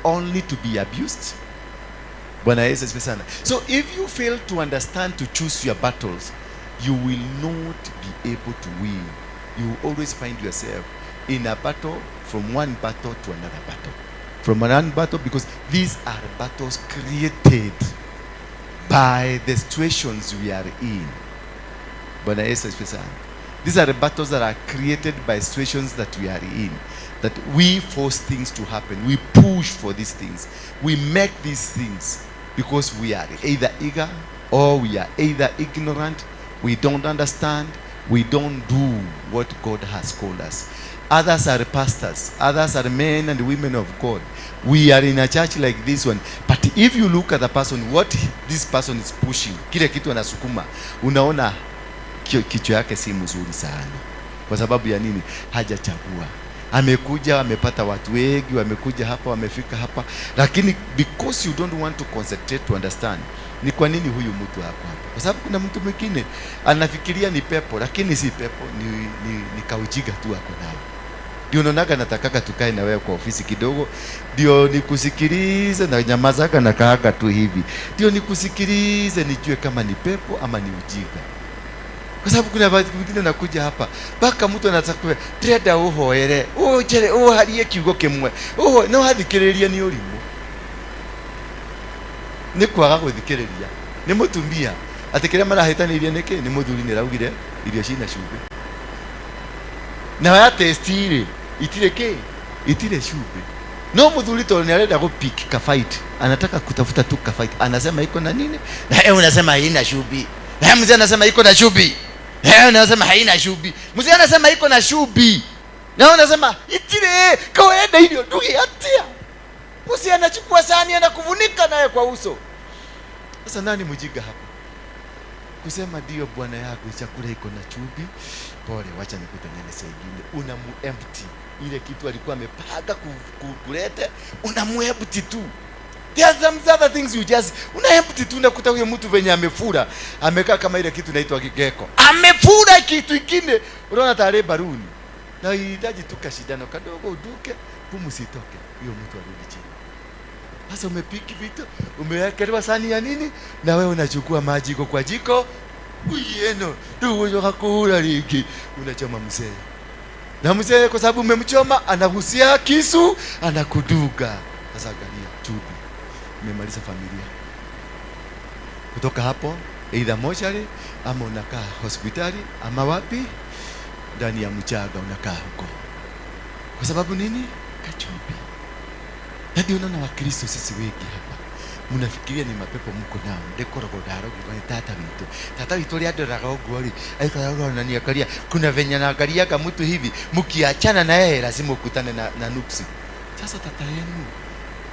only to be abused? Bwana Yesu asifiwe sana. So if you fail to understand to choose your battles, you will not be able to win. You will always find yourself in a battle, from one battle to another battle. From one battle, because these are battles created by the situations we are in. Bwana Yesu asifiwe sana. These are the battles that are created by situations that we are in. That we force things to happen. We push for these things. We make these things because we are either eager or we are either ignorant. We don't understand. We don't do what God has called us. Others are pastors. Others are men and women of God. We are in a church like this one. But if you look at the person, what this person is pushing, kile kitu anasukuma, unaona kichwa yake si mzuri sana. Kwa sababu ya nini? Hajachagua. Amekuja, amepata watu wengi, wamekuja hapa, wamefika hapa, lakini because you don't want to concentrate to understand ni kwa nini huyu mtu hako hapa. Kwa sababu kuna mtu mwingine anafikiria ni pepo, lakini si pepo, ni kaujiga tu ako nayo. Ndio unaonaga natakaga tukae na wewe kwa ofisi kidogo, ndio nikusikilize na nyamazaga na kaaga tu hivi, ndio nikusikilize nijue kama ni pepo ama ni ujinga. Kwa sababu kuna watu wengine nakuja hapa mpaka mtu anataka ndĩrenda ũhoere ũnjĩre ũharie kiugo kĩmwe ũho no athikĩrĩria nĩ ũrimũ nĩ kwaga gũthikĩrĩria nĩ mũtumia atĩ kĩrĩa marahĩtanĩirie nĩkĩ nĩ mũthuri nĩ raugire irio cina cumbĩ na ya taste rĩ itirĩ kĩ itirĩ cumbĩ no mũthuri tondũ nĩ arenda gũpick ka fight, anataka kutafuta tu ka fight, anasema iko na nini na yeye unasema haina chumvi, na yeye mzee anasema iko na chumvi, na yeye unasema haina chumvi, mzee anasema iko na chumvi na wewe unasema itire kawaida irio nduge atia. Mzee anachukua sahani anakuvunika naye kwa uso. Sasa nani mjinga hapa kusema ndio bwana yako chakula iko na chumvi, pole, wacha nikutengeneze ingine. Unamu empty ile kitu alikuwa amepanga kuleta, unamu empty tu. There are some other things you just una empty tu, unakuta huyo mtu venye amefura, amekaa kama ile kitu inaitwa gecko, amefura kitu ingine, unaona tare baruni na ihitaji tu kashindano kadogo uduke, pumu sitoke, huyo mtu arudi chini. Sasa umepiki vitu, umewekelewa sahani ya nini, na wewe unachukua maji iko kwa jiko, uyeno ndio kula ligi, unachoma mzee. Na mzee kwa sababu umemchoma anagusia kisu, anakuduga. Sasa angalia chumvi, umemaliza familia. Kutoka hapo either mochari ama unakaa hospitali ama wapi ndani ya mchanga unakaa huko. Kwa sababu nini? Kachumvi. Na ndio unaona Wakristo sisi wengi hapa mnafikiria ni mapepo mko nao ndekoragwo ndarogirwo ni tata witũ, tata witũ ũrĩa andoraga ũguo rĩ aikaraga ananiangalia, kuna venye anaangaliaga mtu hivi, mkiachana na yeye lazima ukutane na nuksi. Sasa tata yenu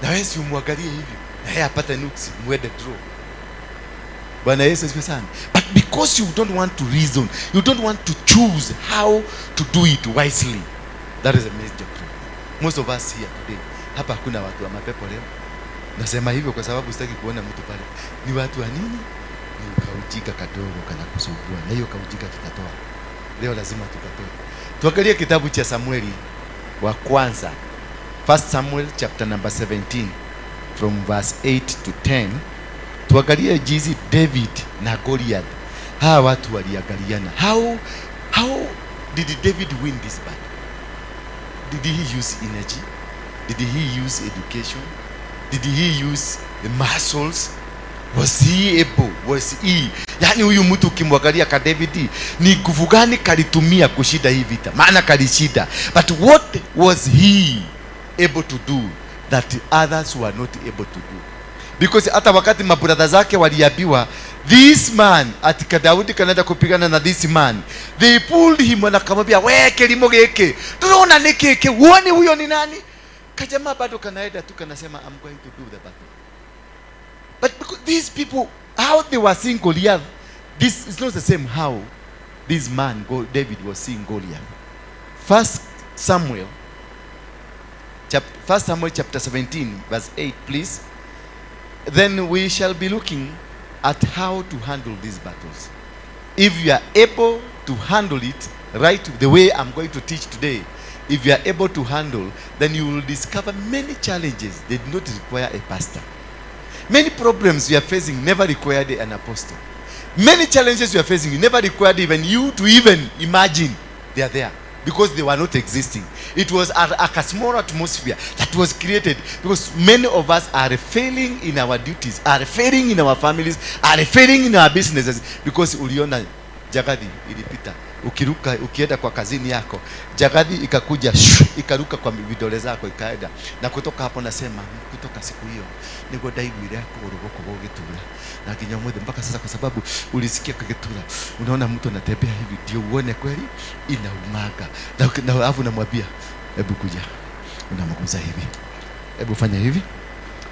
na wewe si umwangalie hivi na yeye apate nuksi, muende draw. Bwana Yesu asifiwe sana. But because you don't want to reason, you don't want to choose how to do it wisely, that is a major problem. Most of us here today, hapa hakuna watu wa mapepo leo. Nasema hivyo kwa sababu sitaki kuona mtu pale. Ni watu wa nini? Ni kaujinga kadogo kana kusumbua. Na hiyo kaujinga tutatoa. Leo lazima tukatoe. Tuangalie kitabu cha Samueli wa kwanza. 1 Samuel chapter number 17 from verse 8 to 10. Tuangalie jinsi David na Goliath hawa watu waliangaliana. How did David win this battle? Did he use energy? Did he use education? Did he use the muscles? Was he able? Was he? Yani huyu mtu ukimwangalia ka David ni nguvu gani kalitumia kushinda hii vita? Maana kalishinda. But what was he able to do that others were not able to do? Because hata wakati mabrother zake waliambiwa this man ati Daudi kanaenda kupigana na this man, they pulled him na akamwambia we kilimo giki tunaona ni kiki, uone huyo ni nani? Kajamaa bado kanaenda tu kanasema I'm going to do the battle. But because these people, how they were seeing Goliath, this is not the same how this man David was seeing Goliath. 1 Samuel, 1 Samuel chapter 17 verse 8, please. Then we shall be looking at how to handle these battles. If you are able to handle it right the way I'm going to teach today, If you are able to handle, then you will discover many challenges. They do not require a pastor. Many problems you are facing never required an apostle. Many challenges you are facing never required even you to even imagine they are there, because they were not existing. It was a small atmosphere that was created because many of us are failing in our duties, are failing in our families, are failing in our businesses, because uliona jagathi ilipita, ukiruka ukienda kwa kazini yako, jagathi ikakuja shu, ikaruka kwa vidole zako ikaenda. Na kutoka hapo nasema, kutoka siku hiyo niguo ndaiguire kũgũrũ gũkũ gũgĩtura na nginya ũmũthĩ mpaka sasa, kwa sababu ulisikia kigitura, unaona mtu anatembea hivi ndio uone kweli inaumaga. Na alafu unamwambia hebu kuja, unamguza hivi, hebu fanya hivi,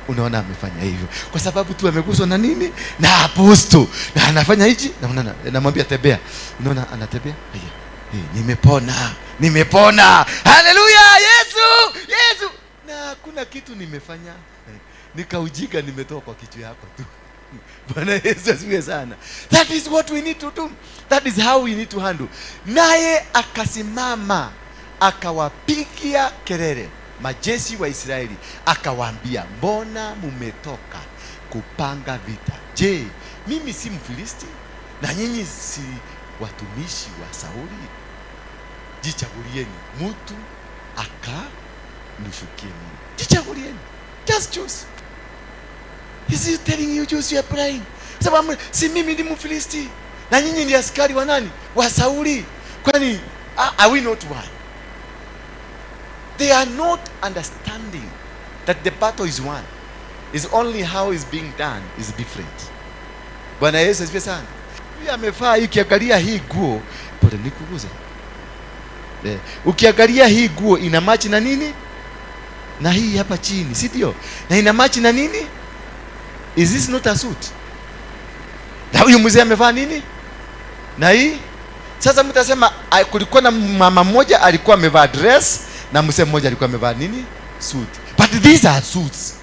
unaona amefanya hivyo kwa sababu tu ameguswa na nini, na aposto, na anafanya hichi, naona namwambia tembea, unaona anatembea. Haya, hey, nimepona, nimepona, haleluya, Yesu, Yesu. Na hakuna kitu nimefanya, nikaujika, nimetoka kwa kichwa yako tu. Bwana Yesu asifiwe sana. That is what we need to do. That is how we need to handle. Naye akasimama akawapigia kelele majeshi wa Israeli, akawaambia, mbona mumetoka kupanga vita? Je, mimi si Mfilisti na nyinyi si watumishi wa Sauli? Jichagulieni mtu akanishukie mimi. Jichagulieni. Just choose. Is he telling you choose your praying? Sababu si mimi ni Mfilisti na nyinyi ni askari wa nani? Wa Sauli. Kwani are we not one? They are not understanding that the battle is one. It's only how it's being done is different. Bwana Yesu asifiwe sana. Huyu amevaa hii, ukiangalia hii nguo, pole nikuguze. Ukiangalia hii nguo ina match na nini? Na hii hapa chini, si ndio? Na ina match na nini? Is this not a suit? Na huyu mzee amevaa nini? Na hii sasa mtasema kulikuwa na mama mmoja alikuwa amevaa dress na mzee mmoja alikuwa amevaa nini? Suit. But these are suits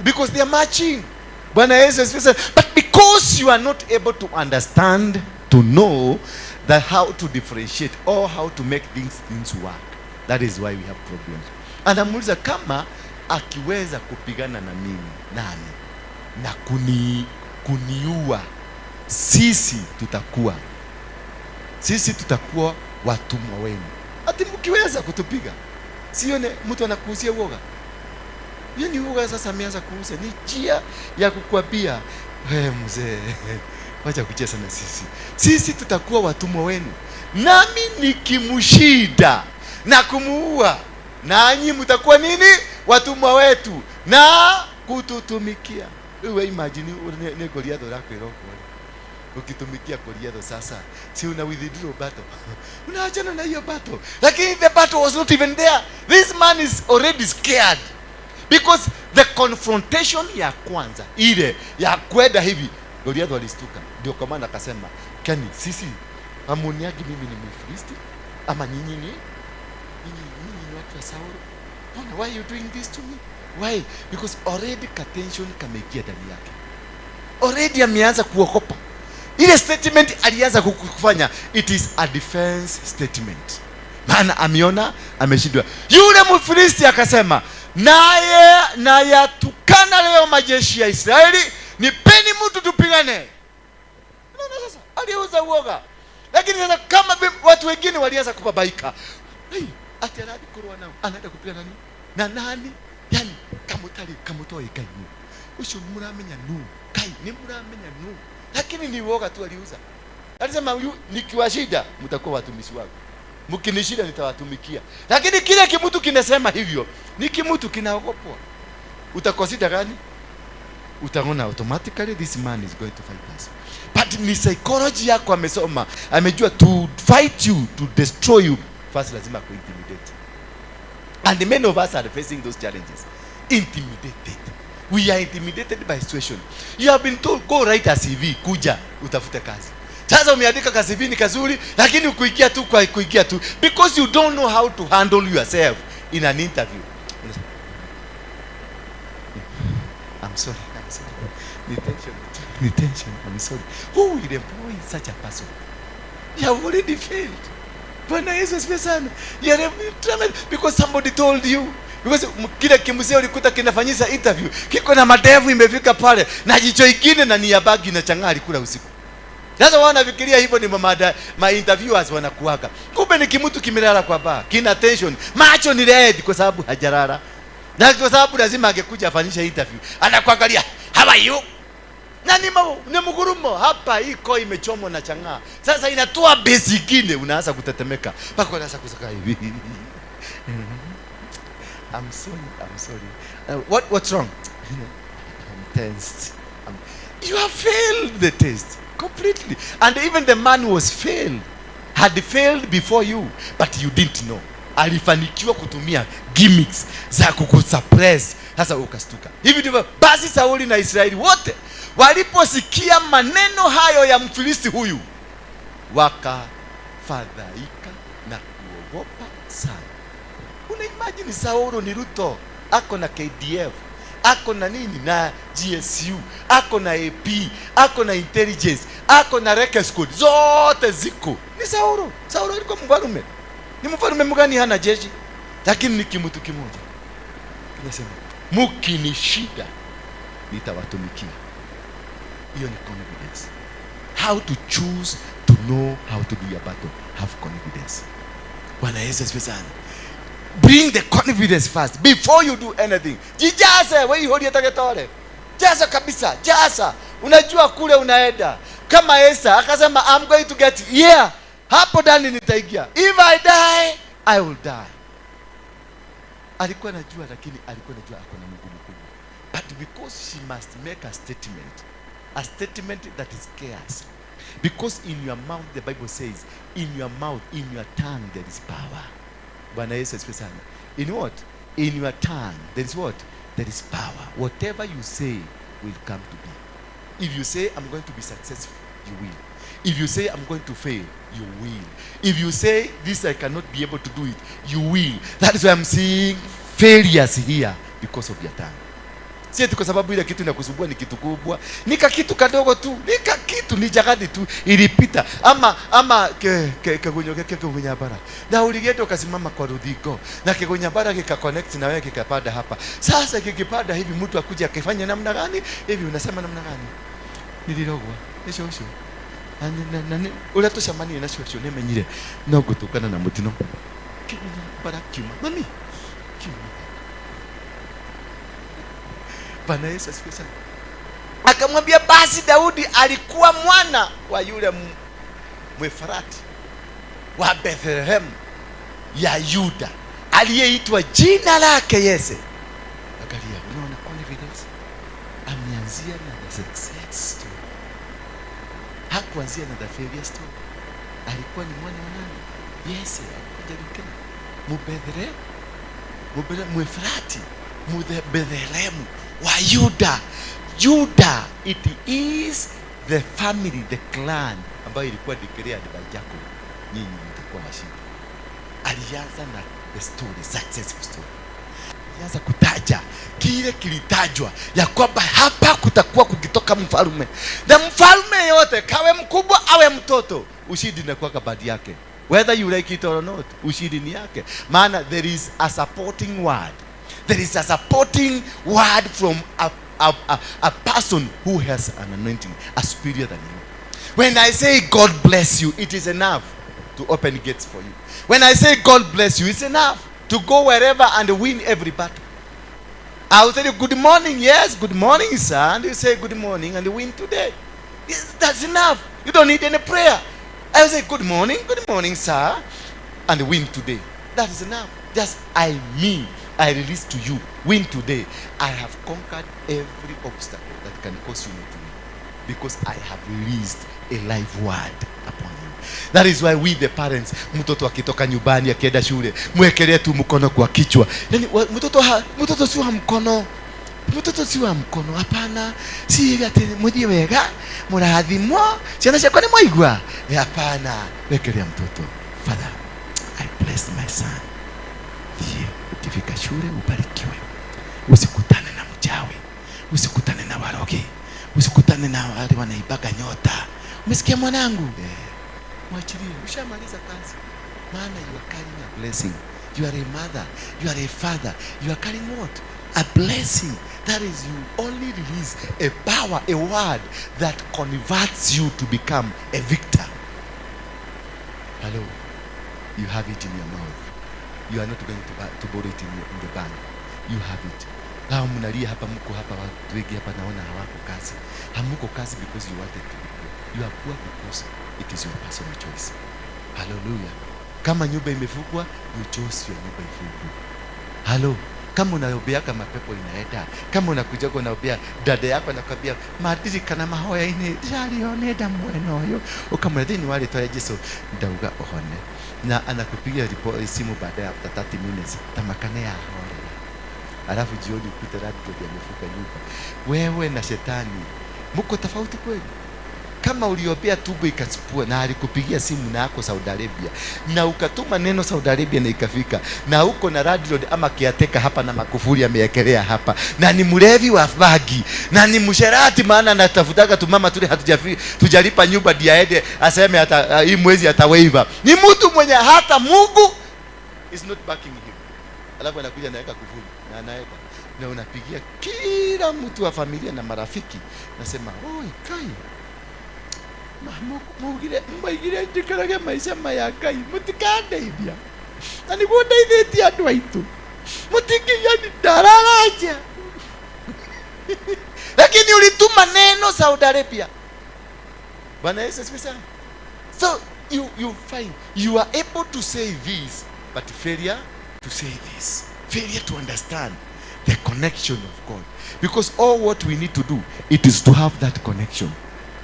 because they are matching. Bwana Yesu asifiwe. But because you are not able to understand, to know that how to differentiate or how to make things work, that is why we have problems. Anamuuliza kama akiweza kupigana na mimi nani na kuniua, sisi tutakuwa watumwa wenu. Ati mkiweza kutupiga, sione mtu anakuuzia uoga. Hiyo ni uoga sasa ameanza kuuza, ni njia ya kukwambia, we mzee, wacha kucheza na sisi. Sisi tutakuwa watumwa wenu. Nami nikimshinda na kumuua, nanyi mtakuwa nini? Watumwa wetu na kututumikia. Wewe imagine ni Goliath ũrakwĩra ũguo. Ukitumikia Goliath sasa, si una withdraw battle. Unaachana na hiyo battle. Lakini the battle was not even there. This man is already scared. Because the confrontation ya kwanza ile ya kwenda hivi, Goliath alistuka. Ndio kwa maana akasema, kwani sisi hamuniagi mimi ni Mfilisti ama nyinyi ni nyinyi ni watu wa Sauli? Mbona, why you doing this to me? Why? Because already tension kameingia ndani yake. Already ameanza kuogopa. Ile statement alianza kufanya, it is a defense statement. Maana ameona ameshindwa. Yule Mfilisti akasema, naye nayatukana leo majeshi ya Israeli, nipeni mtu tupigane. Unaona sasa, aliuza uoga. Lakini sasa kama watu wengine walianza kubabaika. Hey, ati aradi kurwa nao, anaenda kupigana nani? Na nani? Yani kamutari kamutoe kai nu. Ucio muramenya nu. Kai ni muramenya nu. Lakini ni uoga tu aliuza. Alisema huyu nikiwashinda mtakuwa watumishi wangu. Mkinishinda nitawatumikia. Lakini kile kimutu kinasema hivyo, ni kimutu kinaogopwa. Utakosida gani? Utaona automatically this man is going to fight us. But ni psychology yako amesoma, amejua to fight you, to destroy you, first lazima kuintimidate. And many of us are facing those challenges. Intimidated. We are intimidated by situation. You have been told go write a CV, kuja utafute kazi. Sasa umeandika ka CV ni kazuri, lakini ukuingia tu kwa kuingia tu because you don't know how to handle yourself in an interview. I'm sorry, I'm sorry. Ni tension, ni tension, I'm sorry. Who will employ such a person? You have already failed. Bwana Yesu asifiwe sana. You are because somebody told you. Because kile kimzee ulikuta kinafanyisa interview, kiko na madevu imefika pale na jicho ingine na ni ya bagi na chang'aa alikula usiku. Sasa wao wanafikiria hivyo ni ma interviewers wanakuaga. Kumbe ni kimutu kimelala kwa bar, kina tension, macho ni red kwa sababu hajalala. Na kwa sababu lazima angekuja afanyishe interview. Anakuangalia, how are you? Na ni mgurumo hapa, hii koo imechomwa na chang'aa. Sasa inatoa base nyingine, unaanza kutetemeka. Mpaka unaanza kusaka hivi. I'm sorry, I'm sorry. What's wrong? I'm tensed. You have failed the test completely. And even the man was failed. Had failed before you, but you didn't know. Alifanikiwa kutumia gimmicks za kukusuppress. Sasa ukastuka. Hivi ndivyo basi Sauli na Israeli wote waliposikia maneno hayo ya Mfilisti huyu, wakafadhaika na kuogopa sana. Una imagine Saulo ni Ruto, ako na KDF, ako na nini na GSU, ako na AP, ako na intelligence, ako na Recce squad, zote ziko. Ni Saulo. Saulo alikuwa mfalme. Ni mfalme mgani hana jeshi? Lakini ni kimutu kimoja. Kinasema, mkinishida nitawatumikia. Hiyo ni confidence. How to choose to know how to do your battle. Have confidence. Bwana Yesu asifiwe sana. Bring the confidence first before you do anything. Jijaze wewe hodi ataketore. Jaza kabisa, jaza. Unajua kule unaenda. Kama Esther akasema I'm going to get here. Hapo ndani nitaingia. If I die, I will die. Alikuwa anajua, lakini alikuwa anajua ako na Mungu mkubwa. But because she must make a statement, a statement that is scarce. Because in your mouth, the Bible says, in your mouth, in your tongue there is power. Bwana Yesu asifiwe sana. In what? In your tongue there is what? There is power. Whatever you say will come to be. If you say I'm going to be successful, you will. If you say I'm going to fail, you will. If you say this I cannot be able to do it, you will. That is why I'm seeing failures here because of your tongue. Si eti kwa sababu ile kitu inakusumbua ni kitu kubwa, ni kitu kadogo tu, ni kitu ni jagadi tu ilipita, ama ke ke kegunyo ke kegunyabara na uligenda ukasimama kwa rudhiko na kegunyabara kika connect na wewe kikapanda hapa. Sasa kikipanda hivi, mtu akuja akifanya namna gani hivi, unasema namna gani? Nilirogwa ni shosho na na uria tucemanirie na shosho nimenyire no ngutukana na mutino kegunyabara kiuma mami kiuma. Bwana Yesu asifiwe sana. Akamwambia basi Daudi alikuwa mwana wa yule Mwefrati wa Bethlehem ya Yuda aliyeitwa jina lake Yese. Angalia, unaona confidence? Ameanzia na the success story. Hakuanzia na the failure story. Alikuwa ni mwana wa nani? Yese, alikuwa Jerusalem. Mubethlehem, Mwefrati, Bethlehem wa Yuda. Judah, it is the family, the clan ambayo ilikuwa declared by Jacob. Nyinyi mtakuwa washindi. Alianza na the story, successful story. Alianza kutaja kile kilitajwa ya kwamba hapa kutakuwa kukitoka mfalme, na mfalme yote kawe mkubwa awe mtoto, ushindi inakuwa kabadi yake, whether you like it or not, ushindi ni yake. Maana there is a supporting word. There is a supporting word from a person who has an anointing, a superior than you. When I say God bless you, it is enough to open gates for you. When I say God bless you, it's enough to go wherever and win every battle. I will tell you good morning, yes, good morning, sir. And you say good morning and win today. Yes, that's enough. You don't need any prayer. I will say good morning, sir, and win today. That is enough. Just I mean, I release to you, win today. I have conquered every obstacle that can cause you not to win, because I have released a live word upon you. That is why we the parents, mtoto akitoka nyumbani akienda shule, mwekelee tu mkono kwa kichwa. Yani, mtoto si wa mkono. Mtoto si wa mkono, hapana. Si hivi ati muthie wega, murathimwo, ciana ciakwa ni mwaigua. Hapana. Wekelea mtoto. Father, I bless my son. Thiĩ, ukifika shule ubarikiwe. Usikutane na mchawi, usikutane na warogi, usikutane na wale wanaibaga nyota. Umesikia mwanangu? Mwachilie, ushamaliza kazi. Maana you are carrying a blessing. You are a mother, you are a father, you are carrying what? A blessing. That is, you only release a power, a word that converts you to become a victor. Hello, you have it in your mouth. You are not going to borrow it in the bank. You have it. Hao mnalia hapa, mko hapa, watu wengi hapa naona hawako kazi. Hamuko kazi because you wanted to be poor. You are poor because it is your personal choice. Hallelujah. Kama nyumba imefungwa, you chose your nyumba ifungwe. Halo, kama unaombeaga mapepo inaenda, kama unakuja unaombea dada yako anakwambia madirikana mahoya-inĩ ndĩrarĩo nĩ nda mwena ũyũ, ũkamwĩra thĩinĩ wa rĩtwa rĩa Jesu ndauga ũhone, na anakupigia simu baadaye after 30 minutes tamakane yahorera, alafu jioni ukute landlord amefunga nyumba. Wewe na shetani mko tofauti kweli? Kama uliombea tumbo ikachukua na alikupigia simu na ako Saudi Arabia na ukatuma neno Saudi Arabia na ikafika, na uko na landlord ama caretaker hapa na makufuri ameekelea hapa, na ni mlevi wa bangi na ni msherati, maana anatafutaga tumama tule tujalipa nyumba ndiye aende aseme hata hii mwezi atawaiva. Ni mtu mwenye hata Mungu is not backing him, alafu anakuja anaweka kufuri na anaweka na unapigia kila mtu wa familia na marafiki, nasema oi kai mugire mwaigire njikarage maica maya Ngai mutikandeithia na niguo ndeithĩtie andũ aitũ mũtingĩani ndararaja lakini ulituma neno Saudi Arabia. Bwana Yesu asifiwe sana. So you find you are able to say this, but failure to say this, failure to understand the connection of God, because all what we need to do, it is to have that connection.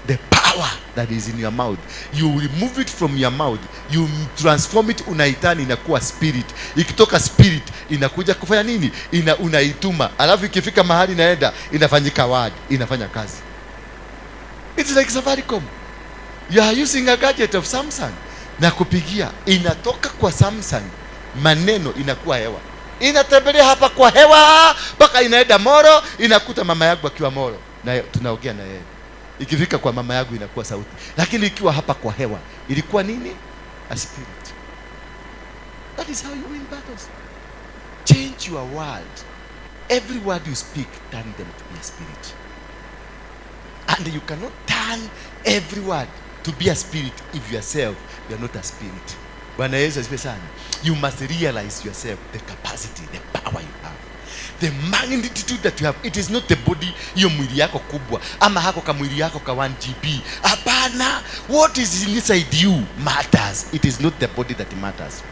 The power that is in your mouth, you remove it from your mouth, you transform it, unaitani inakuwa spirit. Ikitoka spirit inakuja kufanya nini? Unaituma, alafu ikifika mahali inaenda inafanyika word, inafanya kazi. It's like Safaricom. You are using a gadget of Samsung na kupigia, inatoka kwa Samsung, maneno inakuwa hewa, inatembelea hapa kwa hewa mpaka inaenda Moro, inakuta mama yangu akiwa Moro na tunaongea na yeye. Ikifika kwa mama yangu inakuwa sauti, lakini ikiwa hapa kwa hewa ilikuwa nini? A spirit. That is how you win battles. Change your word. Every word you speak, turn them to be a spirit. And you cannot turn every word to be a spirit if yourself you are not a spirit. Bwana Yesu asifiwe sana. You must realize yourself the capacity, the power you have, the magnitude that you have. It is not the body, hiyo mwili yako kubwa ama hako ka mwili yako ka 1 GB. Hapana, what is inside you matters. It is not the body that matters.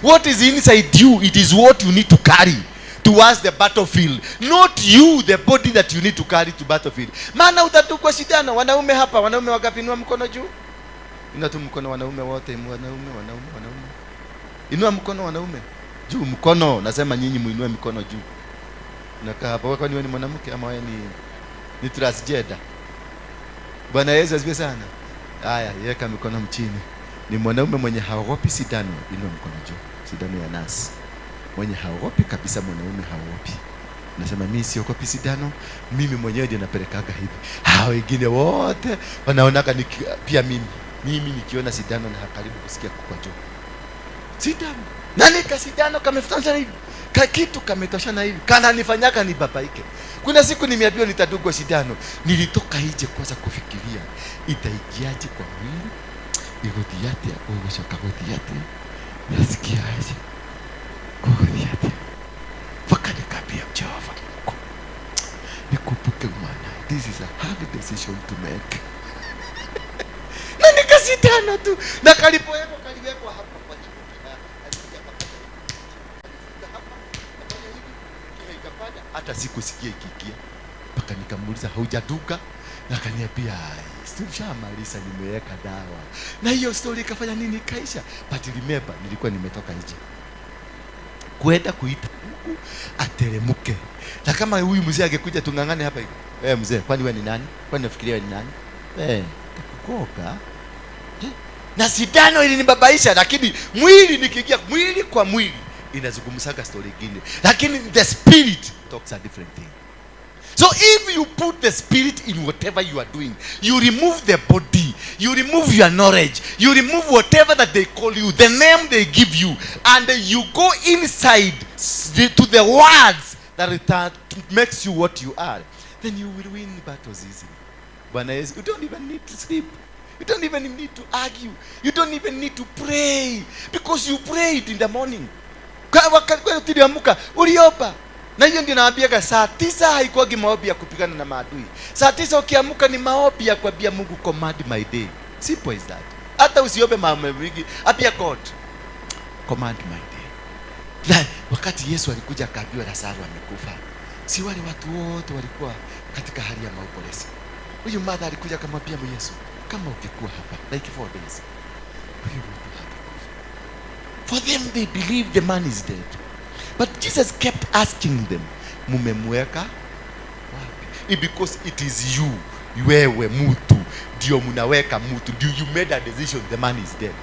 What is inside you, it is what you need to carry towards the battlefield, not you, the body that you need to carry to battlefield. Maana utadungwa sindano. Wanaume hapa, wanaume wangapi? Inua mkono juu. Inua tu mkono, wanaume wote, wanaume, wanaume, wanaume, inua mkono, wanaume juu mkono. Nasema nyinyi muinue mikono juu. Unakaa hapa, kwani wewe ni mwanamke ama wewe ni transgender? Bwana Yesu asifiwe sana. Haya, weka mikono mchini. Ni mwanaume mwenye haogopi sindano, inua mkono juu. Sindano ya nurse, mwenye haogopi kabisa, mwanaume haogopi. Nasema mimi siogopi sindano, mimi mwenyewe ndio napelekaga hivi. Hao wengine wote wanaonaga pia mimi nikiona sindano na karibu kusikia kwa juu. Sindano. Nani ka sindano kamefutana hivi? Ka kitu kametoshana hivi. Kana nifanyaka nibabaike. Kuna siku nimeambiwa nitadungwa sindano. Nilitoka nje kwanza kufikiria itaingiaje kwa mwili? Igũthiĩ atĩa? Gũgũcoka gũthiĩ atĩa? Nasikia aje? Gũgũthiĩ atĩa? Mpaka nikaambia Jehova Mungu, nikumbuke maana this is a hard decision to make. Na nikasindano tu na kalipowekwa kaliwekwa hapa kwa chupa. Alikuja akafanya hivi. Hapa, akafanya hivi, kile ikapanda, hata sikusikia ikiingia. Mpaka nikamuuliza, "Haujadunga?" Na akaniambia, "Si ushamaliza, nimeweka dawa." Na hiyo story ikafanya nini? Ikaisha. But remember, nilikuwa nimetoka nje kwenda kuita Mungu ateremuke. Na kama huyu mzee angekuja tung'ang'ane hapa hivi. "Wewe mzee, kwani wewe ni nani? Kwani unafikiria wewe ni nani? Eh, takukoka." Eh? Na sindano ilinibabaisha, lakini mwili nikiingia mwili kwa mwili inazungumzaga story ingine. Lakini the spirit talks a different thing. So if you put the spirit in whatever you are doing, you remove the body, you remove your knowledge, you remove whatever that they call you, the name they give you, and you go inside to the words that it makes you what you are, then you will win battles easily. Bwana Yesu, you don't even need to sleep. You don't even need to argue. You don't even need to pray because you prayed in the morning. Wakati uliamka uliomba. Na hiyo ndio naambiaga, saa 9 haikuwagi maombi ya kupigana na maadui. Saa 9 ukiamka ni maombi ya kuambia Mungu, "Command my day." Simple as that. Hata usiombe mambo mengi, ambia God, "Command my day." Na wakati Yesu alikuja akaambiwa Lazaro amekufa, si wale watu wote walikuwa katika hali ya maombolezi? Huyu mother alikuja akamwambia Yesu, "Kama ungekuwa hapa like 4 days, huyu mtu hangekufa." For them, they believe the man is dead. But Jesus kept asking them, "Mumemweka wapi?" Because it is you, wewe mtu ndio mnaweka mtu, ndio you made a decision the man is dead.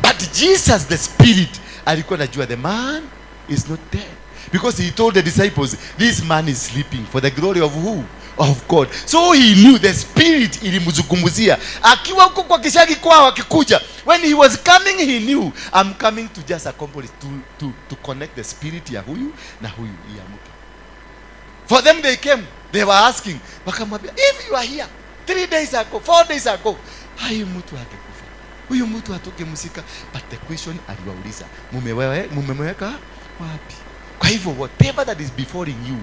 But Jesus the spirit alikuwa anajua the man is not dead. Because he told the disciples, "This man is sleeping for the glory of who? Of God." So he knew the spirit ilimzungumzia. Akiwa huko kwa kishagi kwao akikuja, when he was coming he knew, "I'm coming to just accomplish, to connect the spirit ya huyu na huyu iamke." For them, they came, they were asking, wakamwambia, "If you are here 3 days ago, 4 days ago, hai mtu hangekufa. Huyu mtu hatungemzika." But the question aliwauliza, "Mumemweka wapi?" Kwa hivyo whatever that is befalling you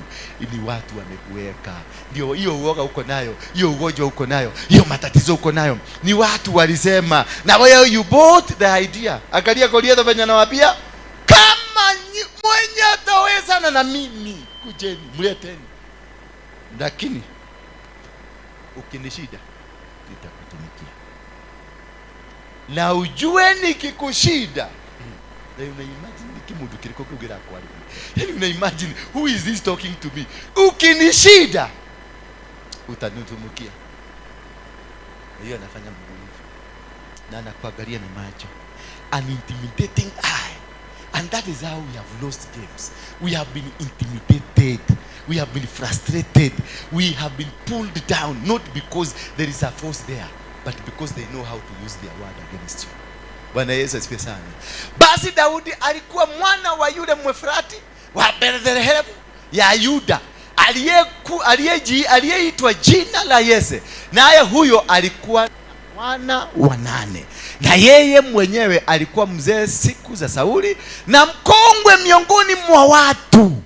ni watu wamekuweka. Ndio hiyo uoga uko nayo, hiyo ugonjwa uko nayo, hiyo matatizo uko nayo, ni watu walisema, na wewe you bought the idea. Angalia Goliath venye anawaambia, "Kama mwenye atawezana na mimi, kujeni, mleteni, lakini ukinishinda nitakutumikia, na ujue nikikushinda." Na una imagine ni kimundu kiriko kiu kĩrakwarĩria, yani una imagine, who is this talking to me? "Ukinishinda utanitumikia." Na hiyo anafanya mguu hivi na anakuangalia na macho, an intimidating eye. And that is how we have lost games. We have been intimidated, we have been frustrated, we have been pulled down, not because there is a force there, but because they know how to use their word against you. Bwana Yesu asifiwe sana. Basi Daudi alikuwa mwana wa yule Mwefrati wa Bethlehemu ya Yuda, aliyeitwa jina la Yese, naye huyo alikuwa wana wanane, na yeye mwenyewe alikuwa mzee siku za Sauli na mkongwe miongoni mwa watu.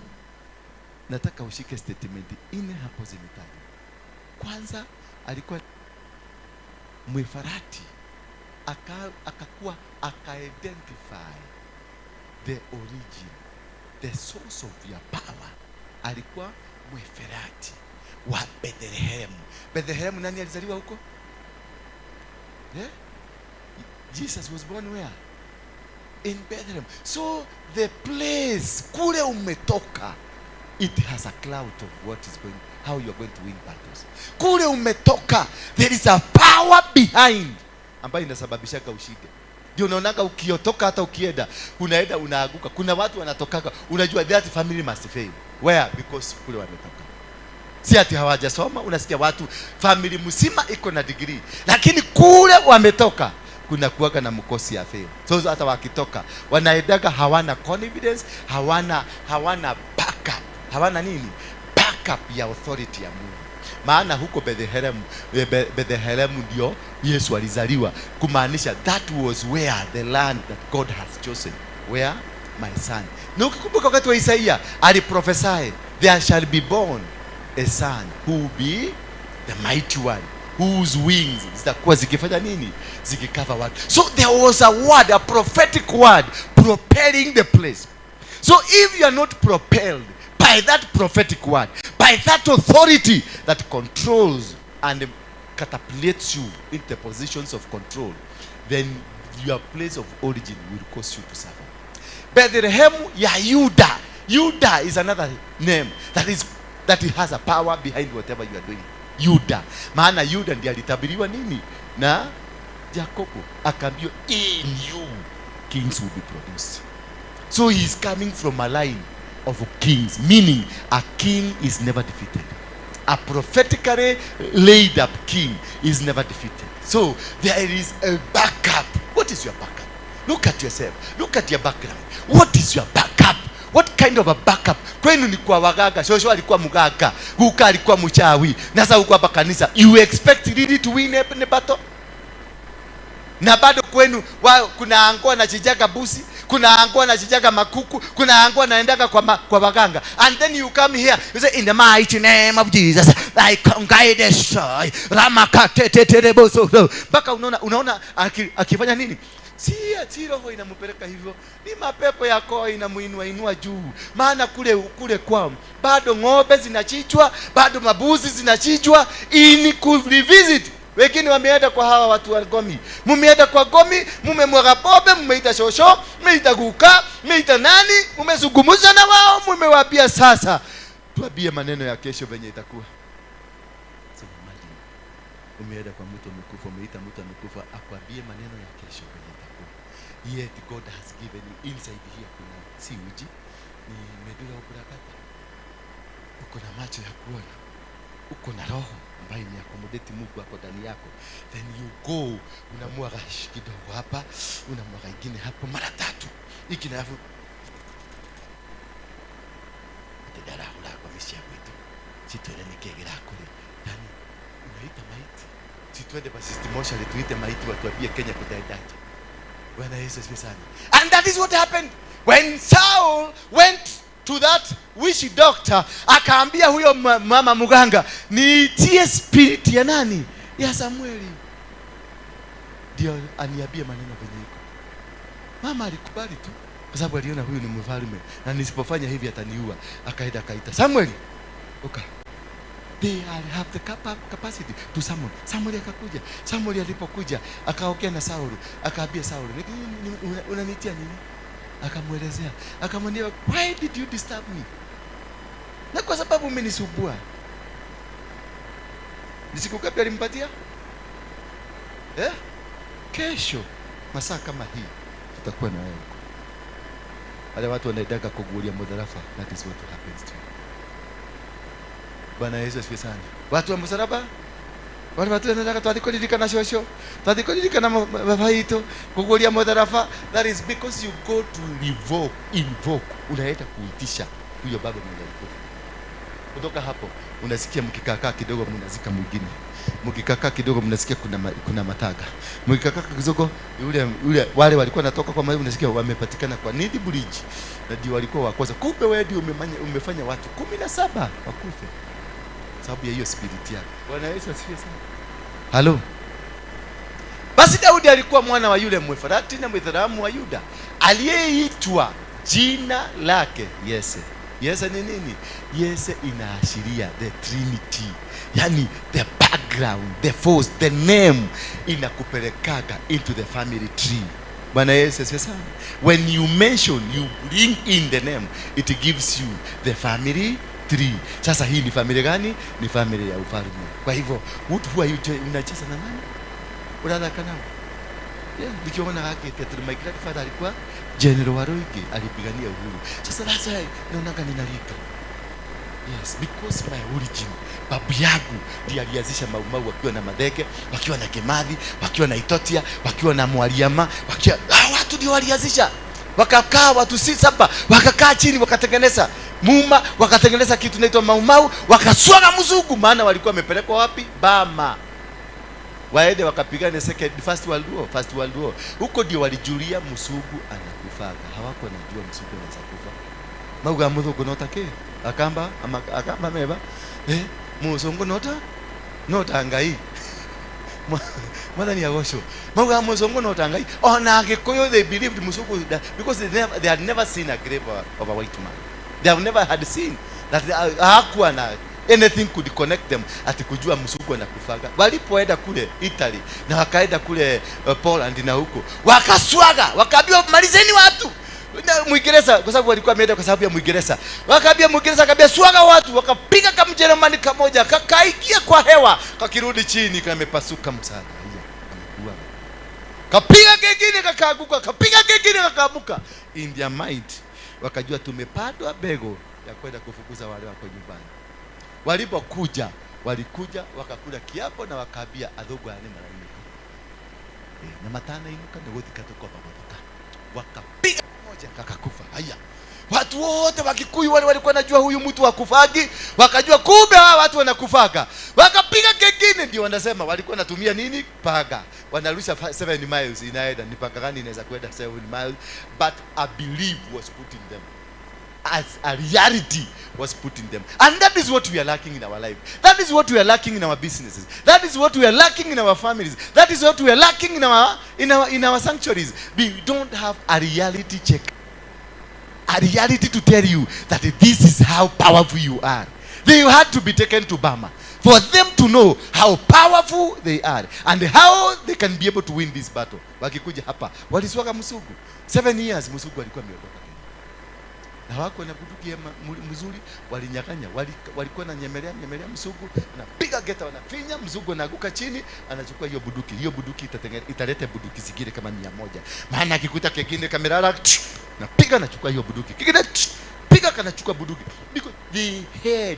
Nataka ushike statement nne hapo zimetajwa. Kwanza alikuwa Mwefarati, akakuwa aka-identify the origin, the source of your power. Alikuwa Mweferati wa Bethlehemu. Bethlehemu, nani alizaliwa huko? Yeah? Jesus was born where? In Bethlehem. So the place kule umetoka, it has a clout of what is going, how you are going to win battles. Kule umetoka, there is a power behind ambayo inasababishaga ushinde. Ndio unaonaga ukiotoka, hata ukienda, unaenda unaaguka. Kuna watu wanatokaga, unajua that family must fail. Where? Because kule wametoka. Si ati hawajasoma, unasikia watu family mzima iko na degree, lakini kule wametoka kuna kuwaga na mkosi ya fail. So hata wakitoka wanaendaga hawana confidence, hawana backup, hawana nini? Backup ya authority ya Mungu. Maana huko Bethlehem, Bethlehem ndio Yesu alizaliwa, kumaanisha that was where the land that God has chosen, where my son. Na ukikumbuka wakati wa Isaia aliprophesy, "There shall be born a son who will be the mighty one, whose wings zitakuwa zikifanya nini? Zikicover watu." So there was a word, a prophetic word propelling the place. So if you are not propelled by that prophetic word, by that authority that controls and catapults you into the positions of control, then your place of origin will cause you to suffer. Bethlehem ya Yuda. Yuda is another name that it has a power behind whatever you are doing. Yuda. Maana Yuda ndiye alitabiriwa nini? Na Jacobo akaambiwa, "In you kings will be produced." So he is coming from a line of kings, meaning a king is never defeated. A prophetically laid up king is never defeated. So there is a backup. What is your backup? Look at yourself. Look at your background. What is your backup? What kind of a backup? Kwenu ni kwa waganga. Shosho alikuwa mganga, guka alikuwa mchawi, na sasa uko hapa kanisa. You expect really to win a battle? Na bado kwenu kuna angoa anachinjaga mbuzi, kuna angoa anachinjaga makuku, kuna angoa anaendaga kwa waganga. And then you come here, you say, "In the mighty name of Jesus, I conquer, destroy ramakatetetereboso." Mpaka unaona akifanya nini? Si roho inampeleka hivyo, ni mapepo yako inamuinua inua juu. Maana kule kwao bado ng'ombe zinachinjwa, bado mabuzi zinachinjwa in revisit. Wengine wameenda kwa hawa watu wa gomi. Mumeenda kwa gomi, mumemwaga pombe, mumeita shosho, mumeita guka, mumeita nani, mumezungumza na wao, mumewambia, "Sasa tuambie maneno ya kesho venye itakuwa." So imagine umeenda kwa mtu amekufa, umeita mtu amekufa akwambie maneno ya kesho venye itakuwa. Yet God has given you inside here, kuna si uji, ni medulla oblongata. Uko na macho ya kuona, uko na roho ambayo ni accommodate Mungu ako ndani yako. Then you go, unamwaga kidogo hapa, unamwaga ingine hapo mara tatu iki, na alafu ati ndaragũra ngomi cia gwitũ citwĩre nĩkĩ gĩrakũrĩa. Yani unaita maiti. Si twende basi moshari tuite maiti watuambie Kenya kutaendaje? Bwana Yesu asifiwe sana. And that is what happened when Saul went to that witch doctor. Akaambia huyo mama mganga, "Niitie spirit ya nani, ya Samueli, ndio aniambie maneno venye iko." Mama alikubali tu kwa sababu aliona huyu ni mfalme na nisipofanya hivi ataniua. Akaenda akaita Samueli. Okay, they have the capacity to summon. Samuel akakuja. Samuel alipokuja akaongea na Saulu, akaambia Saulu, "Unaniitia nini?" Akamwelezea, akamwambia, "Why did you disturb me? Na kwa sababu umenisumbua." Ni siku ngapi alimpatia? Eh? Kesho masaa kama hii tutakuwa na wewe huko. Wale watu wanaendaga kuguria mutharaba, that is what happens to you. Bwana Yesu asifiwe sana. Watu wa msalaba, wale watu wanaendaga, twathi kuririkana cũcũ, twathi kuririkana baba witũ, kuguria mutharaba. That is because you go to revoke, invoke, unaenda kuitisha huyo baba mwenye alikufa. Kutoka hapo unasikia mkikaakaa kidogo mnazika mwingine, mkikaakaa kidogo mnasikia kuna mataga, mkikaakaa kidogo yule wale walikuwa natoka kwa maji, unasikia wamepatikana kwa Nithi Bridge na ndio walikuwa wa kwanza. Kumbe wewe ndio umefanya watu 17 wakufe sababu ya hiyo spirit yako. Bwana Yesu asifiwe sana. Halo. Basi Daudi alikuwa mwana wa yule Mwefrati na Mwithramu wa Yuda aliyeitwa jina lake Yese. Yese ni nini? Yese inaashiria the Trinity, yani the background, the force, the name inakupelekaga into the family tree. Bwana Yesu asifiwe sana. When you mention, you bring in the name, it gives you the family tree. Sasa hii ni familia gani? Ni familia ya ufalme. Kwa hivyo, who are you, unacheza na nani? Urathaka nao? Yeah, nikiona gakĩte atĩ my grandfather alikuwa General Waruingi, alipigania uhuru. Sasa that's why naonaga ninalika. Yes, because my origin, babu yangu ndiye alianzisha Mau Mau wakiwa na Mathenge, wakiwa na Kimathi, wakiwa na Itotia, wakiwa na Mwariama, wakiwa watu ndio walianzisha. Wakakaa watu si saba, wakakaa chini wakatengeneza muma, wakatengeneza kitu inaitwa Mau Mau, wakaswaga mzungu, maana walikuwa wamepelekwa wapi? Bama, waende wakapigane second first world war, first world war. Huko ndio walijulia msungu anakufaga. Hawako wanajua msungu anaweza kufa. Mauga muthungu nota ki akamba ama akamba meba, eh, musungu nota ngai. Mwathani agocwo. Mauga musungu nota ngai. Ona Agikuyu, they believed musungu because they had never seen a grave of a white man. They have never had seen that hakuwa na anything could connect them ati kujua msungu anakufaga. Walipoenda kule Italy na wakaenda kule Poland na huko wakaswaga, wakaambiwa, "Malizeni watu." Na Mwingereza, kwa sababu walikuwa wameenda kwa sababu ya Mwingereza, wakaambia Mwingereza, akaambia, "Swaga watu." Wakapiga kamjerumani kamoja, kakaingia kwa hewa, kakirudi chini kamepasuka msada. Hiya, amekuwa kapiga kengine kakaanguka, kapiga kengine kakaamuka. In their mind wakajua tumepandwa mbegu ya kwenda kufukuza wale wako nyumbani. Walipokuja walikuja wakakula kiapo na wakaambia athungu aya nĩ marainuka. Na matanainuka nĩ gũthika tũkwamba gũthika. Wakapiga moja kakakufa. Haya, watu wote wa Kikuyu wale walikuwa najua huyu mtu akufagi, wakajua kumbe hawa watu wanakufaga, wakapiga kengine. Ndio wanasema walikuwa wanatumia nini? Paga, wanarusha 7 miles inaenda. Ni panga gani inaweza kwenda 7 miles? But a belief was put in them, as a reality was put in them. And that is what we are lacking in our life. That is what we are lacking in our businesses. That is what we are lacking in our families. That is what we are lacking in our sanctuaries. We don't have a reality check. A reality to tell you that this is how powerful you are. They had to be taken to Burma for them to know how powerful they are and how they can be able to win this battle. Wakikuja hapa waliswaga Msungu. 7 years Msungu alikuwa ameondoka Kenya na hawakuwa na bunduki ya mzuri, walinyang'anya, walikuwa na nyemelea nyemelea msungu, anapiga geta, wanafinya mzungu, anaanguka chini, anachukua hiyo bunduki. Hiyo bunduki italeta bunduki zingine kama 100, maana akikuta kingine kamelala, tch, napiga, anachukua hiyo bunduki kingine, tch, piga, kanachukua bunduki, because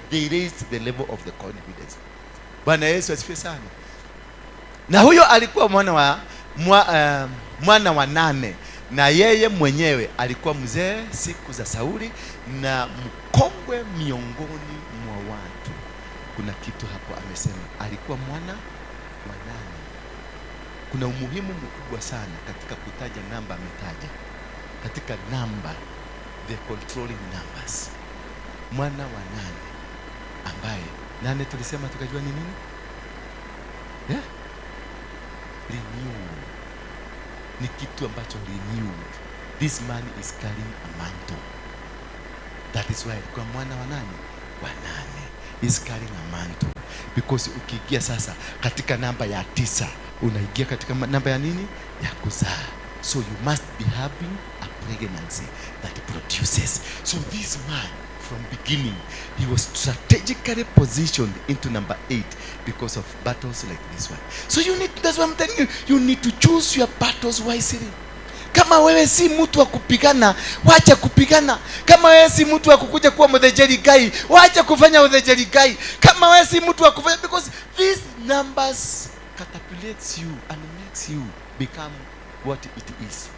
they raised the level of the confidence. Bwana Yesu asifiwe sana. Na huyo alikuwa mwana wa nane, na yeye mwenyewe alikuwa mzee siku za Sauli na mkongwe miongoni mwa watu. Kuna kitu hapo amesema, alikuwa mwana wa nane. Kuna umuhimu mkubwa sana katika kutaja namba ametaja katika namba, the controlling numbers. Mwana wa nane, ambaye nane tulisema tukajua ni nini? Yeah? Renew ni kitu ambacho renewed. This man is carrying a mantle. That is why alikuwa mwana wa nani? Wa nane. Is carrying a mantle. Because ukiingia sasa katika namba ya tisa, unaingia katika namba ya nini? Ya kuzaa. So you must be having a pregnancy that produces. So this man, from beginning, he was strategically positioned into number 8 because of battles like this one. So you need, that's what I'm telling you, you need to choose your battles wisely. Kama wewe si mtu wa kupigana, wacha kupigana. Kama wewe si mtu wa kukuja kuwa mthejeri Ngai, wacha kufanya uthejeri Ngai. Kama wewe si mtu wa kufanya, because these numbers catapultates you and makes you become what it is.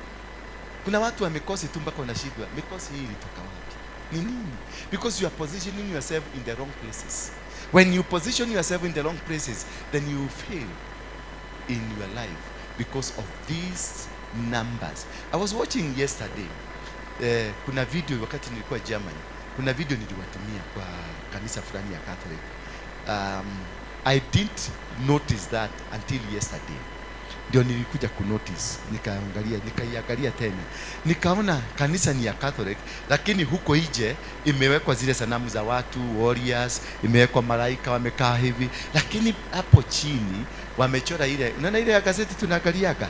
Kuna watu wa mikosi tu mpaka unashindwa, mikosi hii ilitoka wapi? Ni nini? Because you are positioning yourself in the wrong places. When you position yourself in the wrong places, then you fail in your life because of these numbers. I was watching yesterday. Kuna video wakati nilikuwa Germany. Kuna video niliwatumia kwa kanisa fulani ya Catholic. I didn't notice that until yesterday. Ndio nilikuja kunotice, nikaangalia, nikaiangalia tena, nikaona kanisa ni ya Catholic, lakini huko nje imewekwa zile sanamu za watu warriors, imewekwa malaika wamekaa hivi, lakini hapo chini wamechora ile, unaona ile ya gazeti tunaangaliaga,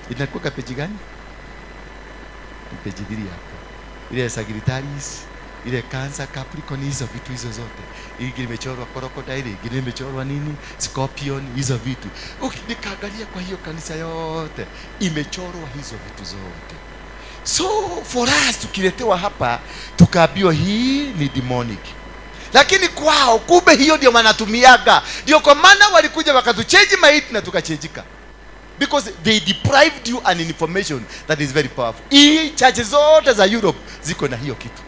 inakuwa peji gani? Ni peji mbili hapo, ile ya Sagittarius, ile Cancer, Capricorn, hizo vitu hizo zote, ingine imechorwa crocodile, ingine imechorwa nini, scorpion, hizo vitu. Okay, nikaangalia kwa hiyo kanisa yote imechorwa hizo vitu zote. So for us tukiletewa hapa tukaambiwa hii ni demonic, lakini kwao kumbe hiyo ndio wanatumiaga, ndio kwa maana walikuja wakatuchange maiti na tukachenjika, because they deprived you an information that is very powerful. Hii church zote za Europe ziko na hiyo kitu,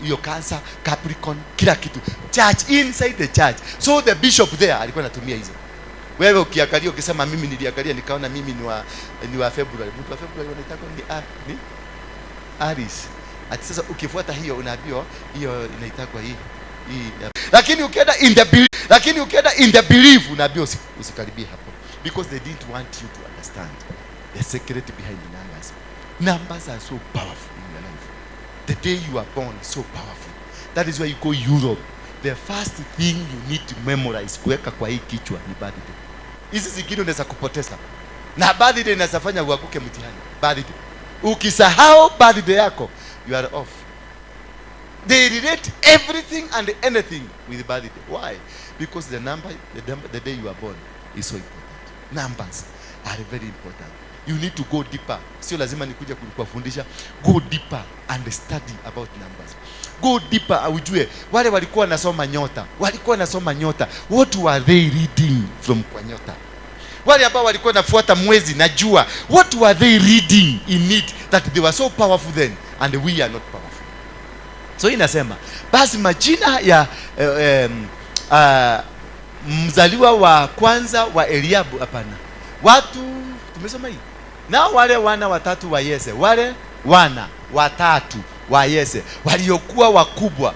hiyo Cancer, Capricorn, kila kitu, church inside the church. So the bishop there alikuwa anatumia hizo. Wewe ukiangalia ukisema mimi niliangalia nikaona mimi ni wa February. Mtu wa February wanaitaka ni Aries. Ati sasa ukifuata hiyo unaambiwa hiyo inaitwa hii hii. Lakini ukienda in the belief unaambiwa usikaribie hapo because they didn't want you to understand the secret behind the numbers. Numbers are so powerful in your life. The day you are born is so powerful. That is why you go Europe. The first thing you need to memorize, kuweka kwa hii kichwa, ni birthday. Hizi zingine unaweza kupoteza. Na birthday inaweza fanya uanguke mtihani. Birthday. Ukisahau birthday yako, you are off. They relate everything and anything with birthday. Why? Because the number, the day you are born is so important. Numbers are very important. You need to go deeper. Sio lazima nikuja kuwafundisha. Go deeper and study about numbers. Go deeper, ujue wale walikuwa wanasoma nyota, walikuwa wanasoma nyota, what were they reading from kwa nyota? Wale ambao walikuwa wanafuata mwezi na jua, what were they reading in it that they were so powerful then and we are not powerful? So inasema basi majina ya mzaliwa wa kwanza wa Eliabu, hapana, watu tumesoma hii, na wale wana watatu wa Yese, wale wana watatu wa Yese waliokuwa wakubwa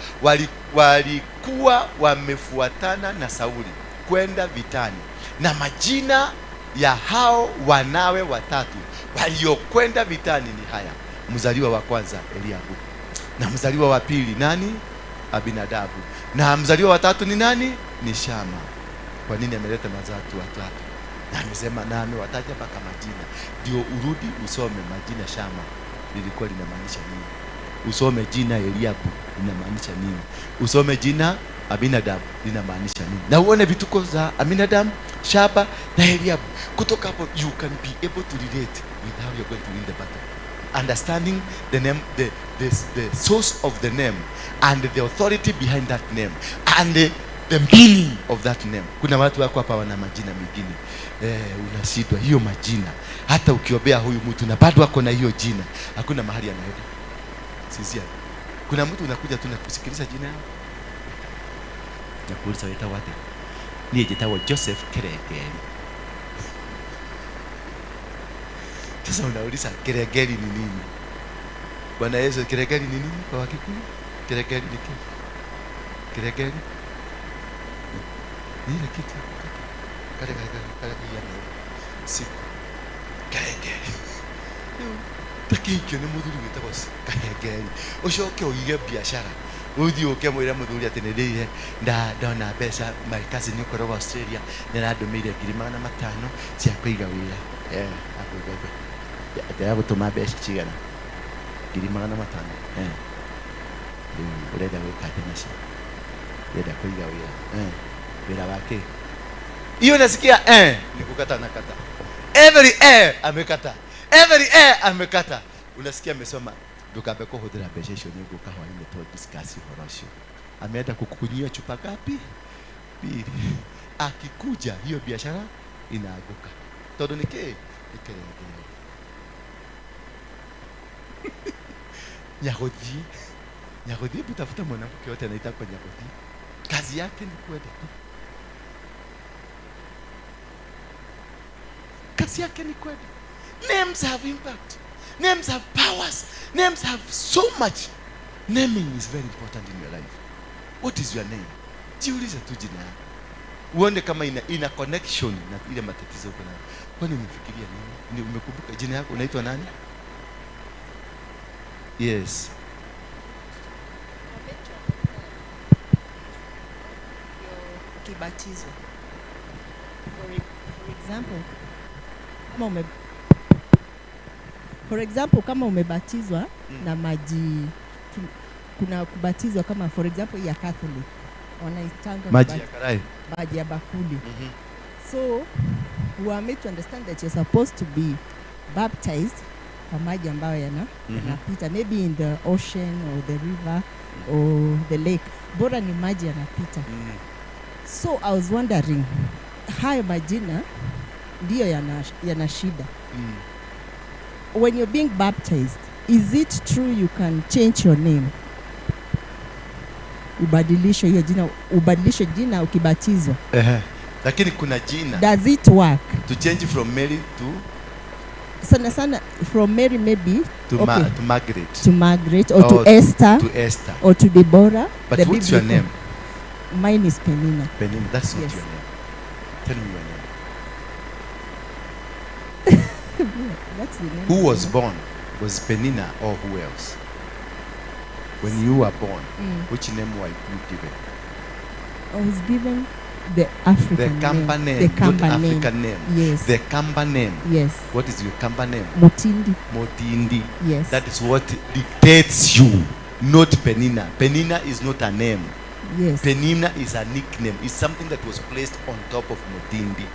walikuwa wamefuatana na Sauli kwenda vitani, na majina ya hao wanawe watatu waliokwenda vitani ni haya: mzaliwa wa kwanza Eliabu, na mzaliwa wa pili nani? Abinadabu, na mzaliwa wa tatu ni nani? Ni Shama. Kwa nini ameleta mazatu watatu? Na amesema na amewataja mpaka majina. Ndio urudi usome majina Shama lilikuwa linamaanisha nini, usome jina Eliabu linamaanisha nini, usome jina Abinadabu linamaanisha nini, na uone vituko za Aminadabu, Shaba na Eliabu. Kutoka hapo you can be able to relate with how you're going to win the battle. Understanding the name, the source of the name and the authority behind that name and the meaning of that name. Kuna watu wako hapa wana majina mengine, unashindwa hiyo majina, hata ukiombea huyu mtu na bado ako na hiyo jina, hakuna mahali anaenda. Sisi kuna mtu unakuja tu na kusikiliza jina yao na kuuliza weta wate, niye jitawa Joseph Keregeri. Sasa unauliza Keregeri ni nini? Bwana Yesu, Keregeri ni nini kwa Wakikuyu? Keregeri ni kitu. Keregeri ni ile kitu ya kukata. Kale kale kale kale ya siku. Keregeri. Takikio ni muthuri witagwo Keregeri. Ucoke uige biashara. Uthi uke mwire muthuri ati ni ndire ndona mbeca my cousin ukoragwo Australia nĩarandũmĩire 500,000 cia kũiga wĩra. Akũiga ndĩragũtũma mbeca cigana? 500,000. Rĩu ũrenda gwĩka atĩa nacio? Ũrenda kũiga wĩra. Wĩra wa kĩ? Hiyo nasikia ni kukata na kata. Every amekata. Every amekata. Unasikia amesoma ndukambe kũhũthĩra mbeca icio nĩ ngũka hwainĩ to discuss ũhoro ũcio. Ameenda kukunyia chupa ngapi? Mbili. Akikuja hiyo biashara inaanguka. Tondũ nĩ kĩ? Nĩ kĩrengere. Nyagothi. Nyagothi, hebu tafuta mwanamke yote anaitwa kwa Nyagothi. Kazi yake ni kwenda tu. Kazi yake ni kwenda. Names have impact. Names have powers. Names have so much. Naming is very important in your life. What is your name? Jiulize tu jina yako. Uone kama ina connection na ile matatizo uko nayo. Kwani umefikiria nini? Umekumbuka jina yako unaitwa nani? Yes. Ukibatizwa. For example, kama for example kama umebatizwa na maji, kuna kubatizwa kama for example ya Catholic wanaitanga maji ya karai, maji ya bakuli. So we are made to understand that you're supposed to be baptized kwa maji ambayo yanapita, maybe in the ocean or the river or the lake, bora ni maji yanapita. So I was wondering, hayo majina ndiyo yana shida. When you're being baptized, is it true you can change your name? Ubadilishe hiyo jina, ubadilishe jina ukibatizwa. Lakini kuna jina. Does it work? To change from Mary to sana sana from Mary maybe to, okay. To Margaret. To Margaret or to Esther. To Esther. Or to Deborah. But what's your name? Mine is Penina. Penina, that's not your name. Tell me your name. That's the name. Who was born? Was Penina or who else? When you were born, which name were you given? I was given the African the Kamba name. The Kamba not name. African name. Yes. The Kamba name. Yes. What is your Kamba name? Mutindi. Mutindi. Yes. That is what dictates you, not Penina. Penina is not a name. Yes. Penina is a nickname. It's something that was placed on top of Mutindi.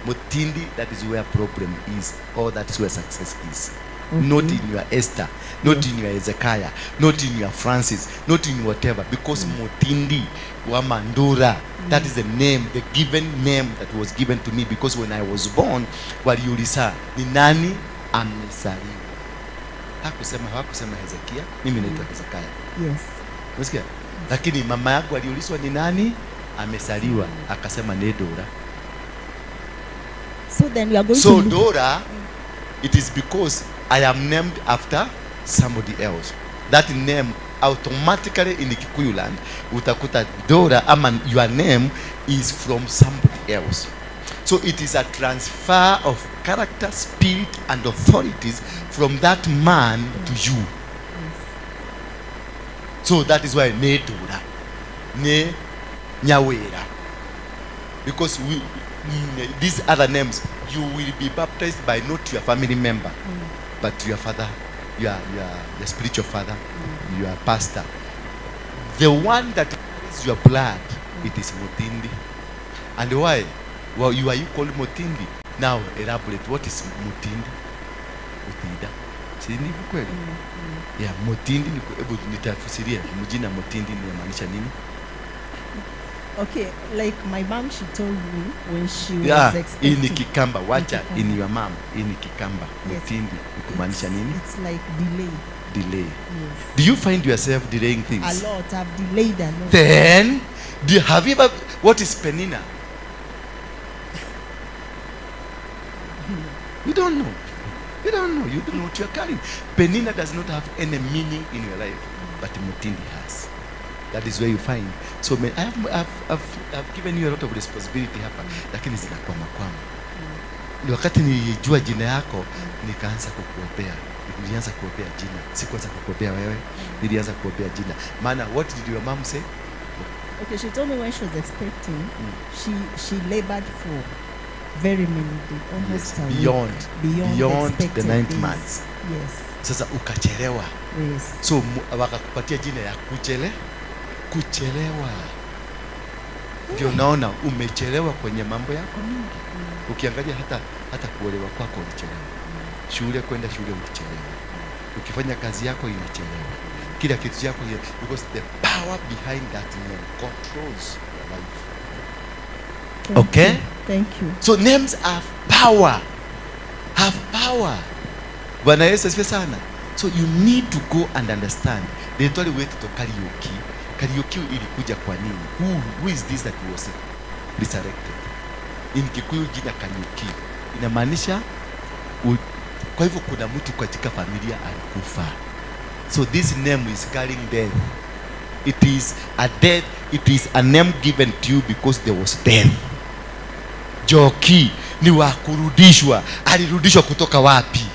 Mutindi, that is where problem is, or that's where success is. Okay. Not in your Esther, not Yes. in your Hezekiah, not in your Francis, not in whatever, because Mutindi wa Mandura, that is the name, the given name that was given to me, because when I was born, waliuliza ni nani amezaliwa. Hakusema Hezekia, mimi naitwa Hezekiah. Yes. Unasikia? Lakini mama yangu aliulizwa ni nani amezaliwa, akasema ni Dora. So then we are going So to Dora, it is because I am named after somebody else. That name automatically in Kikuyu land utakuta Dora ama your name is from somebody else. So it is a transfer of character, spirit and authorities from that man to you. So that is why ne Dora, ne Nyawera. Because these other names, you will be baptized by not your family member, but your father, your spiritual father, your pastor. The one that carries your blood, it is Mutindi. And why? Well, you are you called Mutindi. Now elaborate, what is Mutindi? Mutinda. Si ni kweli? Yeah, Mutindi ni, hebu nitafsiria jina Mutindi inamaanisha nini? Okay, like my mom, she told me when she was Yeah, expecting. in Kikamba, wacha Kikamba. in your mom, in Kikamba, Yes. Mutindi ni kumaanisha nini? It's like delay. Delay. Yes. Do you find yourself delaying things? A lot. I've delayed a lot. Then, do you, have you ever, what is Penina? You don't know. You don't know. You don't know what you are carrying. Penina does not have any meaning in your life, but Mutindi has. That is where you find. So man, I've given you a lot of responsibility hapa, lakini zinakwama kwama. Ni wakati nilijua jina yako, nikaanza kukuombea. Nilianza kuombea jina. Sikuanza kukuombea wewe. Nilianza kuombea jina. Maana what did your mom say? Okay, she told me when she was expecting, she labored for very many days, almost Yes, a week. beyond the expected 9th days. months. Yes. Sasa ukachelewa. Yes. So wakakupatia jina ya kuchelewa. Ndio naona umechelewa kwenye mambo yako mingi. Ukiangalia hata kuolewa kwako ulichelewa. Shule kwenda shule ulichelewa. Ukifanya kazi yako inachelewa. Kila kitu chako here, because the power behind that name controls your life. Thank Okay? you. Thank you. So names have power. Have power. Bwana Yesu asifiwe sana. So you need to go and understand. Rĩtwa rĩu rĩtĩtwo Kariuki. Kariuki ilikuja kwa nini? Who is this that was resurrected? In Kikuyu jina Kariuki inamaanisha kwa hivyo kuna mtu katika familia alikufa. So this name is carrying death. It is a death. It is a name given to you because there was death. Joki ni wa kurudishwa. Alirudishwa kutoka wapi?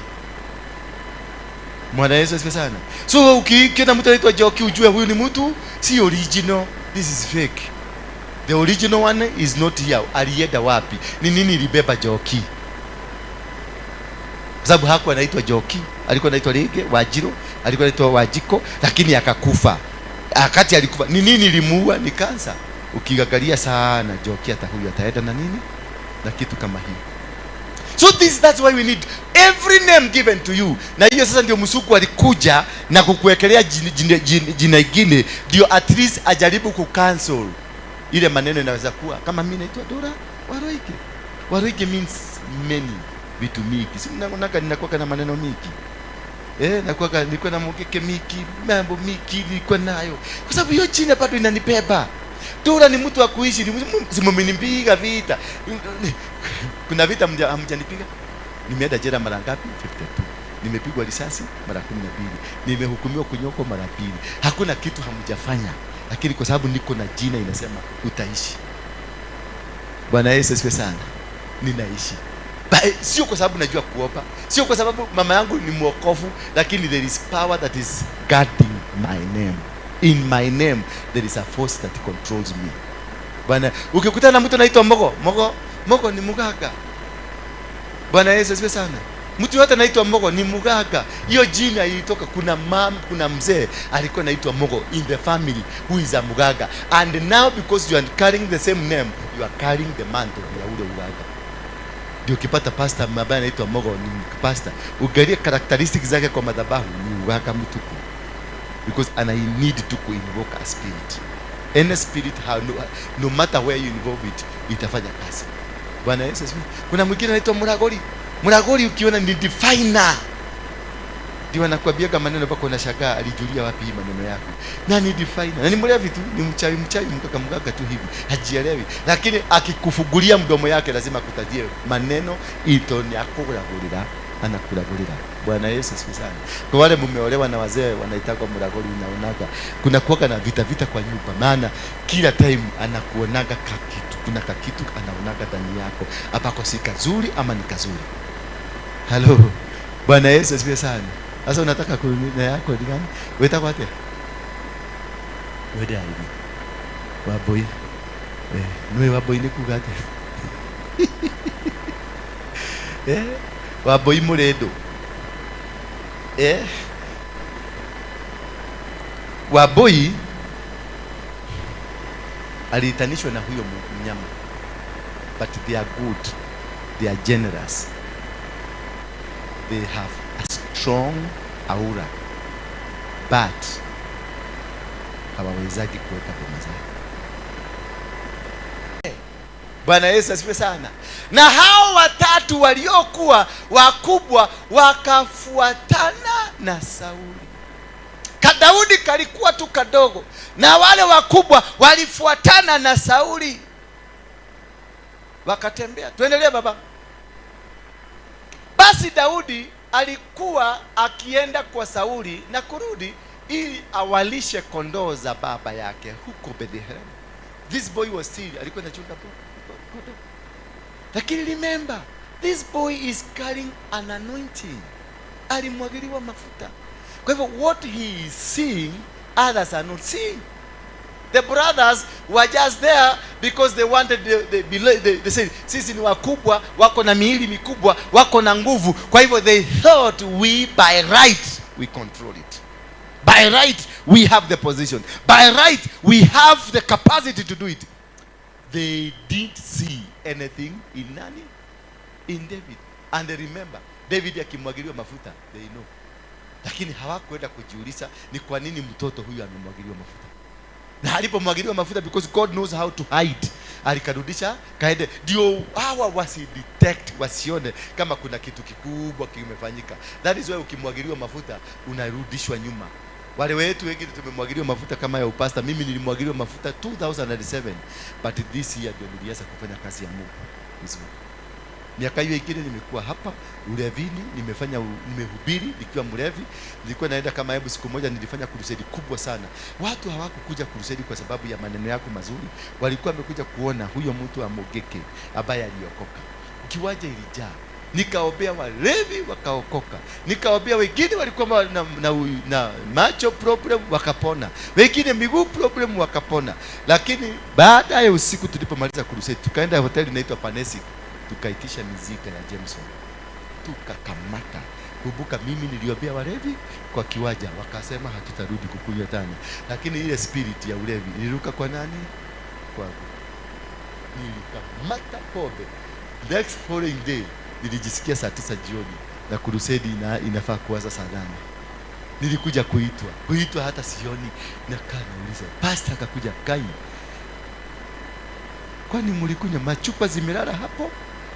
Bwana Yesu asifiwe sana. So ukiona mtu anaitwa Joki ujue huyu ni mtu si original. This is fake. The original one is not here. Alienda wapi? Ni nini ilibeba Joki? Kwa sababu hakuwa anaitwa Joki, alikuwa anaitwa Rege, Wajiro, alikuwa anaitwa Wajiko, lakini akakufa. Wakati alikufa, ni nini ilimuua? Ni kansa. Ukiangalia sana Joki hata huyu ataenda na nini? Na kitu kama hii. So that's why we need every name given to you. Na hiyo sasa ndio msuku alikuja na kukuwekelea jina ingine, ndio at least ajaribu kucancel ile maneno. Inaweza kuwa kama mimi naitwa Dora Waroike. Waroike means many, vitu mingi. Si mnaona ninakuwa na maneno mingi. Nakuwa nilikuwa na mokeke mingi, mambo mingi nilikuwa nayo. Kwa sababu hiyo jina bado inanibeba. Dora ni mtu wa kuishi, si mmenipiga vita. Kuna vita hamjanipiga? Nimeenda jela mara ngapi? 52. Nimepigwa risasi mara 12. Nimehukumiwa kunyokwa mara 2. Hakuna kitu hamjafanya. Lakini kwa sababu niko na jina inasema utaishi. Bwana Yesu asifiwe sana. Ninaishi. Sio kwa sababu najua kuomba, sio kwa sababu mama yangu ni mwokovu, lakini there is power that is guarding my name. In my name there is a force that controls me. Bwana, ukikutana na mtu anaitwa Mogo, Mogo, Mogo ni muganga. Bwana Yesu asifiwe sana. Mtu yote anaitwa Mogo ni muganga. Hiyo jina ilitoka, kuna mam, kuna mzee alikuwa anaitwa Mogo in the family who is a muganga. And now because you are carrying the same name, you are carrying the mantle ya ule uganga. Ndio ukipata pastor ambaye anaitwa Mogo ni pastor, uangalie characteristics zake kwa madhabahu ni uganga mtupu, because ana need to invoke a spirit. Any spirit, no matter where you involve it, itafanya kazi. Bwana Yesu asifiwe. Kuna mwingine anaitwa Muragori. Muragori ukiona ni diviner, ndio anakuambiaga maneno mpaka unashangaa alijulia wapi hii maneno yako. Na ni diviner, na ni mlevi tu, ni mchawi mchawi, mganga mganga tu hivi, hajielewi. Lakini akikufungulia mdomo yake lazima akutajie maneno ito ni akuragurira, anakuragurira. Bwana Yesu asifiwe sana. Kwa wale mumeolewa na wazee wanaitagwa muragori, unaonaga kuna kuwaga na vita vita kwa nyumba, maana kila time anakuonaga kakitu, kuna kakitu anaonaga ndani yako ambako si kazuri ama ni kazuri. Halo. Bwana Yesu asifiwe sana. Sasa unataka na yako ni gani? Wetagwo atia? Wende aibu. Wambui. Nĩ Wambui nĩ kuga atia? Wambui mũrĩndũ. Wambui aliitanishwa na huyo mnyama, but they are good, they are generous, they have a strong aura, but hawawezagi kuweka boma zao. Bwana Yesu asifiwe sana. Na hao watatu waliokuwa wakubwa wakafuatana na Sauli. Daudi kalikuwa tu kadogo, na wale wakubwa walifuatana na Sauli wakatembea. Tuendelee baba. Basi Daudi alikuwa akienda kwa Sauli na kurudi ili awalishe kondoo za baba yake huko Bethlehem. This boy was still, alikuwa anachunga kondoo. Lakini remember, this boy is carrying an anointing. Alimwagiliwa mafuta. Kwa hivyo what he is seeing, others are not seeing. The brothers were just there because they wanted they said, sisi ni wakubwa, wako na miili mikubwa, wako na nguvu. Kwa hivyo they thought we by right we control it. By right we have the position. By right we have the capacity to do it. They didn't see anything in nani? In David. And they remember, David akimwagiliwa mafuta, they know. Lakini hawakwenda kujiuliza ni kwa nini mtoto huyu amemwagiliwa mafuta. Na alipomwagiliwa mafuta, because God knows how to hide, alikarudisha kaende, ndio hawa wasidetect, wasione kama kuna kitu kikubwa kimefanyika. That is why ukimwagiliwa mafuta unarudishwa nyuma. Wale wetu wengine tumemwagiliwa mafuta kama ya upasta. Mimi nilimwagiliwa mafuta 2007, but this year ndio nilianza kufanya kazi ya Mungu vizuri. Miaka hiyo ingine nimekuwa hapa ulevini, nimehubiri nikiwa mlevi. Nilikuwa naenda kama hebu siku moja nilifanya crusade kubwa sana. Watu hawakukuja crusade kwa sababu ya maneno yako mazuri, walikuwa wamekuja kuona huyo mtu amogeke ambaye aliokoka. Kiwanja ilijaa. Nikaombea walevi wakaokoka. Nikaombea wengine walikuwa na macho problem wakapona. Wengine miguu problem wakapona. Lakini baada ya usiku tulipomaliza crusade, tukaenda hoteli inaitwa Panesic, tukaitisha mizika ya Jameson. Tukakamata. Kumbuka mimi niliombea walevi kwa kiwanja, wakasema hatutarudi kukunywa tena. Lakini ile spirit ya ulevi iliruka kwa nani? Kwangu. Nilikamata pombe. Next following day nilijisikia saa 9 jioni na crusade inafaa kuanza saa 8. Nilikuja kuitwa hata sioni, nakaa nauliza pastor, akakuja kai, kwani mlikunywa? Machupa zimelala hapo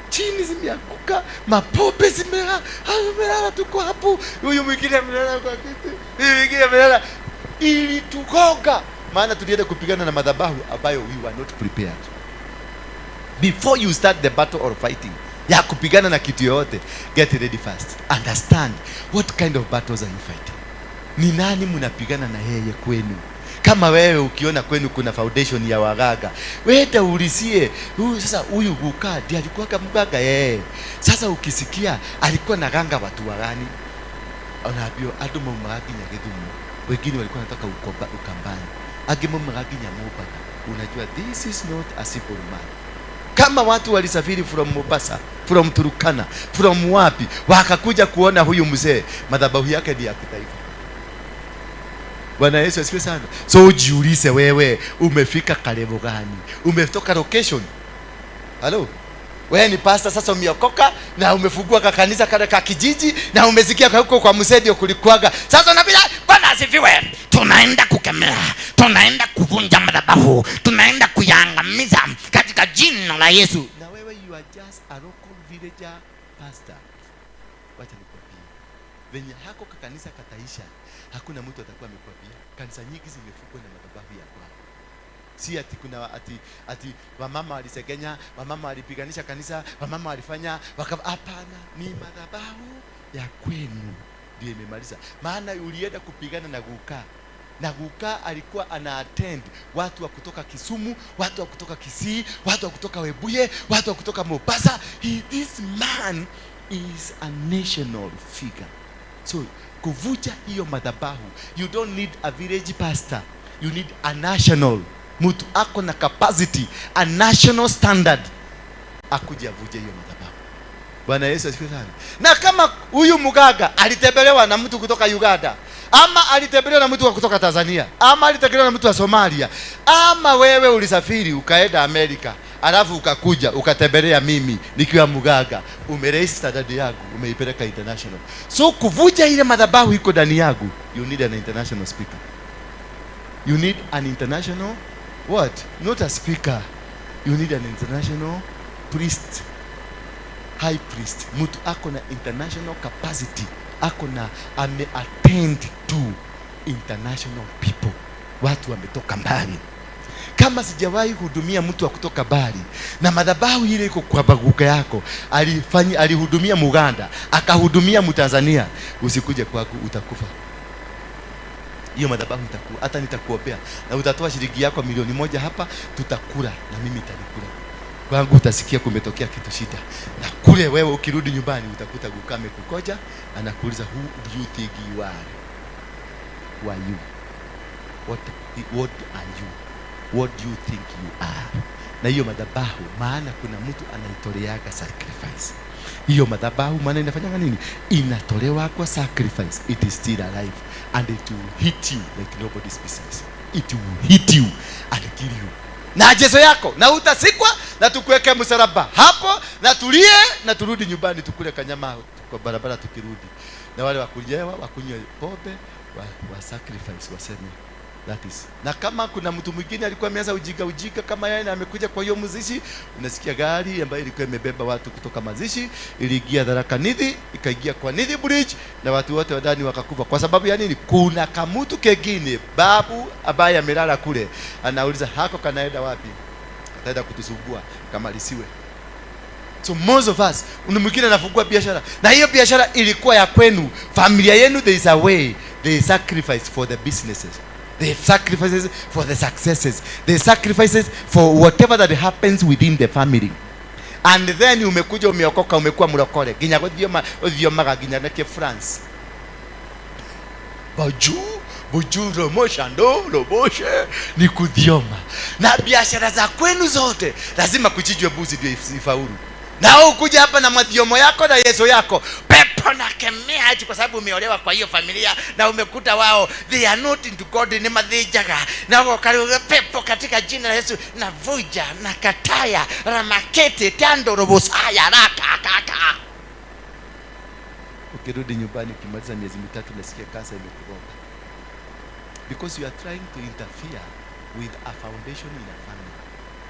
chini, zimeanguka, mapope zimelala, zimelala, tuko hapo, huyu mwingine amelala kwa kiti, huyu mwingine amelala. Ilitugonga, maana tulienda kupigana na madhabahu ambayo we were not prepared. Before you start the battle or fighting ya kupigana na kitu yoyote, get ready first. Understand what kind of battles are you fighting. Ni nani mnapigana na yeye kwenu? Kama wewe ukiona kwenu kuna foundation ya waganga, wenda ulizie huyu sasa, huyu guka ndiye alikuwa kama mganga yeye. Sasa ukisikia alikuwa na ganga watu wagani, unaambiwa andu maumaga nginya Githumo, wengine walikuwa wanataka Ukambani, angĩ maumaga nginya Mombasa. Unajua this is not a simple man. Kama watu walisafiri from Mombasa, from Turkana, from wapi, wakakuja kuona huyu mzee, madhabahu yake ni ya kitaifa. Bwana Yesu asifiwe sana. So ujiulize wewe, umefika karibu gani? Umetoka location? Hello? Wewe ni pastor sasa, umeokoka na umefungua kakanisa kale ka kijiji na umesikia huko kwa msedio kulikuaga. Sasa unapita, Bwana asifiwe. Tunaenda kukemea, tunaenda kuvunja madhabahu, tunaenda kuyaangamiza katika jina la Yesu. Na wewe you are just a local villager pastor. Wacha nikwambie, venye hako kakanisa kataisha, hakuna mtu atakuwa amekwambia. Kanisa nyingi zimefungwa na madhabahu ya kwao. Si ati kuna ati wamama walisegenya, wamama walipiganisha kanisa, wamama walifanya hapana, ni madhabahu ya kwenu ndio imemaliza. Maana ulienda kupigana na guka, na guka alikuwa ana attend watu wa kutoka Kisumu, watu wa kutoka Kisii, watu wa kutoka Webuye, watu wa kutoka Mombasa. This man is a national figure. So kuvuja hiyo madhabahu, you don't need a village pastor, you need a national mtu ako na capacity, a national standard, akuje avuje hiyo madhabahu. Bwana Yesu asifiwe sana. Na kama huyu mganga alitembelewa na mtu kutoka Uganda, ama alitembelewa na mtu wa kutoka Tanzania, ama alitembelewa na mtu wa Somalia, ama wewe ulisafiri ukaenda Amerika, alafu ukakuja ukatembelea mimi nikiwa mganga, umeraise standard yangu, umeipeleka international. So kuvuja ile madhabahu iko ndani yangu, you need an international speaker. You need an international what? Not a speaker. You need an international priest. High priest. Mtu ako na international capacity. Ako na ame attend to international people. Watu wametoka mbali. Kama sijawahi hudumia mtu wa kutoka mbali na madhabahu ile iko kwa baguka yako, alihudumia Muganda, akahudumia Mtanzania, usikuje kwangu, utakufa. Hiyo madhabahu itakuwa, hata nitakuombea na utatoa shilingi yako 1,000,000 hapa, tutakula na mimi nitalikula. Kwangu utasikia kumetokea kitu shida. Na kule wewe ukirudi nyumbani utakuta gukame kukoja, anakuuliza who do you think you are? Who are you? What are you? What do you think you are? Na hiyo madhabahu, maana kuna mtu anaitoleaga sacrifice. Hiyo madhabahu maana inafanyanga nini? Inatolewa kwa sacrifice. It is still alive and it will hit you like nobody's business. It will hit you and kill you. Na Yesu yako, na utasikwa, na tukuweke msalaba hapo, na tulie, na turudi nyumbani tukule kanyama kwa barabara tukirudi. Na wale wakujewa, wakunywe pombe, wa sacrifice waseme that is. Na kama kuna mtu mwingine alikuwa ameanza ujika kama yeye na amekuja kwa hiyo mzishi, unasikia gari ambayo ilikuwa imebeba watu kutoka mazishi iliingia Tharaka Nithi, ikaingia kwa Nithi Bridge na watu wote wa ndani wakakufa. Kwa sababu ya nini? Kuna kamutu kengine babu ambaye amelala kule anauliza hako kanaenda wapi? Ataenda kutusumbua kamalisiwe. So most of us, mwingine anafungua biashara na hiyo biashara ilikuwa ya kwenu, familia yenu, there is a way they sacrifice for the businesses. They sacrifices for the successes. They sacrifices for whatever that happens within the family. And then umekuja umeokoka, umekuwa mlokole. Ginya gothiomaga ginya nake France. Baju, buju romosha ndo roboshe ni kuthioma. Na biashara za kwenu zote lazima kuchinjwe mbuzi ndio ifaulu. Na ukuja hapa na mathiomo yako na Yesu yako, pepo na kemea ati kwa sababu umeolewa kwa hiyo familia na umekuta wao they are not into God, ni madhijaga na wakaruga pepo katika jina la Yesu na vuja na kataya ramakete tando robosaya raka kaka. Ukirudi nyumbani ukimaliza miezi mitatu unasikia kansa imekuroga. Because you are trying to interfere with a foundation in a family.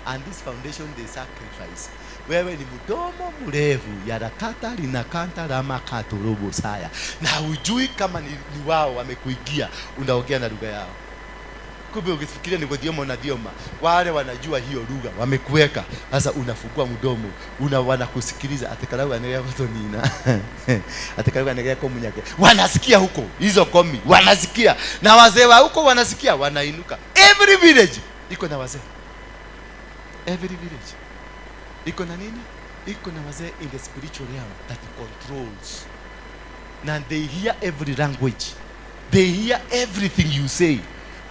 And this foundation they sacrifice. Wewe ni mdomo mrefu ya rakata linakanta rama katorobo saya. Na hujui kama ni wao wamekuingia, unaongea na lugha yao. Kumbe ukifikiria ni kuthioma na thioma, wale wanajua hiyo lugha wamekuweka. Sasa unafungua mdomo, wanakusikiliza atakalau anelea kutonina. Atakalau anelea komunyake. Wanasikia huko hizo komi, wanasikia. Na wazee wa huko wanasikia, wanainuka. Every village iko na wazee. Every village iko na nini? Iko na wazee in the spiritual realm that controls. And they hear every language. They hear everything you say.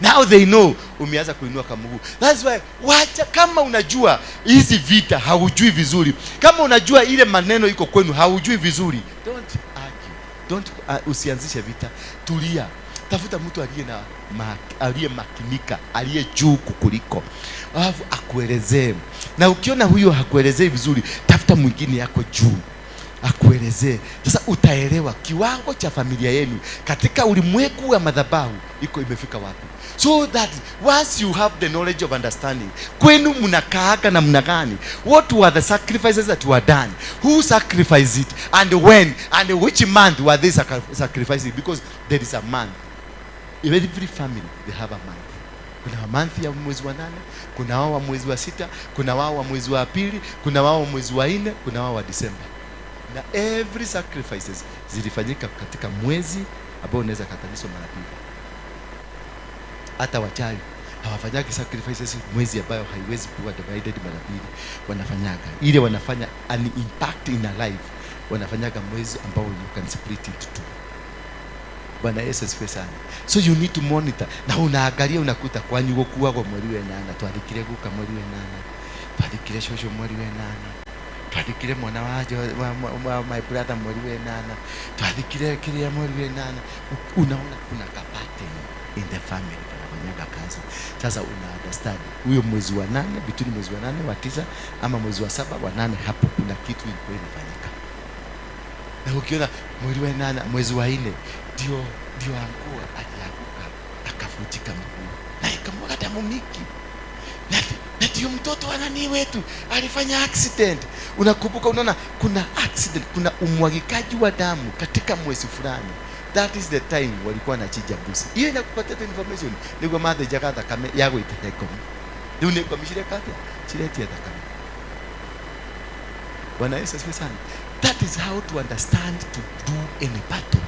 Now they know umeanza kuinua kamguu. That's why wacha, kama unajua hizi vita haujui vizuri, kama unajua ile maneno iko kwenu haujui vizuri, don't argue. Don't usianzishe vita. Tulia. Tafuta mtu aliye makinika, aliye juu kukuliko, alafu akuelezee. Na ukiona huyo hakuelezei vizuri, tafuta Tafuta mwingine yako juu akuelezee. Sasa utaelewa kiwango cha familia yenu katika ulimwengu wa madhabahu iko imefika wapi, so that once you have the knowledge of understanding kwenu mnakaaga namna gani, what were the sacrifices that were done, who sacrificed it, and when, and which month were they sacrificing, because there is a month. In every family they have a month. Kuna wa month ya mwezi wa 8, kuna wao wa mwezi wa 6, kuna wao wa mwezi wa 2, kuna wao wa mwezi wa 4, kuna wao wa Disemba. Na every sacrifices zilifanyika katika mwezi ambao unaweza katanishwa mara mbili. Hata wachawi hawafanyagi sacrifices mwezi ambayo haiwezi kuwa divided mara mbili. Wanafanyaga ile, wanafanya an impact in a life, wanafanyaga mwezi ambao you can split it two. Bwana Yesu asifiwe sana. So you need to monitor. Na unaangalia unakuta kwanyu gukuagwo mweri wa 8, twathikire guka mweri wa 8, twathikire cũcũ mweri wa 8, twathikire mwana wa my brother mweri wa 8, twathikire kiria mweri wa 8. Unaona kuna ka pattern in the family kanafanyaga kazi. Sasa una understand huyo mwezi wa 8, between mwezi wa 8 wa 9 ama mwezi wa 7 wa 8, hapo kuna kitu ilikuwa inafanyika. Na ukiona mwezi wa 8, mwezi wa 4 ndio anguka, alianguka akavunjika mguu na ikamwaga damu mingi. Na ndio mtoto wa nani wetu alifanya accident. Unakumbuka, unaona kuna accident, kuna umwagikaji wa damu katika mwezi fulani. That is the time walikuwa wanachinja mbuzi. Hiyo inakupatia information. Niguo mathĩnjaga thakame ya gũitĩka ikũmi. Rĩu nĩ ikũmi cireka atĩa? Ciretia thakame. Bwana Yesu asifiwe sana. That is how to understand to do any battle.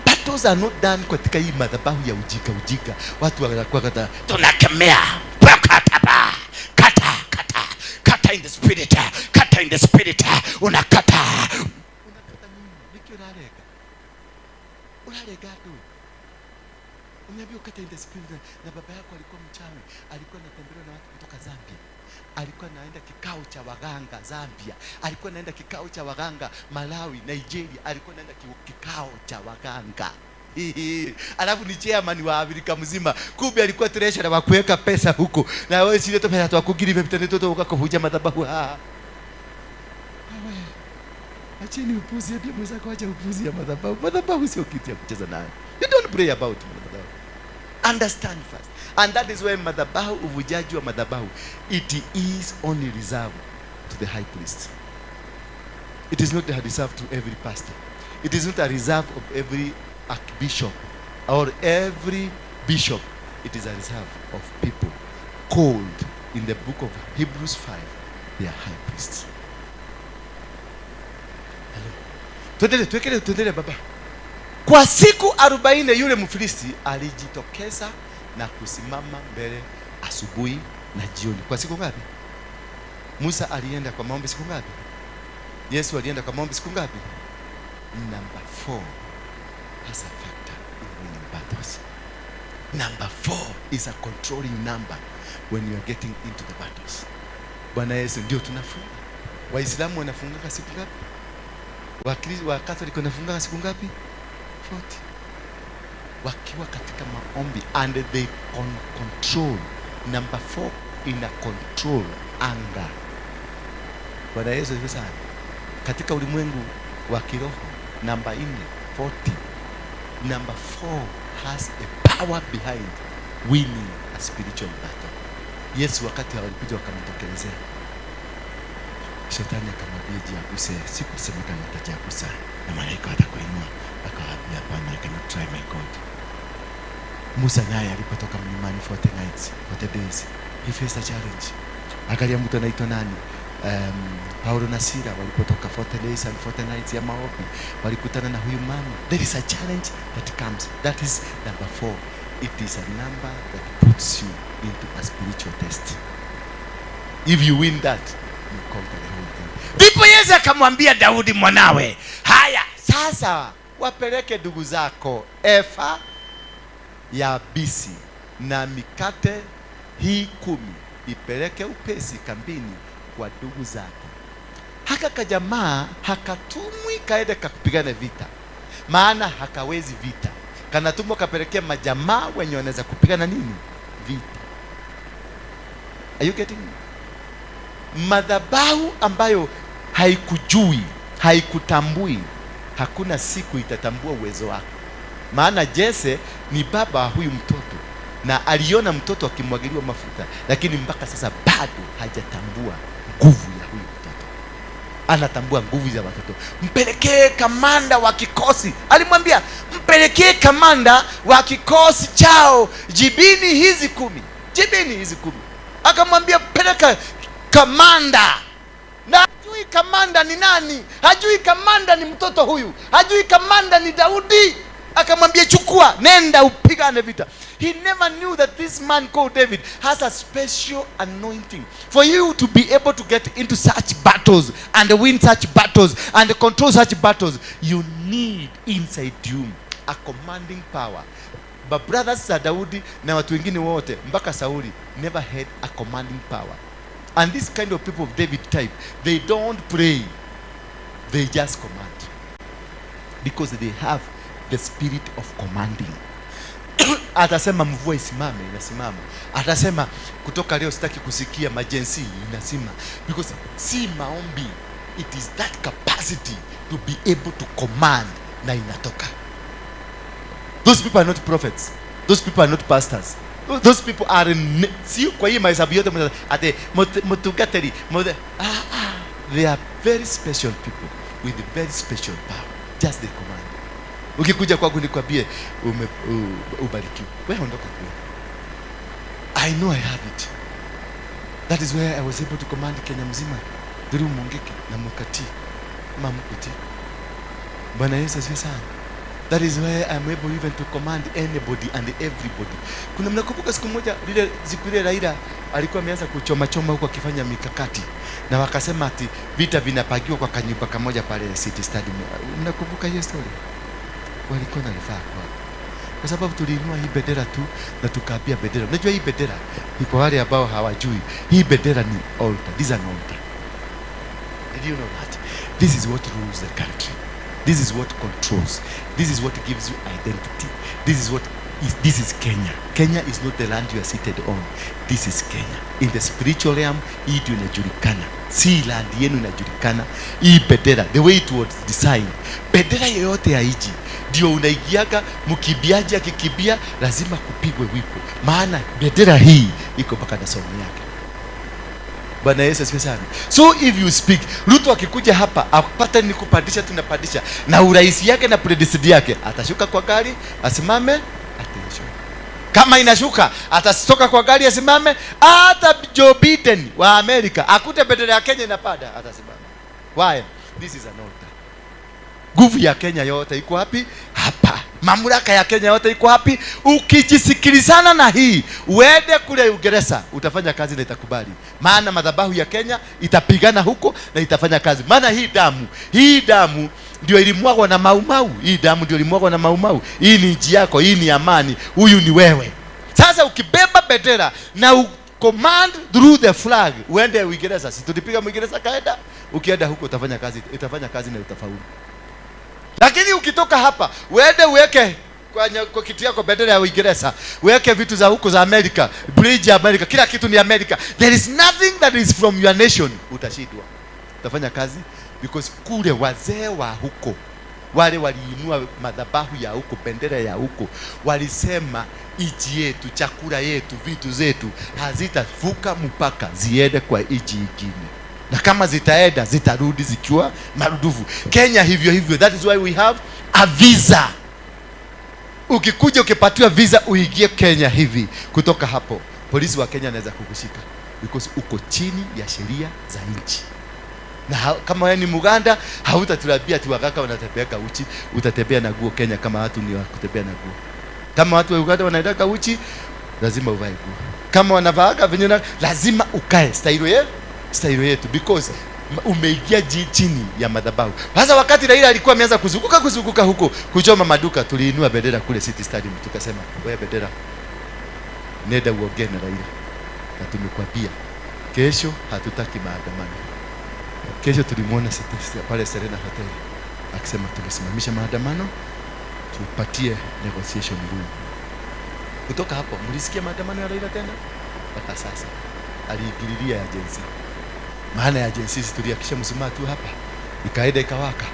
Battles are not done katika hii madhabahu ya ujika ujika. Watu wanakuwa kata tunakemea kata kata kata kata in the spirit, kata in the spirit, unakata. Unakata nini? Niki unarega? Unarega tu. Umeambiwa kata in the spirit, na baba yako alikuwa mchawi, alikuwa anatembelewa na watu kutoka Zambia. Alikuwa anaenda kikao cha waganga Zambia, alikuwa anaenda kikao cha waganga Malawi, Nigeria, alikuwa anaenda kikao cha waganga. Alafu ni chairman wa Afrika mzima. Kumbe alikuwa treasurer wa kuweka pesa huko. Na wewe sio tu pesa twakugiri vipi toto ukakuvunja madhabahu. Wewe acheni upuzi, ndio mwenzako acha upuzi ya madhabahu. Madhabahu sio kitu ya kucheza nayo. You don't pray about madhabahu. Understand first. And that is why madhabahu, uvujaji wa madhabahu, it is only reserved to the high priest. It is not reserved to every pastor. It is not a reserve of every archbishop or every bishop. It is a reserve of people called in the book of Hebrews 5, they are high priests. Hello. Tuendelee, tuendelee baba. Kwa siku 40 yule Mfilisti alijitokeza na kusimama mbele asubuhi na jioni. Kwa siku ngapi? Musa alienda kwa maombi siku ngapi? Yesu alienda kwa maombi siku ngapi? Number 4 has a factor in winning battles. Number 4 is a controlling number when you are getting into the battles. Bwana Yesu ndio tunafunga. Waislamu wanafunga siku ngapi? Wakristo wa Catholic wanafunga siku ngapi? 40. Wakiwa katika maombi, and they control. Number 4 ina control anger. Bwana Yesu asifiwe sana. Katika ulimwengu wa kiroho namba 4, 40. Number 4 has a power behind winning a spiritual battle. Yesu wakati walikuja wakamtokelezea, shetani akamwambia jiaguse, sikusemekana atajiagusa na malaika watakuinua. Akawaambia hapana, I cannot try my God. Musa naye alipotoka mlimani 40 nights, 40 days, he faced a challenge. Angalia mtu anaitwa nani? Paulo na Sila walipotoka 40 days and 40 nights ya maombi, walikutana na huyu mama. There is a challenge that comes. That is number 4. It is a number that puts you into a spiritual test. If you win that, you conquer the whole thing. Ndipo Yesu akamwambia Daudi mwanawe, haya sasa wapeleke ndugu zako efa ya bisi na mikate hii 10, ipeleke upesi kambini kwa ndugu zako. Haka kajamaa hakatumwi kaende kakupigana vita, maana hakawezi vita. Kanatumwa kapelekea majamaa wenye wanaweza kupigana nini? Vita. Are you getting me? Madhabahu ambayo haikujui, haikutambui, hakuna siku itatambua uwezo wako. Maana Jesse ni baba wa huyu mtoto na aliona mtoto akimwagiliwa mafuta, lakini mpaka sasa bado hajatambua nguvu ya huyu mtoto. Anatambua nguvu za watoto. Mpelekee kamanda wa kikosi, alimwambia mpelekee kamanda wa kikosi chao jibini hizi 10, jibini hizi 10. Akamwambia peleka kamanda. Na hajui kamanda ni nani, hajui kamanda ni mtoto huyu, hajui kamanda ni Daudi. Akamwambia chukua, nenda upigane vita. He never knew that this man called David has a special anointing for you to be able to get into such battles and win such battles and control such battles. You need inside you a commanding power. But brothers za Daudi na watu wengine wote mpaka Sauli never had a commanding power. And this kind of people of David type, they don't pray, they just command, because they have the spirit of commanding. Atasema mvua isimame, inasimama. Atasema kutoka leo sitaki kusikia majensi, inasima. Because si maombi, it is that capacity to be able to command na inatoka. Those people are not prophets. Those people are not pastors. Those people are si kwa hii mahesabu yote ate mutungateri, they are very special people with very special power. Just the command. Ukikuja kwangu nikwambie ubarikiwe, wewe ondoka tu. I know I have it. That is where I was able to command Kenya mzima through Mungiki na Mukati Mamukuti. Bwana Yesu asifiwe sana. That is where I'm able even to command anybody and everybody. Kuna mnakumbuka siku moja lile siku ile Raila alikuwa ameanza kuchoma choma huko akifanya mikakati, na wakasema ati vita vinapagiwa kwa kanyumba kamoja pale City Stadium. Mnakumbuka hiyo story? Walikuwa na rifaa kwa sababu tuliinua hii bendera tu na tukaambia bendera. Unajua hii bendera ni kwa wale ambao hawajui. Hii bendera ni altar. This is an altar. Did you know that? This is what rules the country. This is what controls. This is what gives you identity. This is what is, this is Kenya. Kenya is not the land you are seated on. This is Kenya. In the spiritual realm, hii ndio inajulikana. Si land yenu inajulikana. Hii bendera, the way it was designed. Bendera yoyote ya nchi ndio unaigiaga, mkimbiaji akikimbia lazima kupigwe wipo. Maana bendera hii iko mpaka na somo yake. Bwana Yesu asifiwe sana. So if you speak, Ruto akikuja hapa apate ni kupandisha, tunapandisha na uraisi yake na predicted yake, atashuka kwa gari asimame, atensho. Kama inashuka atatoka kwa gari asimame. Hata Joe Biden wa Amerika akute bendera ya Kenya inapanda, atasimama. Why? This is an altar. Nguvu ya Kenya yote iko wapi? Hapa. Mamlaka ya Kenya yote iko wapi? Ukijisikilizana na hii, uende kule Uingereza, utafanya kazi na itakubali. Maana madhabahu ya Kenya itapigana huko na itafanya kazi. Maana hii damu ndio ilimwagwa na Mau Mau. Hii damu ndio ilimwagwa na Mau Mau. Hii ni nchi yako, hii ni amani, huyu ni wewe. Sasa ukibeba bendera na command through the flag, uende Uingereza. Si tulipiga Uingereza kaenda? Ukienda huko utafanya kazi, itafanya kazi na utafaulu. Lakini ukitoka hapa uende uweke kwa kitu yako bendera ya Uingereza, uweke vitu za huko za Amerika, bridge ya Amerika, kila kitu ni Amerika. There is nothing that is from your nation. Utashindwa. Utafanya kazi because kule wazee wa huko wale waliinua madhabahu ya huko, bendera ya huko, walisema nchi yetu, chakula yetu, vitu zetu hazitavuka mpaka ziende kwa nchi nyingine. Na kama zitaenda zitarudi zikiwa marudufu. Kenya hivyo hivyo. That is why we have a visa. Ukikuja ukipatiwa visa uingie Kenya hivi, kutoka hapo polisi wa Kenya anaweza kukushika because uko chini ya sheria za nchi. Na kama wewe ni Muganda hautatulabia ati wakaka wanatembea uchi, utatembea na guo Kenya kama watu ni wa kutembea na guo. Kama watu wa Uganda wanaenda uchi, lazima uvae guo. Kama wanavaaga venye lazima ukae style yetu, style yetu, because umeingia chini ya madhabahu. Sasa wakati Raila alikuwa ameanza kuzunguka huko kuchoma maduka, tuliinua bendera kule City Stadium tukasema, wewe bendera, nenda uongee na Raila. Na tumekwambia kesho hatutaki maandamano. Kesho tulimuona pale Serena Hotel akisema tumesimamisha maandamano, tupatie negotiation room. Kutoka hapo mlisikia maandamano ya Raila tena? Mpaka sasa aliingililia agency. Maana ya Gen Z tuliakisha mshumaa tu hapa, ikaenda ikawaka.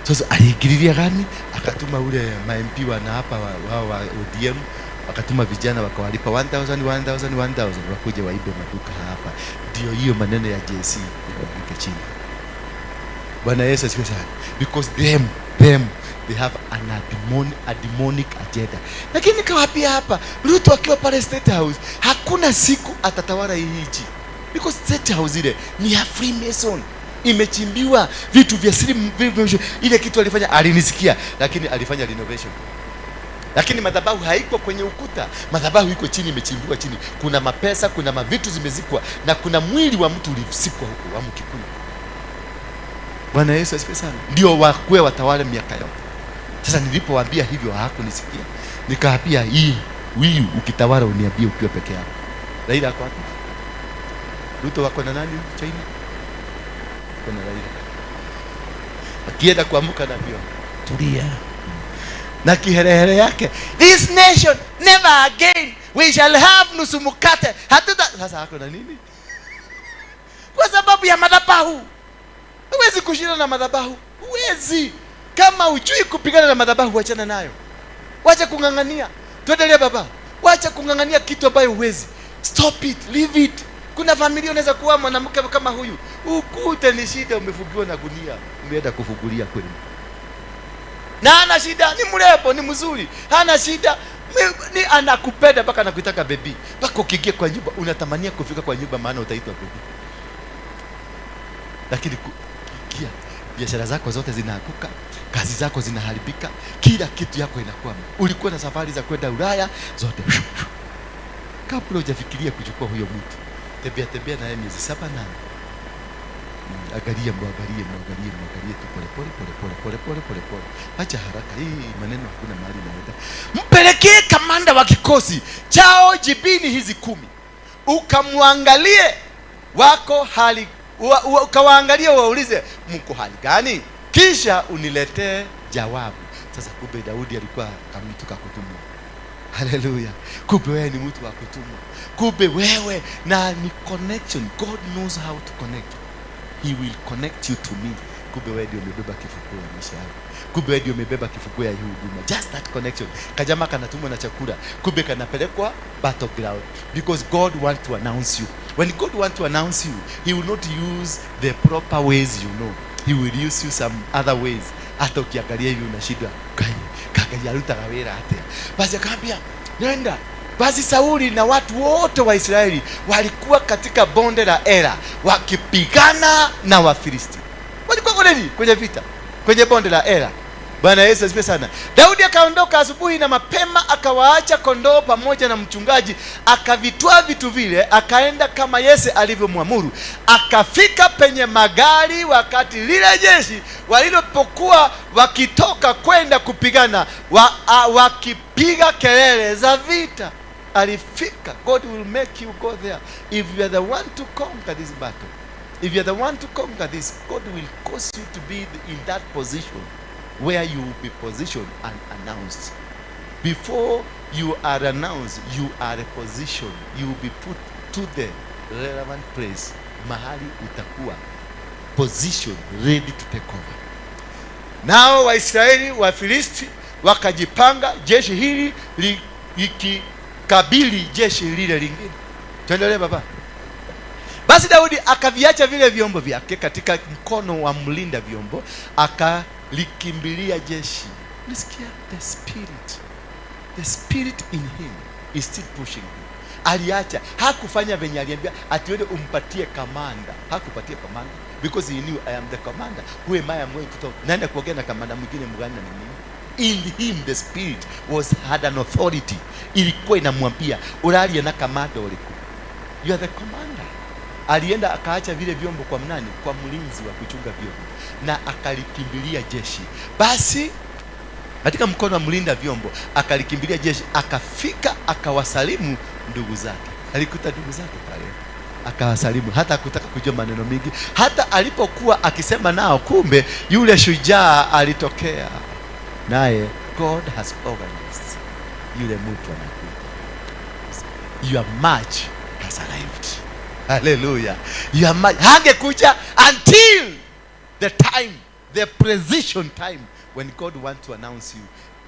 Sasa aliingililia gani? Akatuma ule ma MP wana hapa wa ODM, akatuma vijana wakawalipa 1000 1000 1000 wakuje waibe maduka hapa. Ndio hiyo maneno ya JC imwagike chini. Bwana Yesu asifiwe sana. Because them they have a demonic agenda. Lakini nikawaambia hapa, Ruto akiwa pale State House, hakuna siku atatawala hii nchi. Because State House ile ni ya Freemason. Imechimbiwa vitu vya siri, ile kitu alifanya, alinisikia, lakini alifanya renovation. Lakini madhabahu haiko kwenye ukuta, madhabahu iko chini, imechimbiwa chini. Kuna mapesa, kuna mavitu zimezikwa, na kuna mwili wa mtu ulizikwa huko wa Mkikuyu. Bwana Yesu asifiwe sana. Ndio wakwe watawale miaka yote. Sasa nilipowaambia hivyo hawakunisikia. Nikaambia hii, huyu ukitawala uniambie ukiwa peke yako. Raila ako wapi? Ruto wako na nani China? Kuna Raila. Akienda kuamuka na bio. Tulia. Na kiherehere yake, this nation never again we shall have nusu mkate. Hatuta sasa ako na nini? Kwa sababu ya madhabahu. Huwezi kushinda na madhabahu. Huwezi. Kama hujui kupigana na madhabahu, achana nayo. Wacha kung'ang'ania. Tuendelee baba. Wacha kung'ang'ania kitu ambayo huwezi. Stop it, leave it. Kuna familia unaweza kuwa mwanamke kama huyu, ukute ni shida, umefugiwa na gunia, umeenda kufugulia kwenu. Na hana shida, ni mrembo, ni mzuri. Hana shida, ni anakupenda mpaka anakuitaka baby. Mpaka ukiingia kwa nyumba unatamania kufika kwa nyumba maana utaitwa baby. Lakini kuingia, biashara zako zote zinaanguka, kazi zako zinaharibika, kila kitu yako inakwama. Ulikuwa na safari za kwenda Ulaya zote. Kabla hujafikiria kuchukua huyo mtu, tembea tembea naye miezi 7 8. Angalia, mwangalie, mwangalie, mwangalie tu pole pole pole pole pole pole pole pole. Acha haraka, hii maneno hakuna mahali inaenda. Mpelekee kamanda wa kikosi chao jibini hizi 10. Ukamwangalie wako hali, ukawaangalie waulize mko hali gani? Kisha uniletee jawabu. Sasa kumbe Daudi alikuwa kama mtu kakutumwa. Hallelujah. Kumbe wewe ni mtu wa kutumwa. Kumbe wewe na ni connection. God knows how to connect. He will connect you to me. Kumbe wewe ndio umebeba kifunguo ya maisha yako. Kumbe wewe ndio umebeba kifunguo ya hii huduma. Just that connection. Kajama kanatumwa na chakula. Kumbe kanapelekwa battleground. Because God wants to announce you. When God wants to announce you, he will not use the proper ways you know. He will use you some other ways. Hata ukiangalia hivi unashindwa. Kagai arutaga wĩra atĩa? Basi akamwambia, nenda. Basi Sauli na watu wote wa Israeli walikuwa katika bonde la Ela wakipigana na Wafilisti. Walikuwa kweli kwenye vita, kwenye bonde la Ela. Bwana Yesu asifiwe sana. Daudi akaondoka asubuhi na mapema, akawaacha kondoo pamoja na mchungaji, akavitwaa vitu vile, akaenda kama Yese alivyomwamuru. Akafika penye magari wakati lile jeshi walilopokuwa wakitoka kwenda kupigana, wakipiga kelele za vita. Alifika. God will make you go there. If you are the one to conquer this battle, if you are the one to conquer this, God will cause you to be in that position where you will be positioned and announced. Before you are announced, you are a position. You will be put to the relevant place. Mahali utakuwa position ready to take over. Nao Waisraeli wa Filisti wakajipanga, jeshi hili likikabili jeshi lile lingine. Tuendelee baba. Basi Daudi akaviacha vile vyombo vyake katika mkono wa mlinda vyombo, akalikimbilia jeshi. Nisikia the spirit. The spirit in him is still pushing him. Aliacha, hakufanya venye aliambia ati wewe umpatie kamanda. Hakupatia kamanda because he knew I am the commander. Who am I? I'm going to talk. Naenda kuongea na kamanda mwingine mgani na nini? In him the spirit was had an authority. Ilikuwa inamwambia ulalia na kamanda uliku. You are the commander. Alienda akaacha vile vyombo kwa mnani? Kwa mlinzi wa kuchunga vyombo, na akalikimbilia jeshi. Basi katika mkono wa mlinda vyombo akalikimbilia jeshi, akafika akawasalimu ndugu zake. Alikuta ndugu zake pale, akawasalimu. Hata hakutaka kujua maneno mingi. Hata alipokuwa akisema nao, kumbe yule shujaa alitokea. Naye God has organized yule mtu anakuja. Your match has arrived. Hallelujah. Your hangekuja until the time, the precision time when God wants to announce you.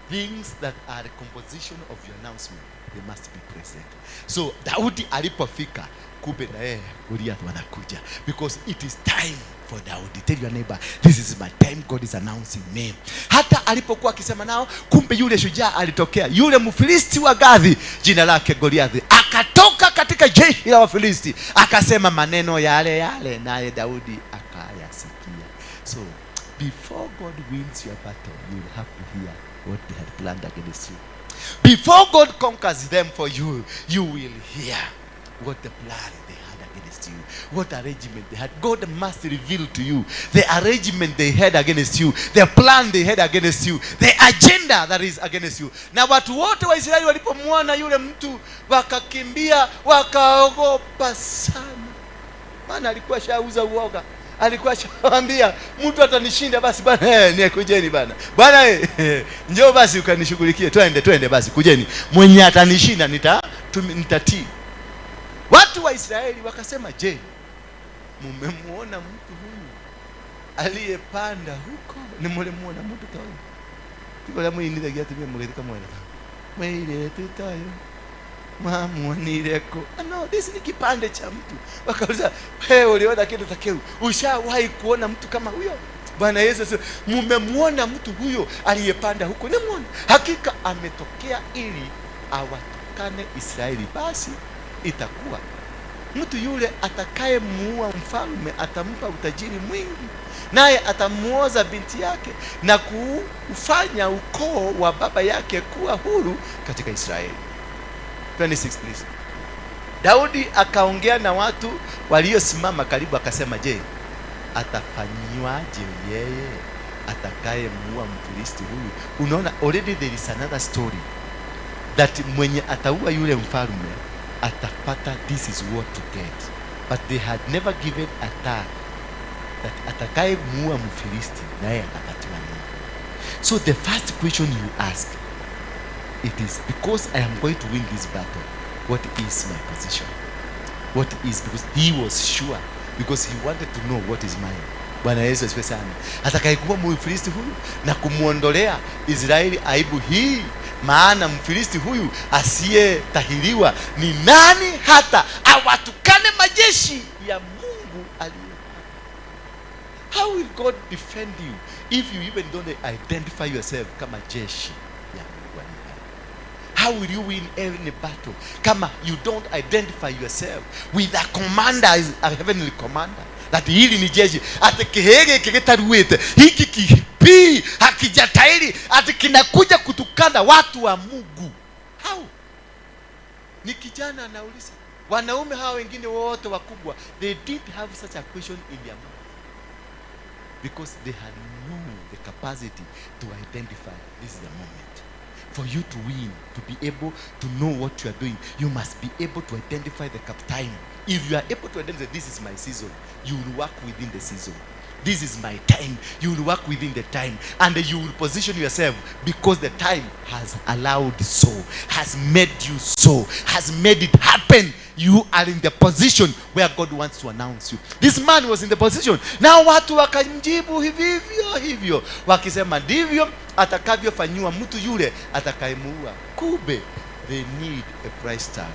Things that are the composition of your announcement, they must be present. So Daudi alipofika, kumbe na yeye Goliath wanakuja, because it is time for Daudi. Tell your neighbor, this is my time, God is announcing me. Hata alipokuwa akisema nao, kumbe yule shujaa alitokea, yule Mfilisti wa Gathi, jina lake Goliathi, akatoka katika jeshi la Wafilisti, akasema maneno yale yale, naye Daudi akayasikia. So before God wins your battle, you will have to hear what they had planned against you. Before God conquers them for you, you will hear what the plan they had against you, what arrangement they had. God must reveal to you the arrangement they had against you, the plan they had against you, the agenda that is against you. Na watu wote wa Israeli walipomwona yule mtu wakakimbia, wakaogopa sana, maana alikuwa shauza uoga, alikuwa shawaambia mtu atanishinda basi bana, nikujeni bana, bana, njoo basi ukanishughulikie, twende twende basi, kujeni, mwenye atanishinda nitatii. Watu wa Israeli wakasema, je, mumemuona mtu huyu aliyepanda huko? Ni mulimuona mtu toyo tikola mwinithagia atumia mugithika mwena mwairetu toyo mwamuonireko? No, this ni kipande cha mtu. Wakauliza, wewe uliona kitu ta kiu? Ushawahi kuona mtu kama huyo? Bwana Yesu asifiwe. Mumemuona mtu huyo aliyepanda huko? Nimuona. Hakika ametokea ili awatukane Israeli. Basi itakuwa mtu yule atakayemuua mfalme atampa utajiri mwingi, naye atamuoza binti yake na kuufanya ukoo wa baba yake kuwa huru katika Israeli. 26 please. Daudi akaongea na watu waliosimama karibu akasema, je, atafanywaje yeye atakayemuua Mfilisti huyu? Unaona, already there is another story that mwenye ataua yule mfalme atapata, this is what to get. But they had never given a tag that atakayemuua Mfilisti naye atapatiwa nini. So the first question you ask, it is because I am going to win this battle, what is my position? What is, because he was sure, because he wanted to know what is mine. Bwana Yesu asifiwe sana. Atakayekuwa Mfilisti huyu na kumuondolea Israeli aibu hii, maana Mfilisti huyu asiyetahiriwa ni nani hata awatukane majeshi ya Mungu aliye hai? How will God defend you if you even don't identify yourself kama jeshi ya Mungu aliye hai? How will you win any battle kama you don't identify yourself with a commander, a heavenly commander? That hili ni jeshi, ati kĩhĩ gĩkĩ gĩtaruĩte, hiki kipi hakijatairi, ati kinakuja kutukana watu wa Mungu. How? Ni kijana anauliza. Wanaume hawa wengine wote wakubwa, they didn't have such a question in their mouth, because they had known the capacity to identify this is the moment. For you to win, to be able to know what you are doing, you must be able to identify the time. If you are able to identify this is my season, you will work within the season. This is my time. You will work within the time. And you will position yourself because the time has allowed so, has made you so, has made it happen. You are in the position where God wants to announce you. This man was in the position. Now watu wakamjibu hivi hivyo hivyo, wakisema ndivyo atakavyofanyiwa mtu yule atakayemuua. Kumbe they need a price tag.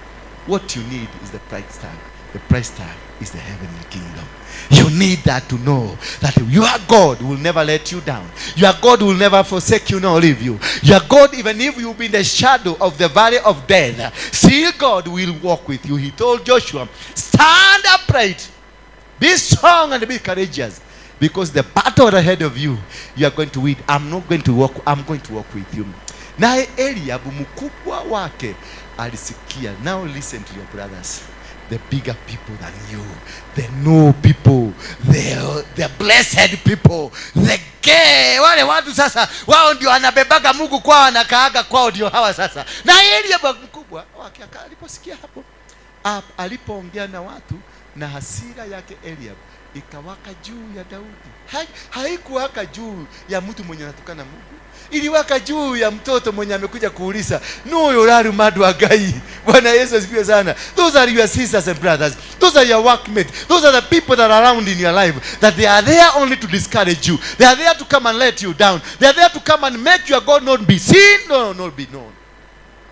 What you need is the price tag. The price tag is the heavenly kingdom. You need that to know that your God will never let you down. Your God will never forsake you nor leave you. Your God, even if you be in the shadow of the valley of death, still God will walk with you. He told Joshua, stand upright, be strong and be courageous, because the battle ahead of you, you are going to win. I'm not going to walk, I'm going to walk with you. Naye Eliabu mkubwa wake alisikia. Now listen to your brothers, the bigger people than you, the know people, the blessed people, the gay. Wale watu sasa wao ndio wanabebaga Mungu kwao, wanakaaga kwao, ndio hawa sasa. Na Eliabu mkubwa wake aliposikia hapo, alipoongea na watu, na hasira yake Eliabu Ikawaka juu ya Daudi. Haikuwaka juu ya mtu mwenye anatukana Mungu, iliwaka juu ya mtoto mwenye amekuja kuuliza nuyu uraruma andu a Ngai. Bwana Yesu asifiwe sana. Those are your sisters and brothers, those are your workmates, those are the people that are around in your life, that they are there only to discourage you. They are there to come and let you down. They are there to come and make your God not be seen, no, not be known.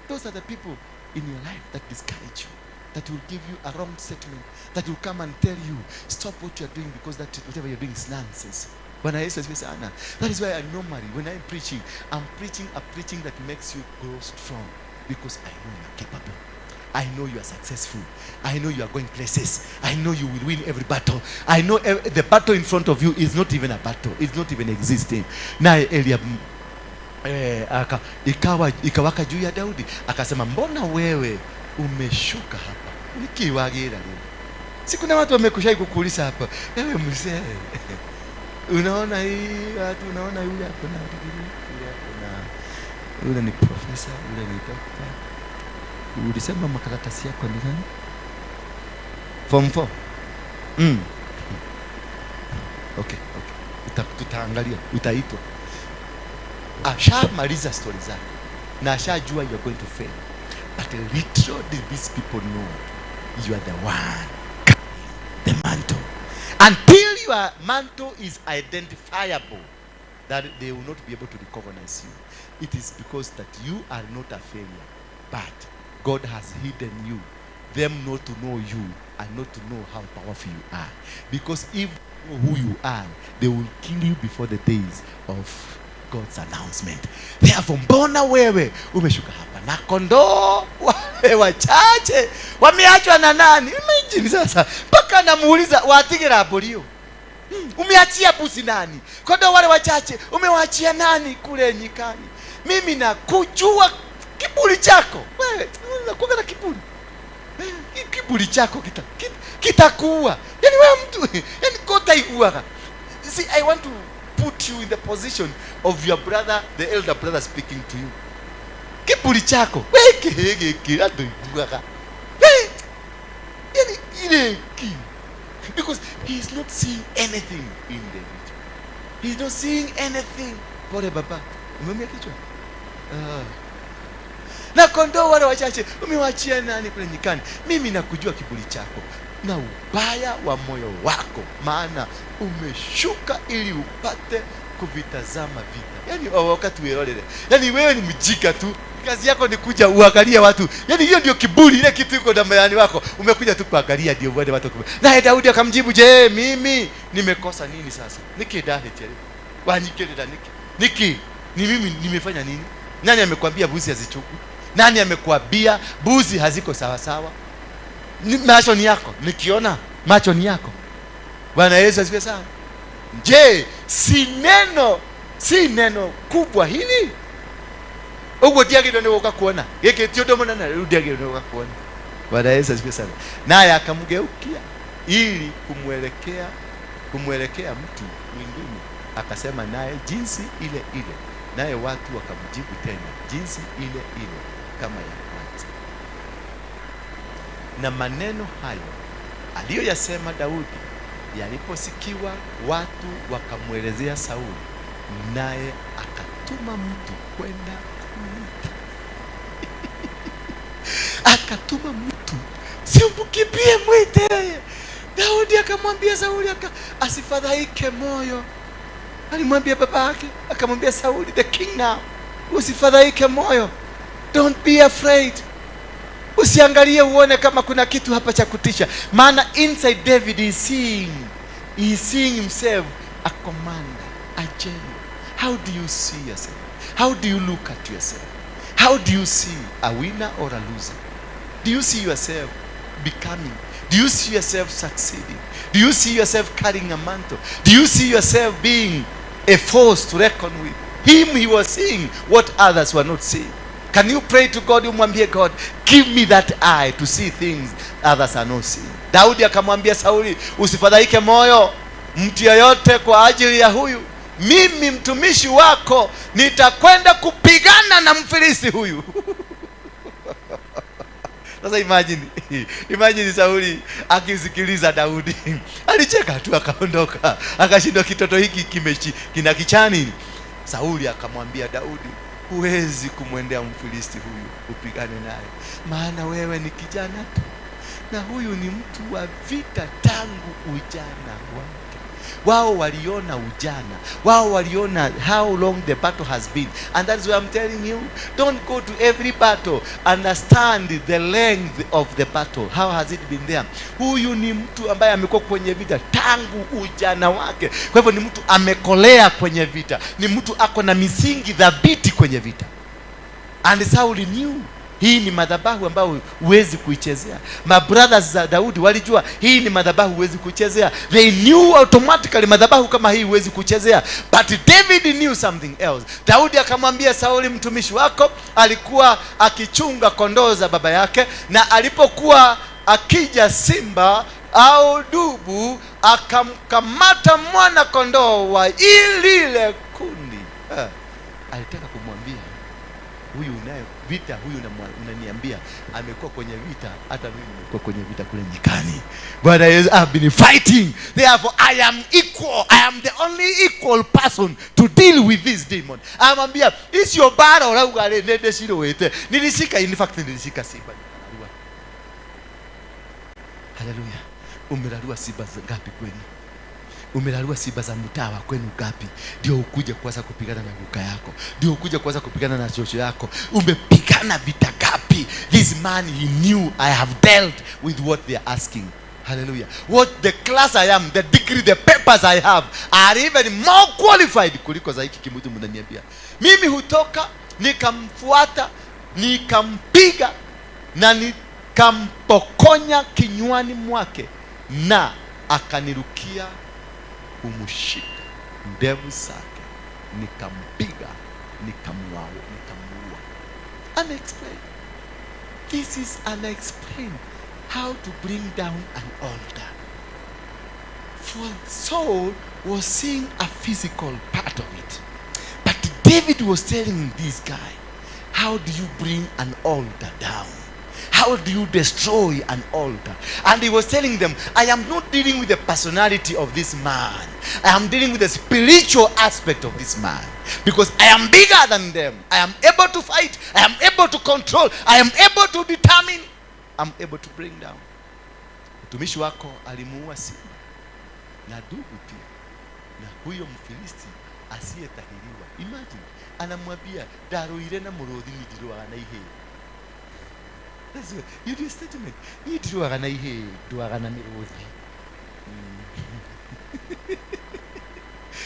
Those are the people in your life that discourage you, that will give you a wrong statement, that will come and tell you, stop what you are doing, because that whatever you're doing is nonsense. Bwana Yesu asifiwe sana. That is why I normally, when I'm preaching, I'm preaching a preaching that makes you grow strong, because I know you are capable. I know you are successful. I know you are going places. I know you will win every battle. I know the battle in front of you is not even a battle. It's not even existing. Naye Eliab ikawaka juu ya Daudi, akasema, mbona wewe umeshuka hapa nikiwagira leo? Si kuna watu wamekushai kukuuliza hapa, wewe mzee, unaona hii watu, unaona yule ako na degree, yule ako na, yule ni professor, yule ni doctor. Ulisema makaratasi yako ni gani? Form 4. Okay. Tutaangalia, utaitwa. Ashamaliza story zake na ashajua you are going to fail, but little did these people know you are the one carrying the mantle. Until your mantle is identifiable, that they will not be able to recognize you. It is because that you are not a failure, but God has hidden you, them not to know you and not to know how powerful you are. Because if they know who you are, they will kill you before the days of God's announcement. Therefore, mbona wewe umeshuka hapa na kondoo wale wachache wameachwa na nani? Imagine sasa, mpaka namuuliza watigira mbũri. Umeachia mbuzi nani? Kondoo wale wachache umewaachia nani kule nyikani? Mimi nakujua kiburi chako. Wewe unakuwa na kiburi. Kiburi chako kitakuua. Yaani wewe mtu, yaani kota iguaga. See, I want to put you in the position of your brother, the elder brother speaking to you. Kiburi chako. Wewe kihege kira. Wewe yaani ile ki. Because he is not seeing anything in David. He is not seeing anything. Pole baba. Umeumia kichwa? Na kondoo wale wachache umewaachia nani kule nyikani? Mimi nakujua kiburi chako na ubaya wa moyo wako, maana umeshuka ili upate kuvitazama vita. Yaani wakati uelele. Yaani wewe ni mjika tu. Kazi yako ni kuja uangalie watu. Yaani hiyo ndio kiburi, ile kitu iko ndani wako. Umekuja tu kuangalia ndio uone watu. Naye Daudi akamjibu, je, mimi nimekosa nini sasa? Niki dahetere. Wanyikirira niki. Niki, ni mimi nimefanya nini? Nani amekwambia mbuzi hazichukui? Nani amekwambia mbuzi haziko sawa sawa? Macho ni yako. Nikiona macho ni yako. Bwana Yesu asifiwe sana. Je, si neno kubwa hili? Uguo ndiagĩrĩirwo nĩ gũka kuona. Gĩkĩ ti ũndũ mũnene, rĩu ndiagĩrĩirwo nĩ gũka kuona. Bwana Yesu asifiwe sana. Naye akamgeukia ili kumwelekea mtu mwingine, akasema naye jinsi ile ile. Naye watu wakamjibu tena jinsi ile ile kama ya kwanza. Na maneno hayo aliyoyasema Daudi yaliposikiwa, watu wakamwelezea Sauli, naye akatuma mtu kwenda kumwita. Akatuma mtu, si mkimbie mwite. Daudi akamwambia Sauli asifadhaike moyo. Alimwambia baba yake, akamwambia Sauli, the king now, usifadhaike moyo. Don't be afraid. Usiangalie uone kama kuna kitu hapa cha kutisha. Maana inside David he is seeing himself a commander, a general. How do you see yourself? How do you look at yourself? How do you see a winner or a loser? Do you see yourself becoming? Do you see yourself succeeding? Do you see yourself carrying a mantle? Do you see yourself being a force to reckon with? Him, he was seeing what others were not seeing. Can you pray to God? Umwambie God, give me that eye to see things others are not seeing. Daudi akamwambia Sauli, usifadhaike moyo mtu yeyote kwa ajili ya huyu. Mimi mtumishi wako nitakwenda kupigana na Mfilisti huyu. Sasa imagine Sauli akisikiliza Daudi. Alicheka tu akaondoka. Akashindwa, kitoto hiki kina kichani. Sauli akamwambia Daudi, huwezi kumwendea Mfilisti huyu upigane naye, maana wewe ni kijana tu na huyu ni mtu wa vita tangu ujana wake. Wao waliona ujana, wao waliona how long the battle has been. And that's why I'm telling you, don't go to every battle. Understand the length of the battle. How has it been there? Huyu ni mtu ambaye amekuwa kwenye vita tangu ujana wake. Kwa hivyo ni mtu amekolea kwenye vita, ni mtu ako na misingi thabiti kwenye vita. And Saul knew hii ni madhabahu ambayo huwezi kuichezea. My brothers za Daudi walijua hii ni madhabahu huwezi kuichezea. They knew automatically madhabahu kama hii huwezi kuchezea. But David knew something else. Daudi akamwambia Sauli, mtumishi wako alikuwa akichunga kondoo za baba yake, na alipokuwa akija simba au dubu akamkamata mwana kondoo wa lile kundi. Alitaka kumwambia huyu unayo vita, huyu unaniambia amekuwa kwenye vita, hata mimi nimekuwa kwenye vita kule nyikani. Bwana Yesu, I've been fighting, therefore I am equal. I am the only equal person to deal with this demon. Amwambia icio mbara urauga rĩ, nĩ ndĩcirũĩte, nilishika, in fact nilishika simba nikararua. Haleluya. Umerarua simba ngapi kwenu? Umerarua simba za mtaa wa kwenu ngapi? Ndio ukuje kuanza kupigana na guka yako, ndio ukuje kuanza kupigana na shosho yako. Umepigana vita ngapi? This man, he knew, I have dealt with what they are asking. Hallelujah. What the class I am, the degree, the papers I have are even more qualified kuliko za hiki kimutu mnaniambia. Mimi hutoka nikamfuata, nikampiga na nikampokonya kinywani mwake, na akanirukia kumshika ndevu zake, nikampiga, nikamuua. Unexplained. This is unexplained. How to bring down an altar. For Saul was seeing a physical part of it. But David was telling this guy, how do you bring an altar down? How do you destroy an altar? And he was telling them, I am not dealing with the personality of this man. I am dealing with the spiritual aspect of this man. Because I am bigger than them. I am able to fight. I am able to control. I am able to determine. I'm able to bring down. Mtumishi wako alimuua simba na dubu pia, na huyo Mfilisti asiyetahiriwa. Imagine, anamwambia ndaruire na muruthi, ni ndiruaga na ihĩĩ. That's what, you do statement. Ni ndiruaga na ihĩĩ, nduaga na miruthi.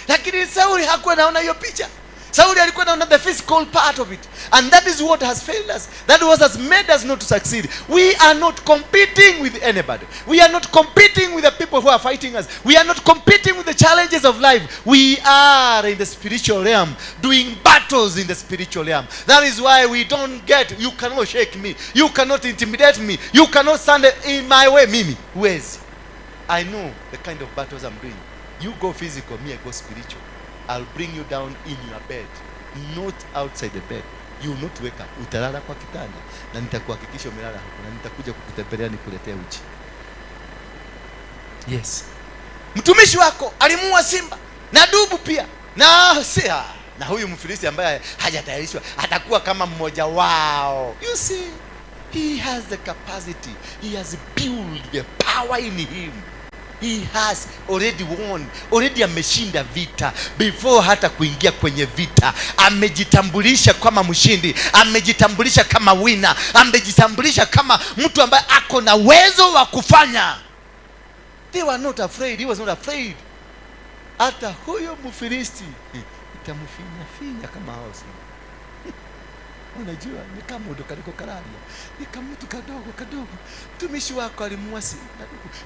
Lakini Sauli hakuwa anaona hiyo picha. Sauli alikuwa anaona the physical part of it. And that is what has failed us. That was has made us not to succeed. We are not competing with anybody. We are not competing with the people who are fighting us. We are not competing with the challenges of life. We are in the spiritual realm, doing battles in the spiritual realm. That is why we don't get, you cannot shake me. You cannot intimidate me. You cannot stand in my way. Mimi, huwezi. I know the kind of battles I'm doing. You go physical, me I go spiritual. I'll bring you down in your bed, not outside the bed. You will not wake up. Utalala kwa kitanda na nitakuhakikisha umelala huko, na nitakuja kukutembelea nikuletee uji. Yes. Mtumishi wako alimuua simba na dubu pia na sia, na huyu Mfilisti ambaye hajatayarishwa atakuwa kama mmoja wao. You see, he has the capacity. He has built the power in him. He has already won. Already ameshinda vita. Before hata kuingia kwenye vita, amejitambulisha kama mshindi, amejitambulisha kama winner, amejitambulisha kama mtu ambaye ako na uwezo wa kufanya. They were not afraid. He was not afraid. Hata huyo Mfilisti itamfinya finya kama hao simba. Unajua ni kama ndo kaliko kararia, ni kama mtu kadogo kadogo. Mtumishi wako alimuua simba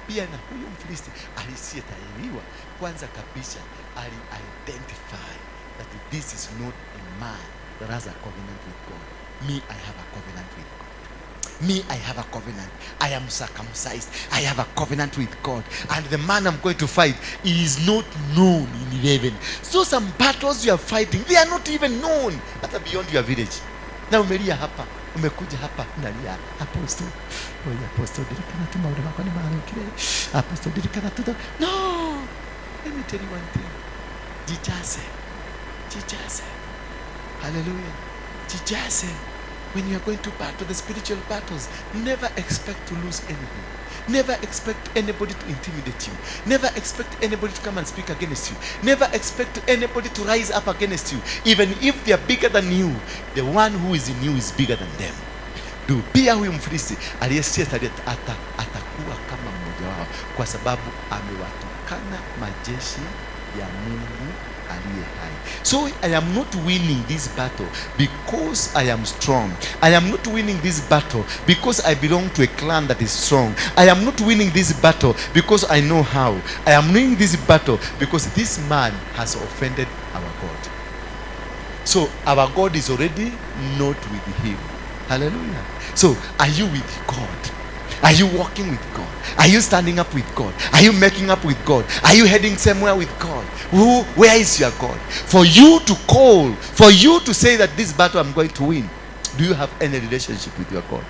pia, na huyo Mfilisti alisiyetahiriwa kwanza kabisa ali identify that this is not a man that has a covenant with God. Me, I have a covenant with God. Me, I have a covenant. I am circumcised. I have a covenant with God. And the man I'm going to fight is not known in heaven. So some battles you are fighting, they are not even known. Hata beyond your village. Na umelia hapa. Umekuja hapa unalia, apostle, oya apostle, ndirikana tu maũndũ makwa nĩ mathũkire, apostle, ndirikana tu. No, let me tell you one thing. Jijaze, jijaze. Hallelujah. Jijaze. When you are going to battle the spiritual battles, never expect to lose anything. Never expect anybody to intimidate you. Never expect anybody to come and speak against you. Never expect anybody to rise up against you. Even if they are bigger than you, the one who is in you is bigger than them. Pia huyu Mfilisti aliyesikia atakuwa kama mmoja wao, kwa sababu amewatukana majeshi ya Mungu aliye hai. So I am not winning this battle because I am strong. I am not winning this battle because I belong to a clan that is strong. I am not winning this battle because I know how. I am winning this battle because this man has offended our God. So our God is already not with him. Hallelujah. So are you with God? Are you walking with God? Are you standing up with God? Are you making up with God? Are you heading somewhere with God? Where is your God? For you to call, for you to say that this battle I'm going to win, do you have any relationship with your God?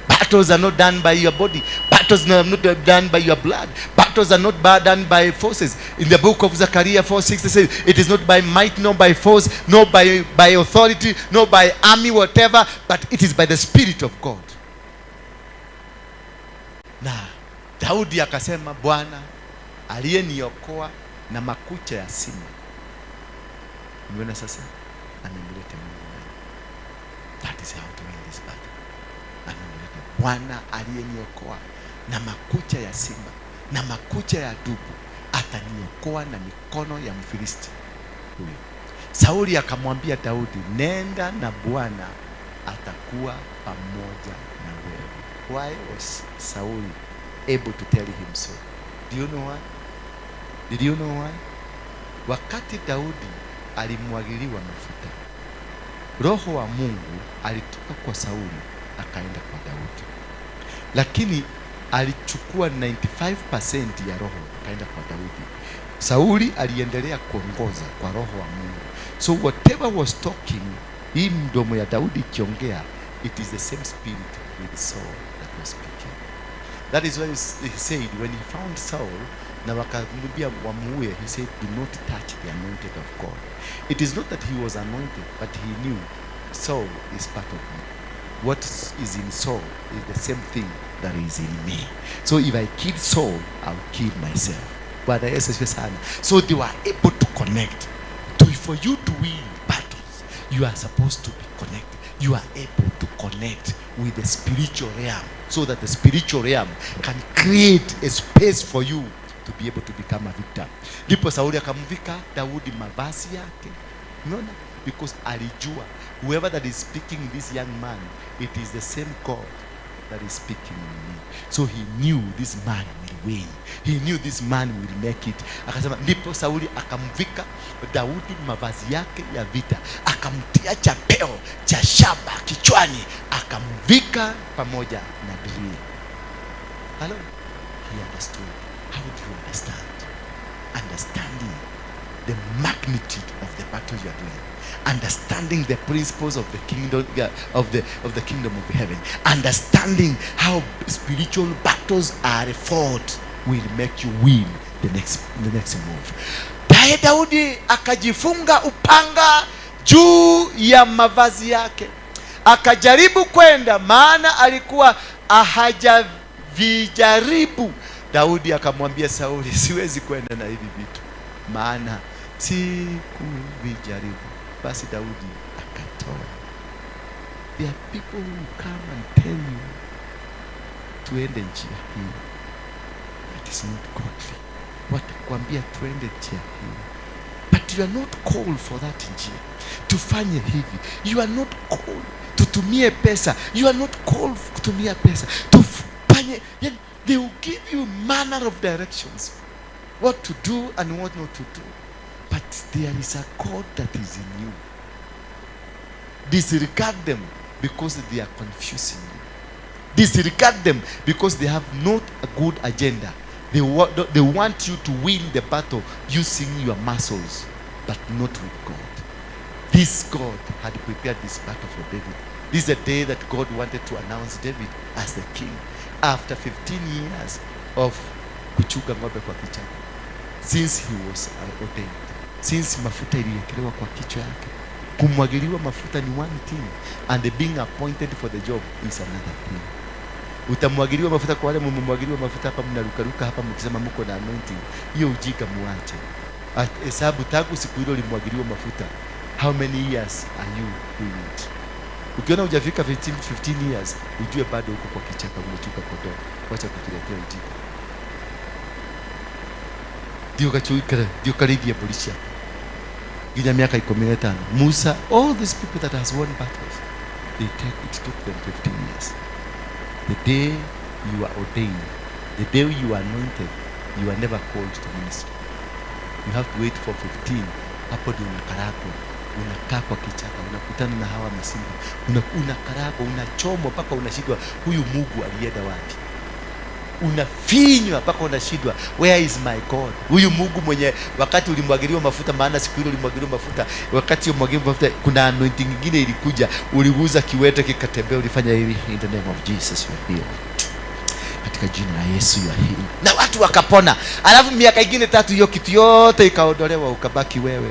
Battles are not done by your body. Battles are not done by your blood. Battles are not done by forces. In the book of Zechariah 4:6, it says, it is not by might, nor by force, nor by authority, nor by army, whatever, but it is by the Spirit of God. Na Daudi akasema, Bwana aliyeniokoa na makucha ya simba. Umeona sasa? Amemleta Mungu ndani. That is how to win this battle. Amemleta Bwana aliyeniokoa na makucha ya simba na makucha ya dubu, ataniokoa na mikono ya Mfilisti huyo. Sauli akamwambia Daudi, nenda na Bwana atakuwa pamoja na wewe. Why was Saul able to tell him so? Do you know why? Did you know why? Wakati Daudi alimwagiliwa mafuta, Roho wa Mungu alitoka kwa Sauli akaenda kwa Daudi. Lakini alichukua 95% ya roho akaenda kwa Daudi. Sauli aliendelea kuongoza kwa roho wa Mungu. So whatever was talking, hii mdomo ya Daudi ikiongea, it is the same spirit with Saul that was speaking. That is why he said, when he found Saul, na wakamwambia wamuue, he said, do not touch the anointed of God. It is not that he was anointed, but he knew Saul is part of me. What is in Saul is the same thing that is in me. So if I kill Saul, I'll kill myself. Bwana Yesu asifiwe sana. So they were able to connect. For you to win battles, you are supposed to be connected. You are able to connect with the spiritual realm, so that the spiritual realm can create a space for you to be able to become a victor. Ndipo Sauli akamvika Daudi mavazi yake. Umeona? Because alijua whoever that is speaking this young man, it is the same God that is speaking in me. So he knew this man will win. He knew this man will make it. Akasema, ndipo Sauli akamvika Daudi mavazi yake ya vita, akamtia chapeo cha shaba kichwani, akamvika pamoja na dirii. Hello? He understood. How do you understand? Understanding the magnitude of the battle you are doing, understanding the principles of the kingdom, of the kingdom of heaven, understanding how spiritual battles are fought will make you win the next move. Naye Daudi akajifunga upanga juu ya mavazi yake, akajaribu kwenda, maana alikuwa hajavijaribu. Daudi akamwambia Sauli, siwezi kwenda na hivi vitu, maana sikuvijaribu. Basi Daudi akatoa. There are people who come and tell you tuende njia hii. That is not godly. Watakwambia tuende njia hii, but you are not called for that njia. Tufanye hivi. You are not called tutumie pesa. You are not called kutumia pesa. Tufanye. They will give you manner of directions, what to do and what not to do. But there is a God that is in you. Disregard them because they are confusing you. Disregard them because they have not a good agenda. They want you to win the battle using your muscles, but not with God. This God had prepared this battle for David This is the day that God wanted to announce David as the king after 15 years of kuchunga ng'ombe kwa kichaka, since he was ordained, since mafuta iliwekelewa kwa kichwa yake. Kumwagiliwa mafuta ni one thing and being appointed for the job is another thing. Utamwagiliwa mafuta, kwa wale mmemwagiliwa mafuta hapa, mnarukaruka hapa mkisema mko na anointing, hiyo ujinga muache. Hesabu tangu siku hilo ulimwagiliwa mafuta, how many years are you doing it? Ukiona hujafika 15 years, ujue bado uko kwa kichaka unachunga kondoo. Wacha kujiletea ujinga. Ndio gachukara, ndio karithie mbũri ciaku nginya miaka 15. Musa, all these people that has won battles, they take it took them 15 years. The day you are ordained, the day you are anointed, you are never called to ministry. You have to wait for 15. Hapo ndio unakaragwa, unakaa kwa kichaka, unakutana na hawa masimba, unakaragwa, unachomwa mpaka unashindwa huyu Mungu alienda wapi. Unafinywa mpaka unashindwa, where is my God? Huyu Mungu mwenye wakati ulimwagiliwa mafuta, maana siku ile ulimwagiliwa mafuta, wakati ulimwagiliwa mafuta kuna anointing nyingine ilikuja, uliguza kiwete kikatembea, ulifanya hivi, in the name of Jesus you are healed, katika jina la Yesu you are healed, na watu wakapona. Alafu miaka ingine tatu hiyo kitu yote ikaondolewa, ukabaki wewe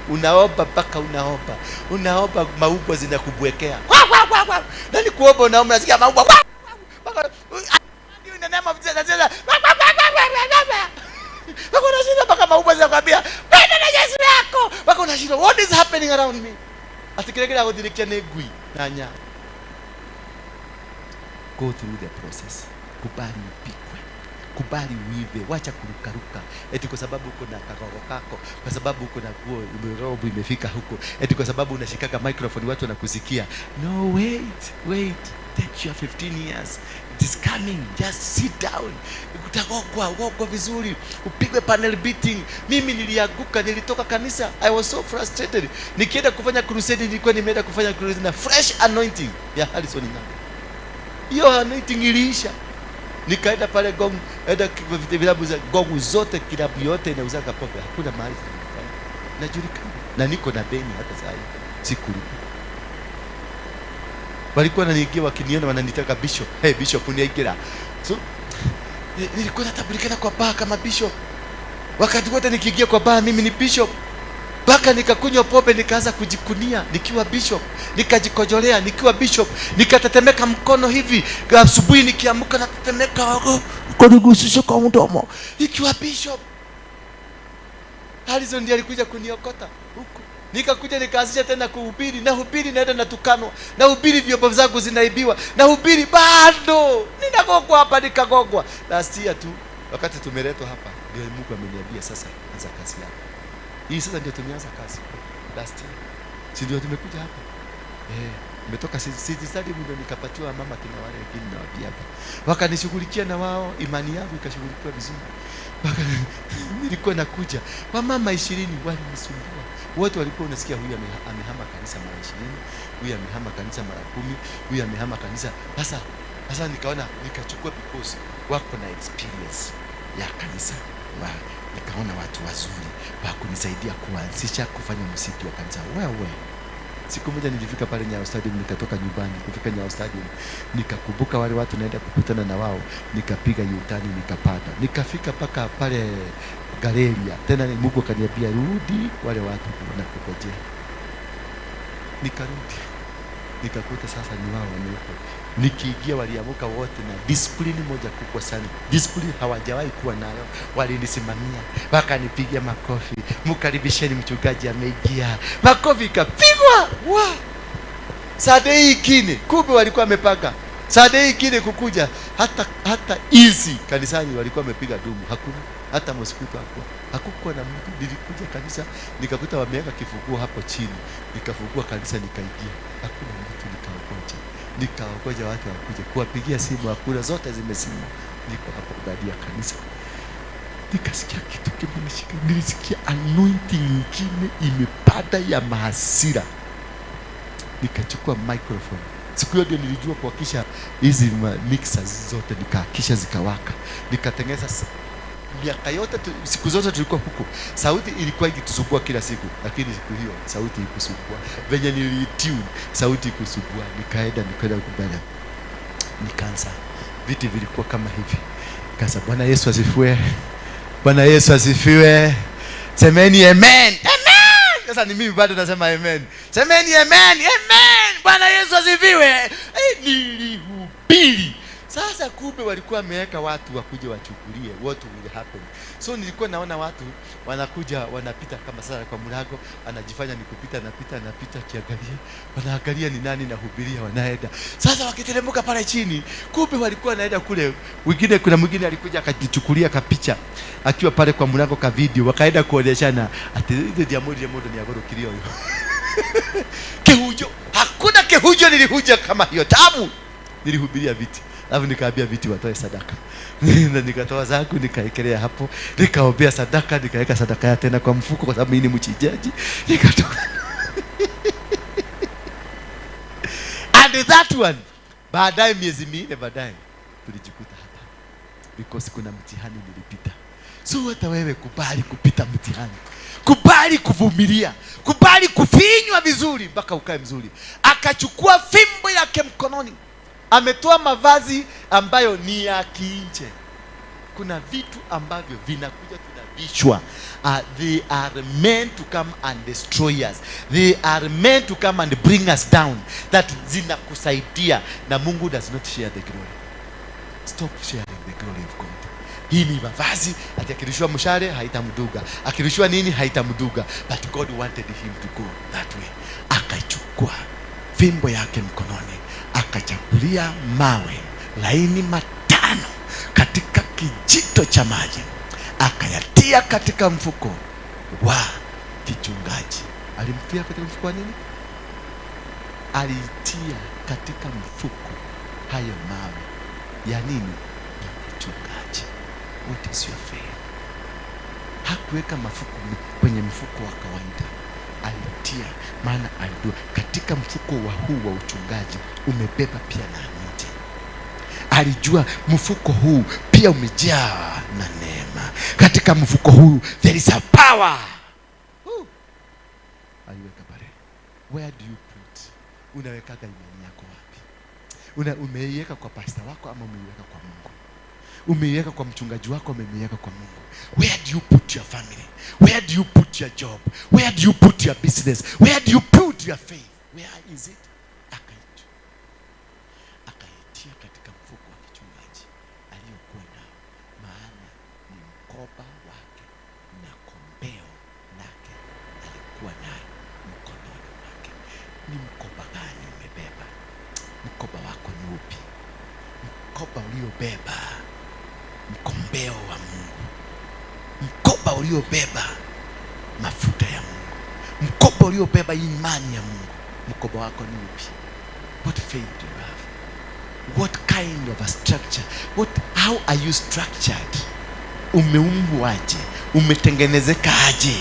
unaomba mpaka unaomba, unaomba, maubwa zinakubwekea, wa wa wa wa, na ni kuomba unaomba, nasikia maubwa wa wa, in the name of Jesus, wa wa wa wa wa wa, mpaka unashinda, mpaka maubwa zinakwambia kwenda na Yesu yako, mpaka unashinda, what is happening around me? Ati kile kile gũthirikia nĩ ngui na nya. Go through the process. Kubali upikwe, kubali uive, wacha kurukaruka eti kwa sababu uko na kagogo kako, kwa sababu uko na nguo robu imefika huko, eti kwa sababu unashikaga microphone watu wanakusikia. No, wait, wait, take your 15 years, it is coming. Just sit down, utagogwa gogwa vizuri, upigwe panel beating. Mimi nilianguka, nilitoka kanisa, I was so frustrated. Nikienda kufanya crusade, nilikuwa nimeenda kufanya crusade na fresh anointing ya Harrison Ng'ang'a. Hiyo anointing iliisha, nikaenda pale Gong, enda vilabu za Gong zote, kilabu yote inauzaka pombe, hakuna mahali zinajulikana. Najulikana na niko na deni hata saa hii sikulipa. Walikuwa wananiingia wakiniona wananitaka bishop, hey bishop uniingira. So nilikuwa natambulikana kwa baa kama bishop. Wakati wote nikiingia kwa baa mimi ni bishop. Mpaka nikakunywa pombe nikaanza kujikunia nikiwa bishop, nikajikojolea nikiwa bishop, nikatetemeka mkono hivi, asubuhi nikiamka natetemeka kunigusisha kwa mdomo nikiwa bishop. Harrison ndiye alikuja kuniokota huko. Nikakuja nikaanzisha tena kuhubiri, nahubiri naenda natukanwa, nahubiri vyombo zangu zinaibiwa, nahubiri bado ninagogwa hapa, nikagogwa. Last year tu wakati tumeletwa hapa ndio Mungu ameniambia sasa anza kazi yako. Hii sasa ndio tumeanza kazi last year, si ndio tumekuja hapa nimetoka City Stadium ndio nikapatiwa mama kina wale wengine na wabiaga, wakanishughulikia na wao, imani yangu ikashughulikiwa vizuri. Nilikuwa nakuja wamama 20 walinisumbua wote, walikuwa unasikia huyu amehama kanisa mara 20, huyu amehama kanisa mara 10, huyu amehama kanisa. Sasa nikaona nikachukua, because wako na experience ya kanisa wa, nikaona watu wazuri wa kunisaidia kuanzisha kufanya muziki wa kanisa. Wewe, siku moja nilifika pale Nyayo Stadium, nikatoka nyumbani kufika Nyayo Stadium, nikakumbuka wale watu naenda kukutana na wao, nikapiga yutani, nikapanda, nikafika paka pale Galeria. Tena Mungu akaniambia rudi, wale watu wanakungojea. Nikarudi, nikakuta sasa ni wao wamewekwa. Nikiingia waliamuka wote na discipline moja kubwa sana, discipline hawajawahi kuwa nayo. Walinisimamia wakanipigia makofi, mkaribisheni mchungaji ameingia, makofi ikapigwa. Wa Sunday ingine, kumbe walikuwa wamepanga Sunday ingine kukuja, hata hizi kanisani walikuwa wamepiga dumu, hakuna hata mosquito, hakukuwa na mtu. Nilikuja kanisa nikakuta wameweka kifunguo hapo chini, nikafungua kanisa nikaingia, hakuna mtu. Nikaongoja watu wakuje, kuwapigia simu hakuna, zote zimesimama. Niko hapo ndani ya kanisa, nikasikia kitu kimenishika, nilisikia anointing nyingine imepanda ya mahasira. Nikachukua microphone. Siku hiyo ndio nilijua kuhakisha hizi mixers zote, nikahakisha zikawaka, nikatengeneza Miaka yote siku zote tulikuwa huko, sauti ilikuwa ikitusumbua kila siku, lakini siku hiyo sauti ikusumbua. Venye nilitune sauti ikusumbua, nikaenda kubele, nikaanza. Viti vilikuwa kama hivi. Kasa, Bwana Yesu asifiwe. Bwana Yesu asifiwe. Semeni amen. Amen. Sasa ni mimi bado nasema amen. Semeni amen. Amen. Bwana Yesu asifiwe. Nilihubiri. Sasa kumbe walikuwa wameweka watu wakuje wachukulie what will happen. So nilikuwa naona watu wanakuja wanapita kama sasa kwa mlango, anajifanya ni kupita, anapita kiangalia. Wanaangalia ni nani nahubiria, wanaenda. Sasa wakiteremka pale chini, kumbe walikuwa wanaenda kule. Wengine, kuna mwingine alikuja akajichukulia kapicha akiwa pale kwa mlango ka video, wakaenda kuonyeshana ati ile diamond ni agorokirio hiyo. Kihujo, hakuna kihujo nilihuja kama hiyo tamu. Nilihubiria viti. Alafu nikaambia viti watoe sadaka. Na nikatoa zangu nikaekelea hapo, nikaombea sadaka, nikaweka sadaka ya tena kwa mfuko kwa sababu mimi ni mchinjaji. Nikatoka. And that one, baadaye miezi minne baadaye tulijikuta hapa. Because kuna mtihani nilipita. So hata wewe kubali kupita mtihani. Kubali kuvumilia. Kubali kufinywa vizuri mpaka ukae mzuri. Akachukua fimbo yake mkononi. Ametoa mavazi ambayo ni ya kiinje. Kuna vitu ambavyo vinakuja tunavishwa. They are meant to come and destroy us. They are meant to come and bring us down. That zinakusaidia. Na Mungu does not share the glory. Stop sharing the glory of God. Hii ni mavazi, ati akirushiwa mshale haitamduga, akirushiwa nini haitamduga. But God wanted him to go that way. Akachukua fimbo yake mkononi, akachagulia mawe laini matano katika kijito cha maji, akayatia katika mfuko wa kichungaji. Alimtia katika mfuko wa nini? Alitia katika mfuko hayo mawe ya nini? Ya kichungaji. What is your faith? Hakuweka mafuko kwenye mfuko wa kawaida. Alitia, maana alijua katika mfuko wa huu wa uchungaji umebeba pia na anointing. Alijua mfuko huu pia umejaa na neema. Katika mfuko huu there is a power. Aliweka pale. Where do you put? Unawekaga imani yako wapi? Umeiweka kwa pastor wako ama umeiweka kwa Mungu? Umeiweka kwa mchungaji wako, umeiweka kwa Mungu? Where do you put your family? Where do you put your job? Where do you put your business? Where do you put your faith? Where is it? Akaitia katika mfuko wa kichungaji aliyokuwa nao, maana ni mkoba wake na kombeo lake alikuwa nayo mkononi mwake. Ni mkoba gani umebeba? Mkoba wako ni upi? Mkoba uliobeba mkombeo wa Mungu, mkoba uliobeba mafuta ya Mungu, mkoba uliobeba imani ya Mungu. Mkoba wako ni upi? What faith do you have? What kind of a structure? How are you structured? Umeumbwaje? Umetengenezeka aje?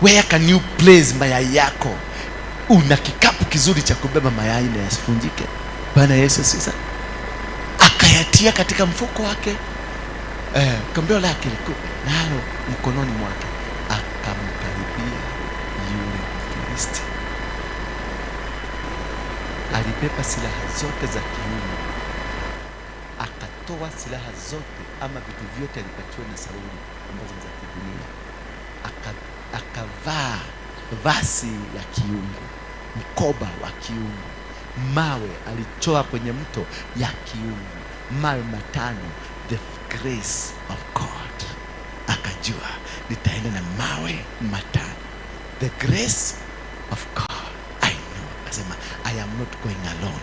Where can you place mayai yako? Una kikapu kizuri cha kubeba mayai na yasifunjike. Bwana Yesu asifiwe. Akayatia katika mfuko wake, kombeo lake liko nalo mkononi mwake, akamkaribia yule Mfilisti. Alibeba silaha zote za kiume, akatoa silaha zote ama vitu vyote alipatiwa na Sauli ambazo za kidunia, akavaa vazi la kiungu, mkoba wa kiungu, mawe alitoa kwenye mto ya kiungu, mawe matano, the grace of God. Akajua nitaenda na mawe matano, the grace of God. I know. Akasema I am not going alone.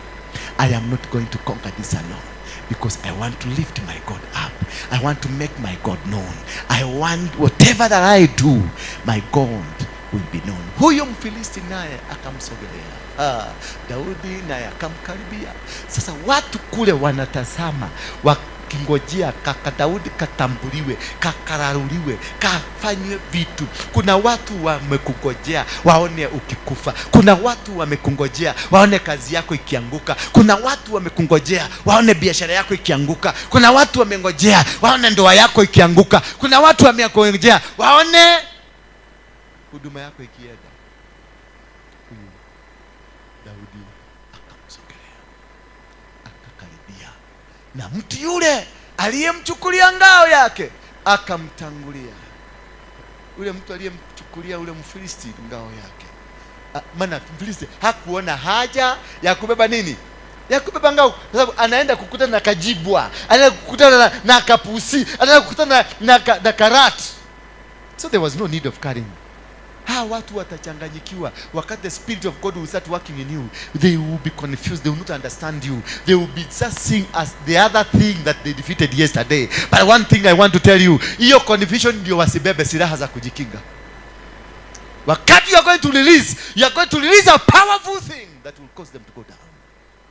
I am not going to conquer this alone, because I want to lift my God up. I want to make my God known. I want whatever that I do, my God will be known. Huyo Mfilisti naye akamsogelea Daudi, naye akamkaribia. Sasa watu kule wanatazama, wakingojea kaka Daudi katambuliwe, kakararuliwe, kafanywe vitu. Kuna watu wamekungojea waone ukikufa. Kuna watu wamekungojea waone kazi yako ikianguka. Kuna watu wamekungojea waone biashara yako ikianguka. Kuna watu wamengojea waone ndoa yako ikianguka. Kuna watu wamekungojea waone huduma yako ikienda. Huyu Daudi akamsogelea, akakaribia, na mtu yule aliyemchukulia ngao yake akamtangulia. Ule mtu aliyemchukulia ule Mfilisti ngao yake, maana Mfilisti hakuona haja ya kubeba nini, ya kubeba ngao, kwa sababu anaenda kukutana na kajibwa, anaenda kukutana na kapusi, anaenda kukutana na karati. So there was no need of carrying. Hawa watu watachanganyikiwa wakati the Spirit of God will start working in you. They will be confused. They will not understand you. They will be just seeing as the other thing that they defeated yesterday. But one thing I want to tell you, hiyo confusion ndio wasibebe silaha za kujikinga. Wakati you are going to release, you are going to release a powerful thing that will cause them to go down.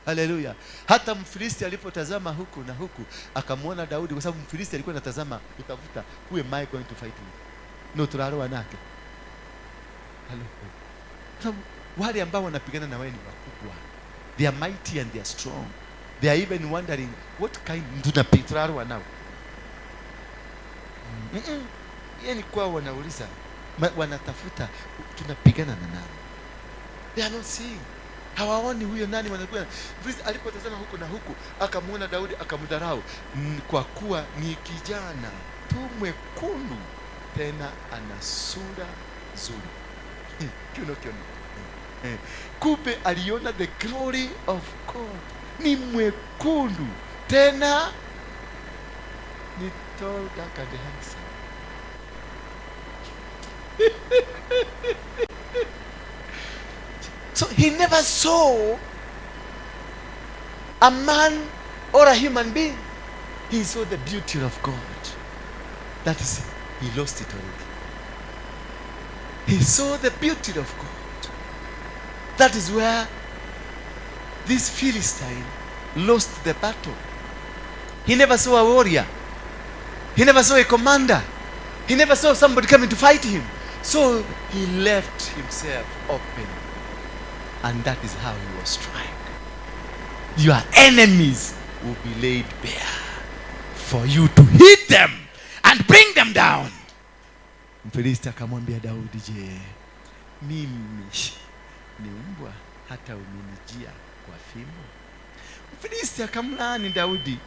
Hallelujah. Hata Mfilisti alipotazama huku na huku akamwona Daudi, kwa sababu Mfilisti alikuwa anatazama kutafuta, who am I going to fight with? No turaroa nake. Sababu wale ambao wanapigana na wewe ni wakubwa. They are mighty and they are strong. They are even wondering what kind tunapitrarwa nao. Yaani kwa wanauliza, wanatafuta tunapigana na nani? They are not seeing. Hawaoni huyo nani wanakuwa. Alipotazama huku na huku akamwona Daudi akamdharau, kwa kuwa ni kijana tu mwekundu tena ana sura nzuri. Kiuno. Kumbe aliona the glory of God. Ni mwekundu tena ni tall, dark and handsome. So he never saw a man or a human being. He saw the beauty of God. That is, he lost it already. He saw the beauty of God. That is where this Philistine lost the battle. He never saw a warrior. He never saw a commander. He never saw somebody coming to fight him. So he left himself open. And that is how he was struck. Your enemies will be laid bare for you to hit them and bring them down. Mfilisti akamwambia Daudi, je, mimi ni mbwa hata umenijia kwa fimbo? Mfilisti akamlaani Daudi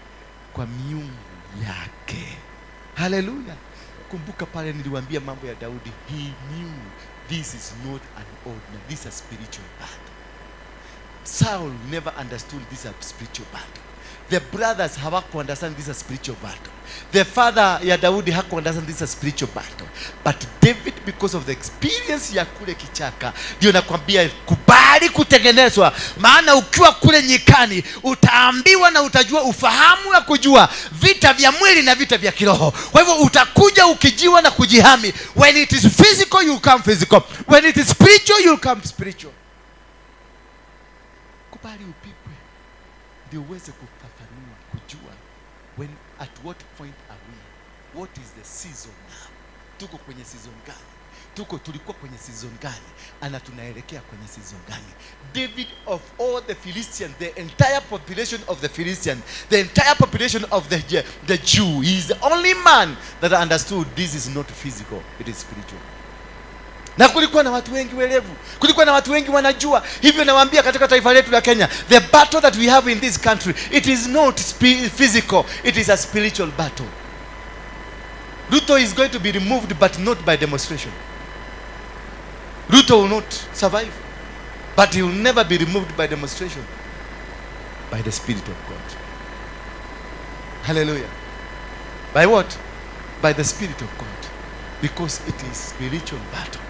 kwa miungu yake. Haleluya. Kumbuka pale niliwaambia mambo ya Daudi. He knew this is not an ordinary, this is a spiritual battle. Saul never understood this is a spiritual battle. The brothers hawaku understand this is a spiritual battle. The father ya Daudi haku understand this is a spiritual battle. But David, because of the experience ya kule kichaka, ndio nakwambia kubali kutengenezwa. Maana ukiwa kule nyikani utaambiwa na utajua ufahamu ya kujua vita vya mwili na vita vya kiroho. Kwa hivyo utakuja ukijiwa na kujihami. When it is physical you come physical. When it is spiritual you come spiritual. Kubali upigwe ndio uweze kufafanua, kujua when, at what point are we, what is the season now, tuko kwenye season gani, tulikuwa kwenye season gani, ana tunaelekea kwenye season gani. David, of all the Philistines, the entire population of the Philistines, the entire population of the Jew, he is the only man that understood this is not physical, it is spiritual. Na kulikuwa na watu wengi werevu, kulikuwa na watu wengi wanajua. Hivyo nawaambia katika taifa letu la Kenya, the battle that we have in this country, it is not physical, it is a spiritual battle. Ruto is going to be removed, but not by demonstration. Ruto will not survive, but he will never be removed by demonstration, by the Spirit of God. Hallelujah. By what? By the Spirit of God. Because it is spiritual battle.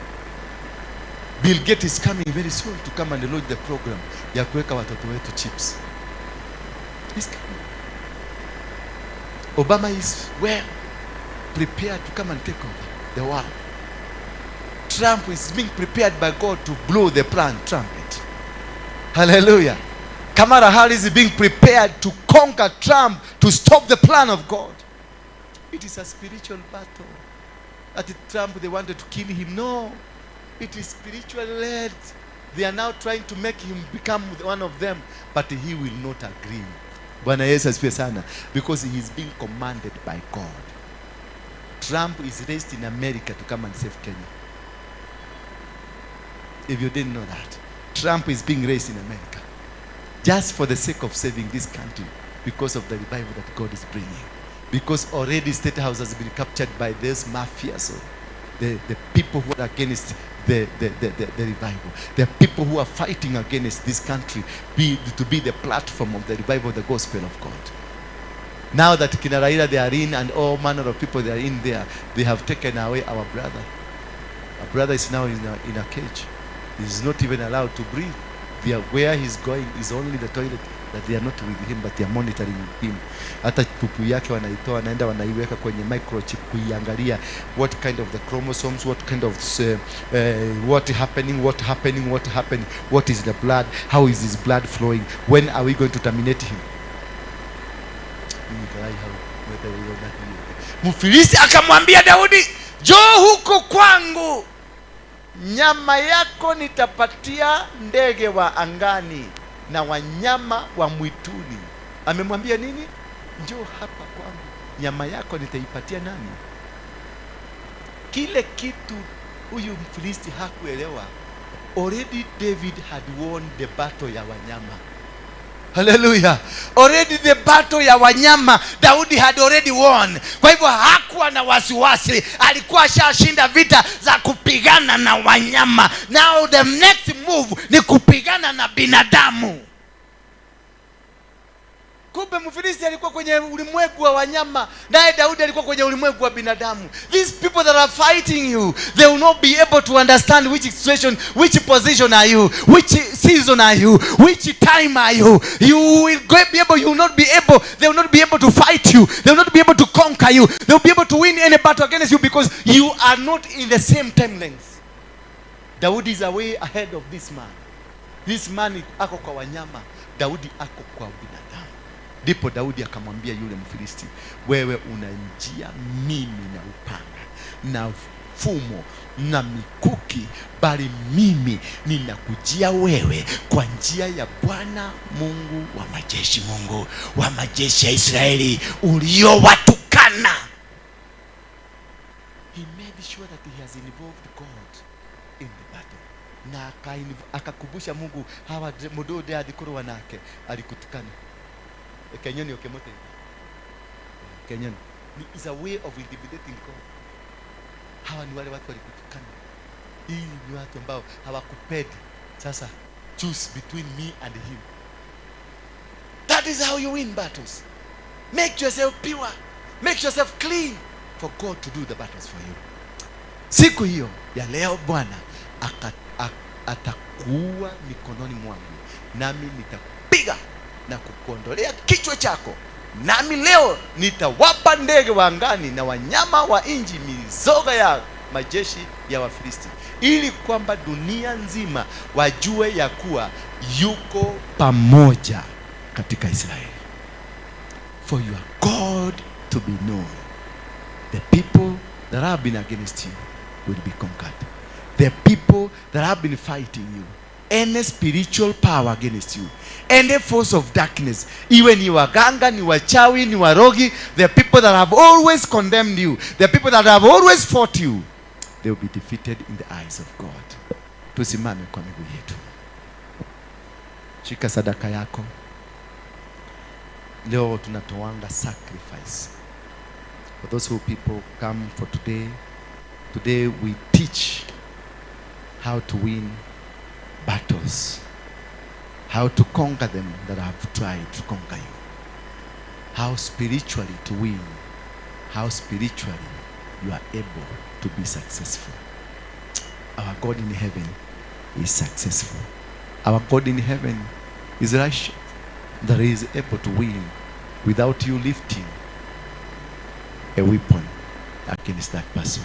Bill Gates is coming very soon to come and launch the program ya kuweka watoto wetu chips. He's coming. Obama is well prepared to come and take over the world. Trump is being prepared by God to blow the trumpet. Hallelujah. Kamala Harris is being prepared to conquer Trump, to stop the plan of God. It is a spiritual battle. At Trump, they wanted to kill him. No, it is spiritual led. They are now trying to make him become one of them, but he will not agree. Bwana Yesu asifiwe sana, because he is being commanded by God. Trump is raised in America to come and save Kenya. If you didn't know that, Trump is being raised in America just for the sake of saving this country, because of the revival that God is bringing. Because already State House has been captured by these mafias, the people who are against the revival, the people who are fighting against this country to be the platform of the revival of the gospel of God. Now that Kina Raila they are in, and all manner of people they are in there, they have taken away our brother. Our brother is now in a cage. He is not even allowed to breathe. Where he's going is only the toilet, that they are not with him, but they are monitoring him. Hata pupu yake wanaitoa, wanaenda wanaiweka kwenye microchip kuiangalia what kind of the chromosomes, what kind of what happening, what happening, what happening, what is the blood, how is his blood flowing, when are we going to terminate him? Mfilisti akamwambia Daudi, njoo huku kwangu, nyama yako nitapatia ndege wa angani na wanyama wa mwituni. Amemwambia nini? Njoo hapa kwangu, nyama yako nitaipatia nani? Kile kitu huyu Mfilisti hakuelewa, already David had won the battle ya wanyama. Hallelujah. Already the battle ya wanyama Daudi had already won. Kwa hivyo hakuwa na wasiwasi, alikuwa ashashinda vita za kupigana na wanyama. Now the next move ni kupigana na binadamu. Kumbe Mfilisti alikuwa kwenye ulimwengu wa wanyama, naye Daudi alikuwa kwenye ulimwengu wa binadamu. These people that are fighting you, they will not be able to understand which situation, which position are you, which season are you, which time are you. You will be able, you will not be able, they will not be able to fight you, they will not be able to conquer you, they will be able to win any battle against you, because you are not in the same time length. Daudi is away ahead of this man. This man ako kwa wanyama, Daudi ako kwa binadamu. Ndipo Daudi akamwambia yule Mfilisti, wewe unanijia mimi na upanga na fumo na mikuki, bali mimi ninakujia wewe kwa njia ya Bwana Mungu wa majeshi, Mungu wa majeshi ya Israeli uliowatukana. He made sure that he has involved God in the battle. Na akakumbusha Mungu, hawa mudode adhikurwa nake alikutukana. Kenyoni okemote. Kenyoni is a way of intimidating God. Hawa ni wale watu walikutukana. Hii ni watu ambao hawakupendi. Sasa choose between me and him. That is how you win battles. Make yourself pure. Make yourself clean for God to do the battles for you. Siku hiyo ya leo Bwana atakuua mikononi mwangu, nami nitakupiga na kukuondolea kichwa chako, nami leo nitawapa ndege wa angani na wanyama wa nchi mizoga ya majeshi ya Wafilisti, ili kwamba dunia nzima wajue ya kuwa yuko pamoja katika Israeli. For your God to be known. The people that have been against you will be conquered. The people that have been fighting you, any spiritual power against you, any force of darkness, iwe ni waganga, ni wachawi, ni warogi, the people that have always condemned you, the people that have always fought you, they will be defeated in the eyes of God. Tusimame kwa miguu yetu. Shika sadaka yako. Leo tunatoanga sacrifice. For those who people come for today, today we teach how to win battles, how to conquer them that have tried to conquer you, how spiritually to win, how spiritually you are able to be successful. Our God in heaven is successful. Our God in heaven is righteous, that he is able to win without you lifting a weapon against that person,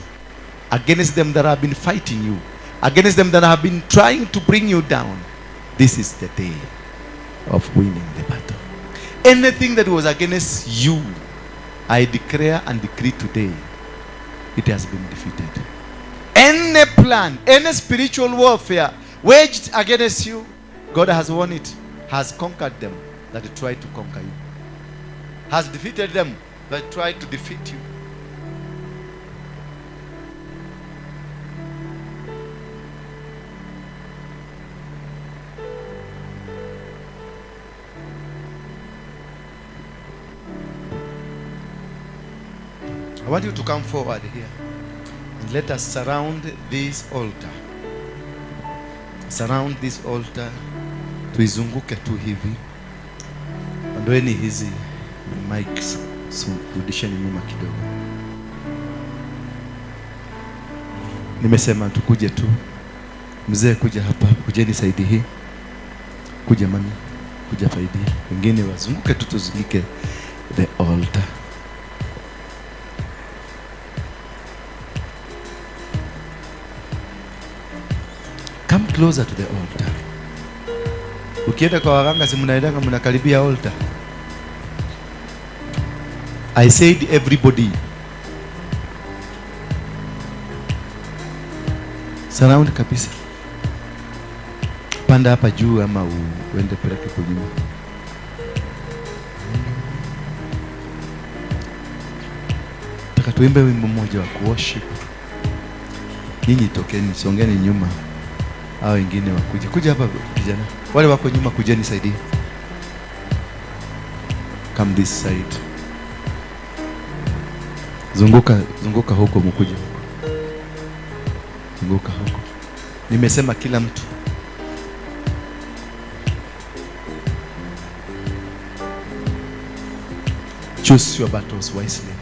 against them that have been fighting you, against them that have been trying to bring you down. This is the day of winning the battle. Anything that was against you, I declare and decree today, it has been defeated. Any plan, any spiritual warfare waged against you, God has won it, has conquered them that tried to conquer you, has defeated them that tried to defeat you. I want you to come forward here and let us surround this altar. Surround this altar. Tuizunguke tu hivi. Ondoeni hizi mics, so rudisheni nyuma kidogo. Nimesema tukuje tu. Mzee kuja hapa, kujeni saidi hii. Kuja mami, kuja faidi. Wengine wazunguke tu, tuzunguke the altar. Come closer to the altar. Ukienda kwa waganga si mnaendanga mnakaribia altar. I said everybody. Surround kabisa. Panda hapa juu ama uende peleke kwa nyuma. Nataka tuimbe wimbo mmoja wa worship. Nyinyi tokeni, songeni nyuma. Hao wengine wakuja. Kuja hapa vijana. Wale wako nyuma kujeni saidie. Come this side. Zunguka, zunguka huko mkuje huko. Zunguka huko. Nimesema kila mtu. Choose your battles wisely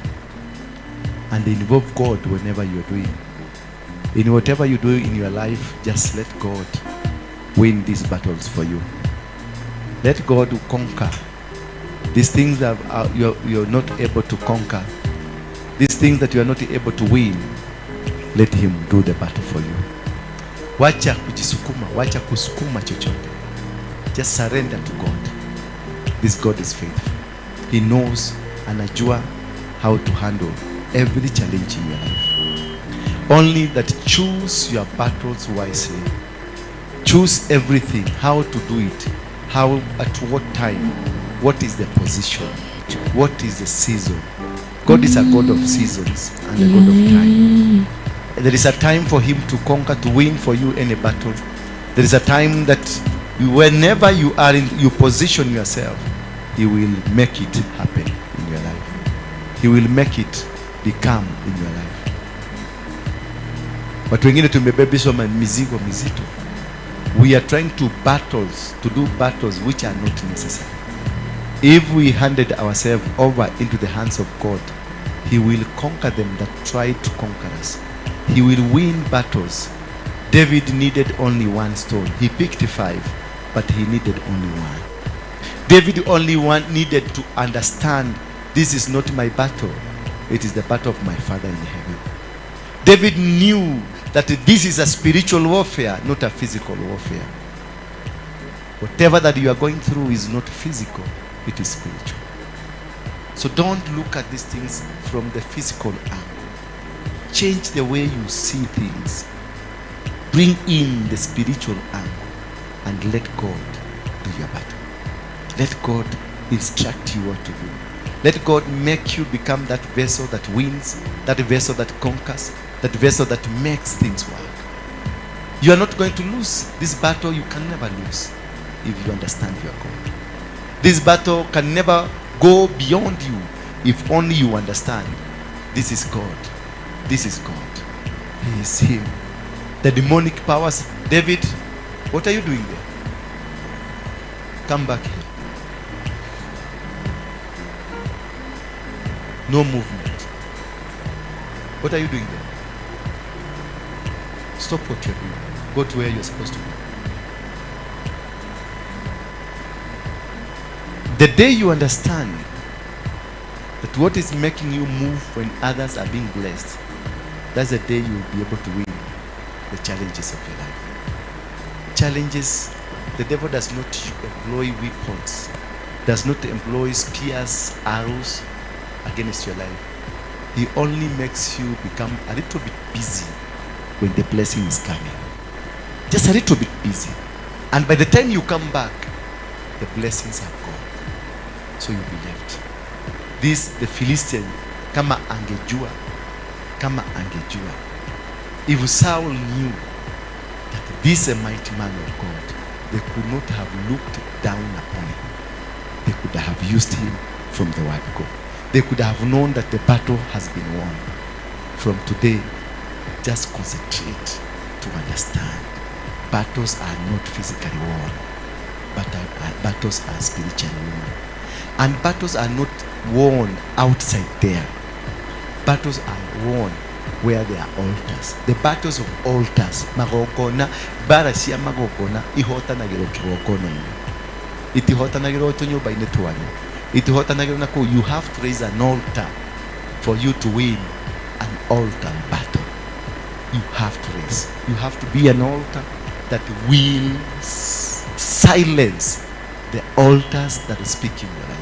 and involve God whenever you are doing. In whatever you do in your life, just let God win these battles for you. Let God conquer these things that you're not able to conquer. These things that you are not able to win, let him do the battle for you. Wacha kujisukuma, wacha kusukuma chochote. Just surrender to God. This God is faithful. He knows, anajua how to handle every challenge in your life. Only that choose your battles wisely. Choose everything, how to do it, how, at what time, what is the position, what is the season. God is a God of seasons and a God of time. There is a time for him to conquer, to win for you any battle. There is a time that whenever you are in, you position yourself, he will make it happen in your life. He will make it become in your life. Watu wengine tumebebishwa mizigo mizito. We are trying to battles, to do battles which are not necessary. If we handed ourselves over into the hands of God, he will conquer them that try to conquer us. He will win battles. David needed only one stone. He picked 5, but he needed only one. David only one needed to understand, this is not my battle. It is the battle of my Father in heaven. David knew that this is a spiritual warfare, not a physical warfare. Whatever that you are going through is not physical, it is spiritual. So don't look at these things from the physical angle. Change the way you see things. Bring in the spiritual angle and let God do your battle. Let God instruct you what to do. Let God make you become that vessel that wins, that vessel that conquers, that vessel that makes things work. You are not going to lose. This battle you can never lose if you understand your God. This battle can never go beyond you if only you understand this is God. This is God. He is him. The demonic powers. David, what are you doing there? Come back here. No movement. What are you doing there? Stop what you're doing. Go to where you're supposed to be. The day you understand that what is making you move when others are being blessed, that's the day you will be able to win the challenges of your life. Challenges The devil does not employ weapons, does not employ spears, arrows against your life. He only makes you become a little bit busy when the blessing is coming. Just a little bit busy. And by the time you come back, the blessings are gone. So you'll be left. This, the Philistine, kama angejua, kama angejua. If Saul knew that this is a mighty man of God, they could not have looked down upon him. They could have used him from the word go. They could have known that the battle has been won. From today, just concentrate to understand. Battles are not physically won, but battles are spiritually won. And battles are not won outside there. Battles are won where there are altars. The battles of altars. Magongona, mbara cia magongona ihotanagĩrwo kĩgongona-inĩ. Itihotanagĩrwo tũnyũmba-inĩ twanyu. Itihotanagĩrwo na kũu. You have to raise an altar for you to win an altar battle. You have to raise. You have to be an altar that will silence the altars that speak in your life.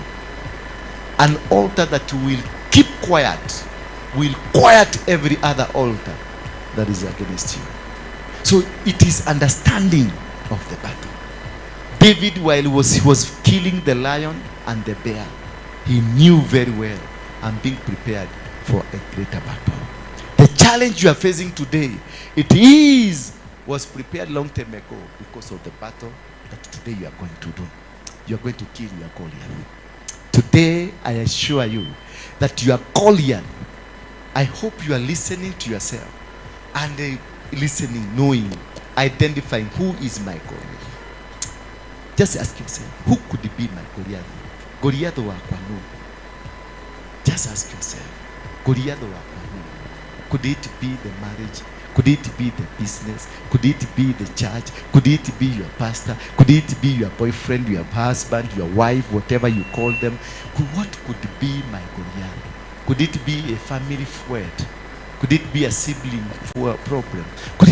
An altar that will keep quiet, will quiet every other altar that is against you. So it is understanding of the battle. David, while he was killing the lion and the bear, he knew very well, I'm being prepared for a greater battle. The challenge you are facing today, it is was prepared long time ago because of the battle that today you are going to do. You are going to kill your Goliath. Today, I assure you that your Goliath, I hope you are listening to yourself and listening, knowing, identifying who is my Goliath. Just ask yourself, who could be my Goliath? Goliath wakwa nũ? Just ask yourself, Goliath wakwa nũ? Could it be the marriage? Could it be the business? Could it be the church? Could it be your pastor? Could it be your boyfriend, your husband, your wife, whatever you call them? What could be my Goliath? Could it be a family feud? Could it be a sibling problem?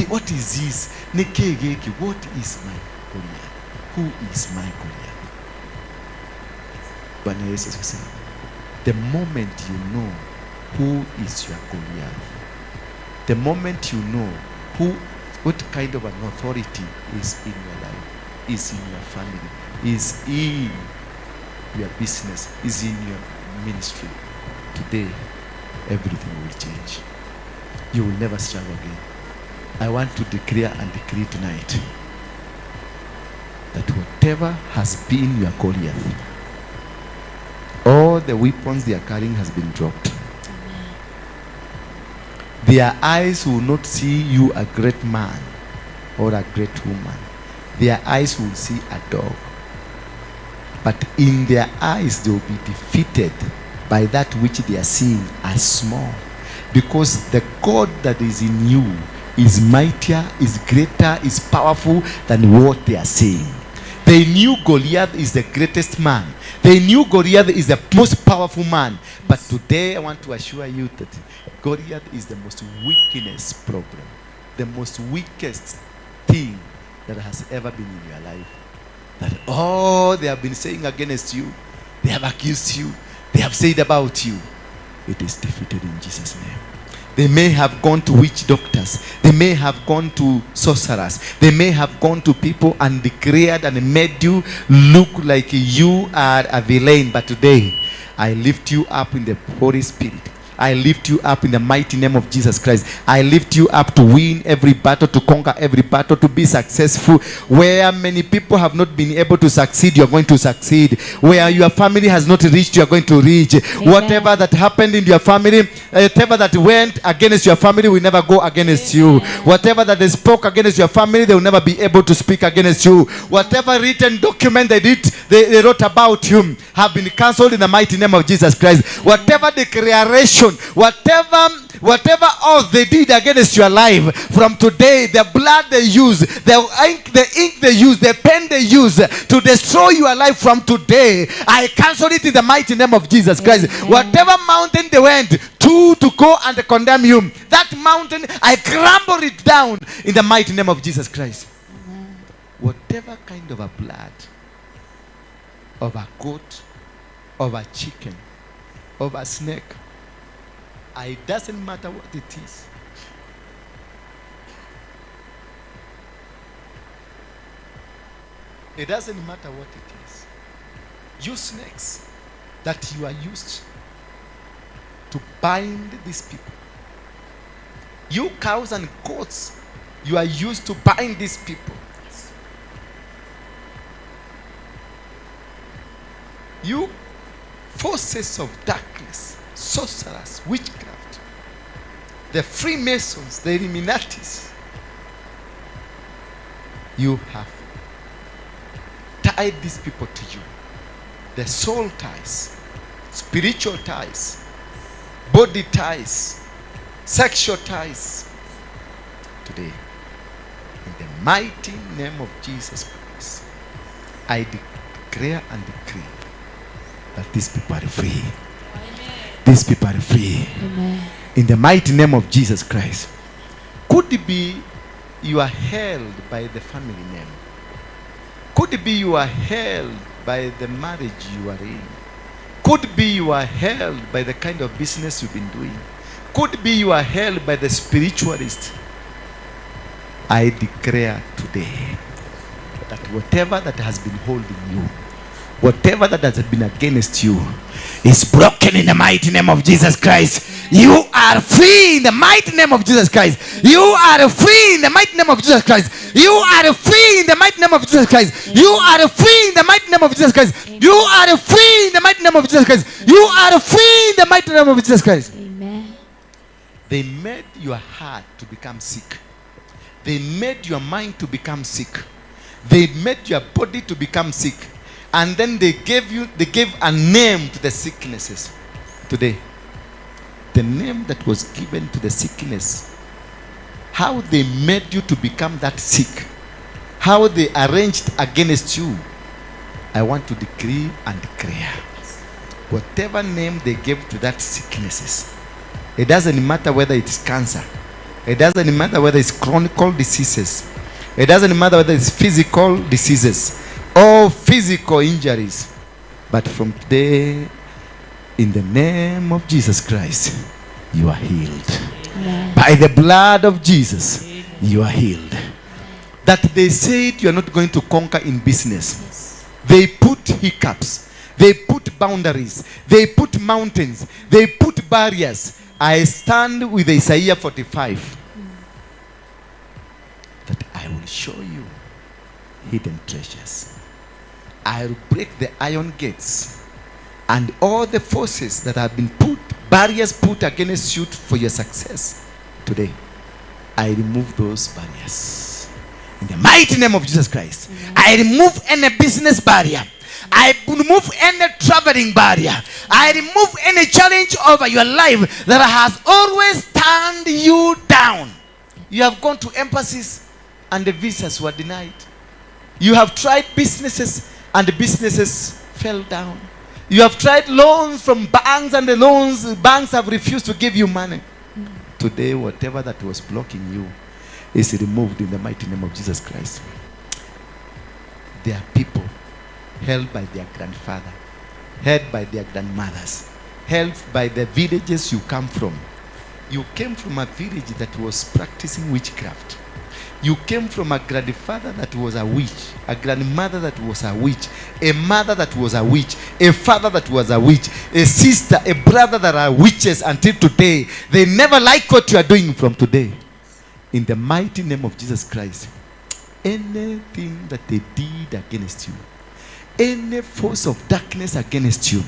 What is this? Nĩ kĩĩ gĩkĩ? What is my Goliath? Who is my Goliath? Bwana Yesu asifiwe sana. The moment you know who is your Goliath, the moment you know what kind of an authority is in your life, is in your family, is in your business, is in your ministry, today everything will change. You will never struggle again. I want to declare and decree tonight that whatever has been your Goliath, all the weapons they are carrying has been dropped. Their eyes will not see you a great man or a great woman. Their eyes will see a dog. But in their eyes they will be defeated by that which they are seeing as small. Because the God that is in you is mightier, is greater, is powerful than what they are seeing. They knew Goliath is the greatest man. They knew Goliath is the most powerful man. But today I want to assure you that Goliath is the most weakness problem, the most weakest thing that has ever been in your life. That all they have been saying against you, they have accused you, they have said about you, it is defeated in Jesus' name. They may have gone to witch doctors. They may have gone to sorcerers. They may have gone to people and declared and made you look like you are a villain. But today, I lift you up in the Holy Spirit. I lift you up in the mighty name of Jesus Christ. I lift you up to win every battle, to conquer every battle, to be successful. Where many people have not been able to succeed, you are going to succeed. Where your family has not reached, you are going to reach. Amen. Whatever that happened in your family, whatever that went against your family will never go against you. Whatever that they spoke against your family, they will never be able to speak against you. Whatever written document they did, they wrote about you, have been cancelled in the mighty name of Jesus Christ. Whatever declaration, whatever oath they did against your life, from today, the blood they use, the ink they use, the pen they use to destroy your life, from today, I cancel it in the mighty name of Jesus Christ. Amen. Whatever mountain they went to go and condemn you, that mountain, I crumble it down in the mighty name of Jesus Christ. Whatever kind of a blood, of a goat, of a chicken, of a snake, it doesn't matter what it is. It doesn't matter what it is. You snakes that you are used to bind these people. You cows and goats, you are used to bind these people. You forces of darkness, sorcerers, witchcraft, the Freemasons, the Illuminatis, you have tied these people to you. The soul ties, spiritual ties, body ties, sexual ties. Today, in the mighty name of Jesus Christ, I declare and decree that these people are free. Amen. These people are free. Amen. In the mighty name of Jesus Christ. Could it be you are held by the family name? Could it be you are held by the marriage you are in? Could be you are held by the kind of business you've been doing? Could be you are held by the spiritualist? I declare today that whatever that has been holding you, whatever that has been against you, is broken in the mighty name of Jesus Christ. You are free in the mighty name of Jesus Christ. You are free in the mighty name of Jesus Christ. You are free in the mighty name of Jesus Christ. You are free in the mighty name of Jesus Christ. You are free in the mighty name of Jesus Christ. You are free in the mighty name of Jesus Christ. Amen. They made your heart to become sick. They made your mind to become sick. They made your body to become sick. And then they gave a name to the sicknesses. Today, the name that was given to the sickness, how they made you to become that sick, how they arranged against you, I want to decree and declare. Whatever name they gave to that sicknesses, it doesn't matter whether it's cancer, it doesn't matter whether it's chronic diseases, it doesn't matter whether it's physical diseases or physical injuries, but from today, in the name of Jesus Christ, you are healed. Amen. By the blood of Jesus, you are healed. That they said you are not going to conquer in business. Yes. They put hiccups, they put boundaries, they put mountains, they put barriers. I stand with Isaiah 45 that I will show you hidden treasures. I will break the iron gates and all the forces that have been put, barriers put against you for your success. Today, I remove those barriers. In the mighty name of Jesus Christ, I remove any business barrier. I remove any traveling barrier. I remove any challenge over your life that has always turned you down. You have gone to embassies and the visas were denied. You have tried businesses and the businesses fell down. You have tried loans from banks and the loans, banks have refused to give you money. Today, whatever that was blocking you is removed in the mighty name of Jesus Christ. There are people held by their grandfather, held by their grandmothers, held by the villages you come from. You came from a village that was practicing witchcraft. You came from a grandfather that was a witch, a grandmother that was a witch, a mother that was a witch, a father that was a witch, a sister, a brother that are witches until today. They never like what you are doing from today. In the mighty name of Jesus Christ, anything that they did against you, any force of darkness against you,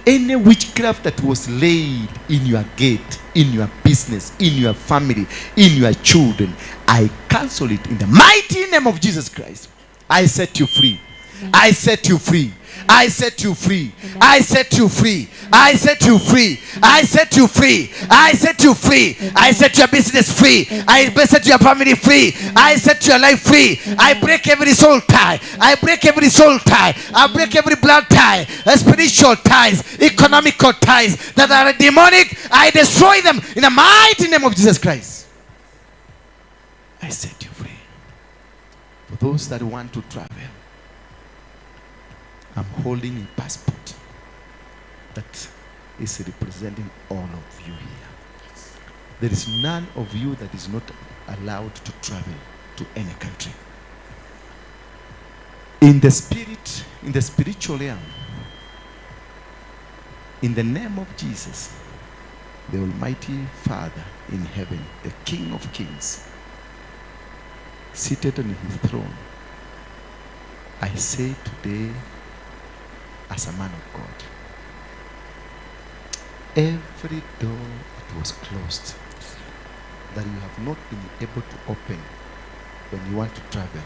any witchcraft that was laid in your gate, in your business, in your family, in your children, I cancel it in the mighty name of Jesus Christ. I set you free. I set you free. I set you free. I set you free. I set you free. I set you free. I set you free. I set your business free. I set your family free. I set your life free. I break every soul tie. I break every soul tie. I break every blood tie, spiritual ties, economical ties that are demonic. I destroy them in the mighty name of Jesus Christ. I set you free. For those that want to travel, I'm holding a passport that is representing all of you here. There is none of you that is not allowed to travel to any country. In the spirit, in the spiritual realm, in the name of Jesus, the Almighty Father in heaven, the King of Kings, seated on his throne, I say today, as a man of God, every door that was closed, that you have not been able to open when you want to travel,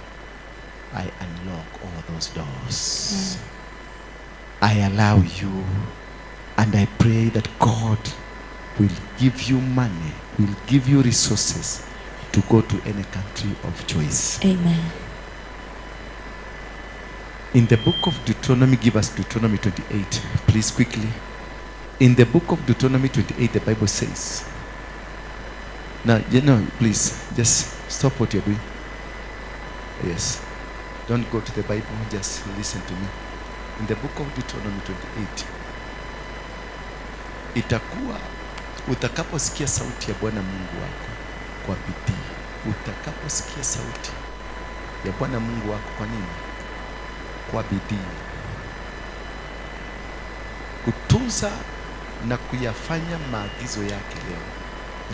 I unlock all those doors. I allow you, and I pray that God will give you money, will give you resources to go to any country of choice. Amen. In the book of Deuteronomy, give us Deuteronomy 28, please, quickly. In the book of Deuteronomy 28, the Bible says, now, you know, please, just stop what you're doing. Yes. Don't go to the Bible, just listen to me. In the book of Deuteronomy 28, itakuwa utakaposikia sauti ya Bwana Mungu wako kwa bidii. Utakaposikia sauti ya Bwana Mungu wako kwa nini? Kwa bidii. Kutunza na kuyafanya maagizo yake leo,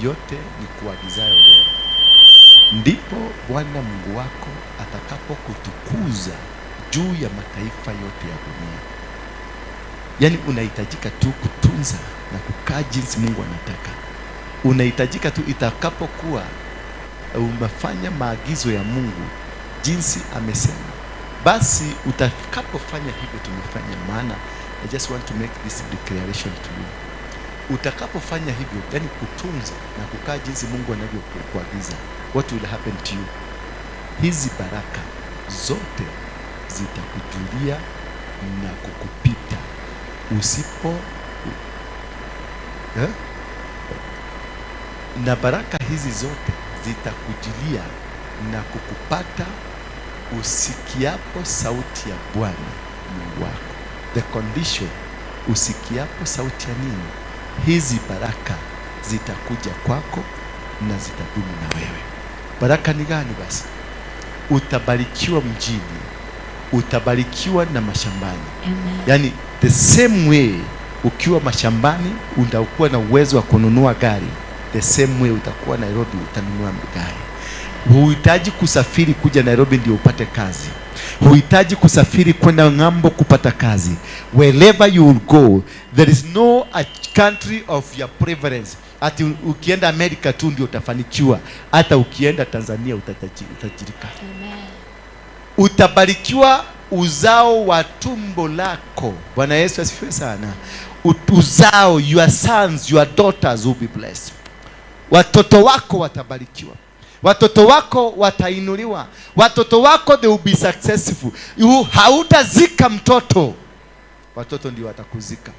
yote ni kuagizayo leo, ndipo Bwana Mungu wako atakapokutukuza juu ya mataifa yote ya dunia. Yaani unahitajika tu kutunza na kukaa jinsi Mungu anataka. Unahitajika tu itakapokuwa umefanya maagizo ya Mungu jinsi amesema, basi utakapofanya hivyo, tumefanya. Maana I just want to make this declaration to you. Utakapofanya hivyo, yani kutunza na kukaa jinsi Mungu anavyokuagiza, what will happen to you? Hizi baraka zote zitakujulia na kukupita usipo na baraka hizi zote zitakujulia na kukupata usikiapo sauti ya Bwana Mungu wako. The condition, usikiapo sauti ya nini? Hizi baraka zitakuja kwako na zitadumu na wewe. Baraka ni gani basi? Utabarikiwa mjini, utabarikiwa na mashambani. Amen. Yani the same way ukiwa mashambani utakuwa na uwezo wa kununua gari, the same way utakuwa Nairobi utanunua gari. Huhitaji kusafiri kuja Nairobi ndio upate kazi. Huhitaji kusafiri kwenda ng'ambo kupata kazi. Wherever you will go, there is no a country of your preference. Ati ukienda Amerika tu ndio utafanikiwa. Hata ukienda Tanzania utajirika. Amen. Utabarikiwa uzao wa tumbo lako. Bwana Yesu asifiwe sana. Uzao, your sons, your daughters will be blessed. Watoto wako watabarikiwa. Watoto wako watainuliwa. Watoto wako they will be successful. You hautazika mtoto. Watoto ndio watakuzika.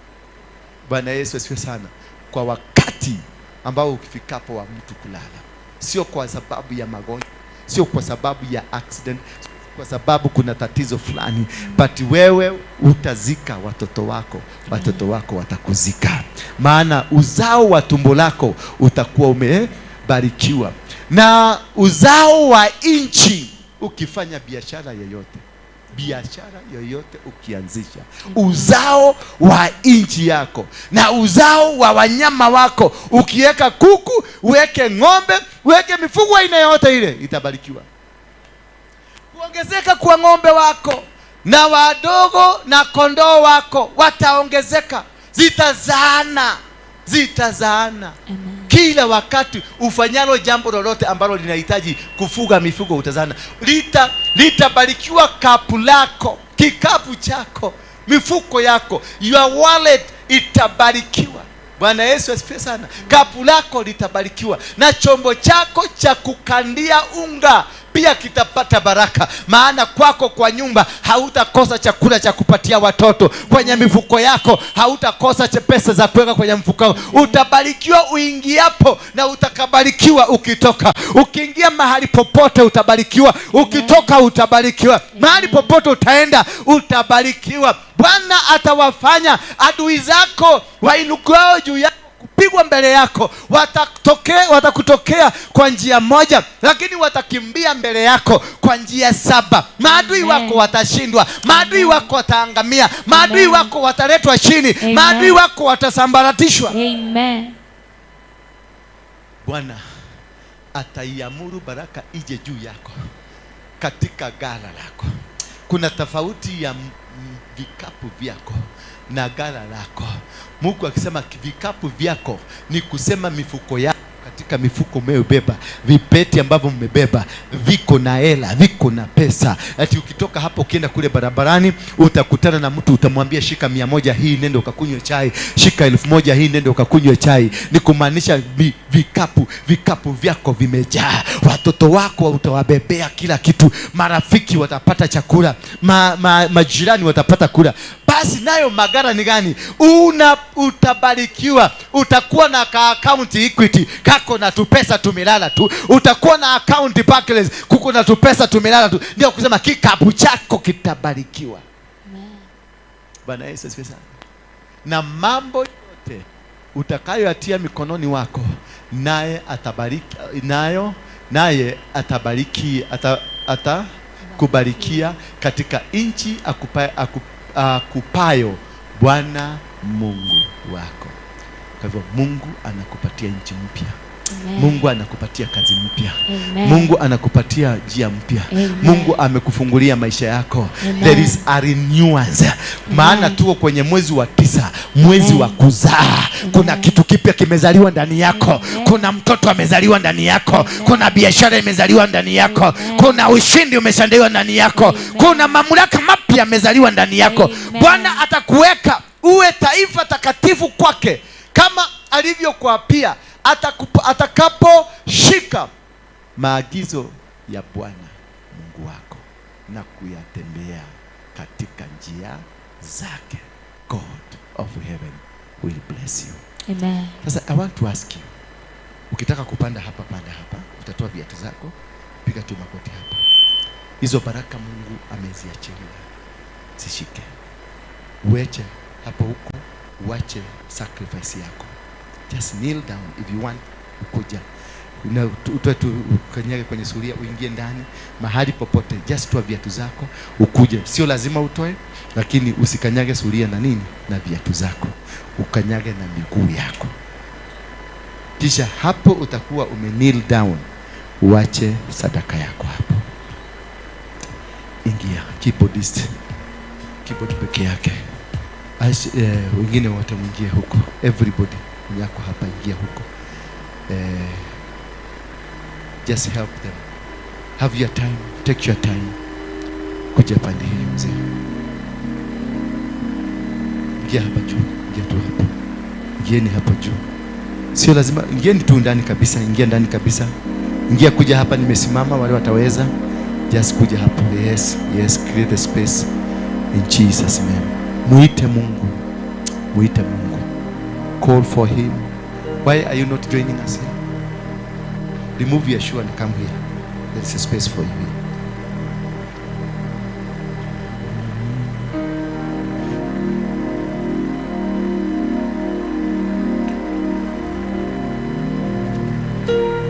Bwana Yesu asifiwe sana. Kwa wakati ambao ukifikapo wa mtu kulala, sio kwa sababu ya magonjwa, sio kwa sababu ya accident, sio kwa sababu kuna tatizo fulani, but wewe utazika watoto wako, watoto wako watakuzika. Maana uzao wa tumbo lako utakuwa umebarikiwa. Na uzao wa nchi, ukifanya biashara yoyote, biashara yoyote ukianzisha, uzao wa nchi yako na uzao wa wanyama wako, ukiweka kuku, uweke ng'ombe, uweke mifugo aina yoyote ile, itabarikiwa. Kuongezeka kwa ng'ombe wako na wadogo na kondoo wako wataongezeka, zitazaana, zitazaana. Amen. Kila wakati ufanyalo jambo lolote ambalo linahitaji kufuga mifugo utazana. Litabarikiwa kapu lako, kikapu chako, mifuko yako, your wallet itabarikiwa. Bwana Yesu asifiwe sana. Kapu lako litabarikiwa na chombo chako cha kukandia unga pia kitapata baraka. Maana kwako kwa nyumba hautakosa chakula cha kupatia watoto, kwenye mifuko yako hautakosa pesa za kuweka kwenye mfuko. Utabarikiwa uingiapo na utakabarikiwa ukitoka. Ukiingia mahali popote utabarikiwa, ukitoka utabarikiwa, mahali popote utaenda utabarikiwa. Bwana atawafanya adui zako wainukao juu yako kupigwa mbele yako. Watakutokea kwa njia moja, lakini watakimbia mbele yako kwa njia saba. Maadui wako watashindwa, maadui wako wataangamia, maadui wako wataletwa chini, maadui wako watasambaratishwa. Amen. Bwana ataiamuru baraka ije juu yako katika ghala lako. Kuna tofauti ya vikapu vyako na ghala lako. Mungu akisema vikapu vyako ni kusema mifuko yako. Katika mifuko umeyobeba, vipeti ambavyo mmebeba viko na hela, viko na pesa. Ati ukitoka hapo ukienda kule barabarani utakutana na mtu, utamwambia shika 100 hii nenda ukakunywe chai, shika 1000 hii nenda ukakunywe chai. Ni kumaanisha vikapu vyako vimejaa. Watoto wako utawabebea kila kitu, marafiki watapata chakula, majirani watapata kula. Basi nayo magara ni gani? Utabarikiwa. Utakuwa na account Equity kako na tupesa tumelala tu. Utakuwa na account Barclays kuko na tupesa tumelala tu. Ndio kusema kikapu chako kitabarikiwa. Bwana Yesu asifiwe sana. Na mambo yote utakayoyatia mikononi wako, naye atabariki, naye atabariki, atakubarikia katika nchi akupayo Bwana Mungu wako. Kwa hivyo Mungu anakupatia nchi mpya. Mungu anakupatia kazi mpya. Mungu anakupatia njia mpya. Mungu amekufungulia maisha yako. Amen. There is a renewance. Maana tuko kwenye mwezi wa 9, mwezi wa kuzaa. Kuna kitu kipya kimezaliwa ndani yako. Amen. Kuna mtoto amezaliwa ndani yako. Amen. Kuna biashara imezaliwa ndani yako. Amen. Kuna ushindi umeshandiwa ndani yako. Amen. Kuna mamlaka mapya yamezaliwa ndani yako. Bwana atakuweka uwe taifa takatifu kwake kama alivyokuapia atakaposhika maagizo ya Bwana Mungu wako na kuyatembea katika njia zake. God of heaven will bless you. Amen. Sasa I want to ask you, ukitaka kupanda hapa, panda hapa, utatoa viatu zako, piga tu magoti hapa. Hizo baraka Mungu ameziachilia, zishike. Ueche hapo huko, uache sacrifice yako. Just kneel down if you want. Ukuja utoe tu ukanyage kwenye suria, uingie ndani mahali popote, just toa viatu zako ukuje. Sio lazima utoe, lakini usikanyage suria na nini na viatu zako, ukanyage na miguu yako. Kisha hapo utakuwa ume kneel down, uache sadaka yako hapo. Ingia keyboardist, keyboard peke yake. Wengine wote mwingie huko, everybody yako hapa, ingia huko. Just help them. Have your time, take your time. Kuja pande hii mzee. Ingia hapa juu, ingia tu hapa. Ingieni hapo juu. Sio lazima, ingieni tu ndani kabisa, ingia ndani kabisa. Ingia kuja hapa, nimesimama, wale wataweza. Just kuja hapo. Yes, yes, create the space in Jesus name. Muite Mungu. Muite Mungu. Call for him. Why are you not joining us here? Remove your shoe and come here. There is a space for you here.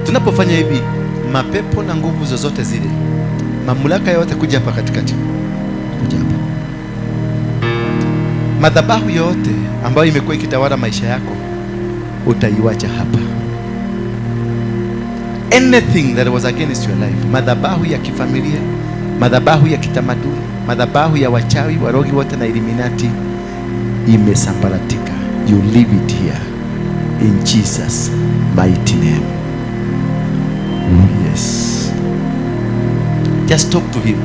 Tunapofanya hivi, mapepo na nguvu zozote zile, mamlaka yote kuja hapa katikati. Kuja hapa. Madhabahu yote ambayo imekuwa ikitawala maisha yako, utaiwacha hapa. Anything that was against your life, madhabahu ya kifamilia, madhabahu ya kitamaduni, madhabahu ya wachawi, warogi wote na Illuminati, imesambaratika. You leave it here in Jesus mighty name. Yes. Just talk to him.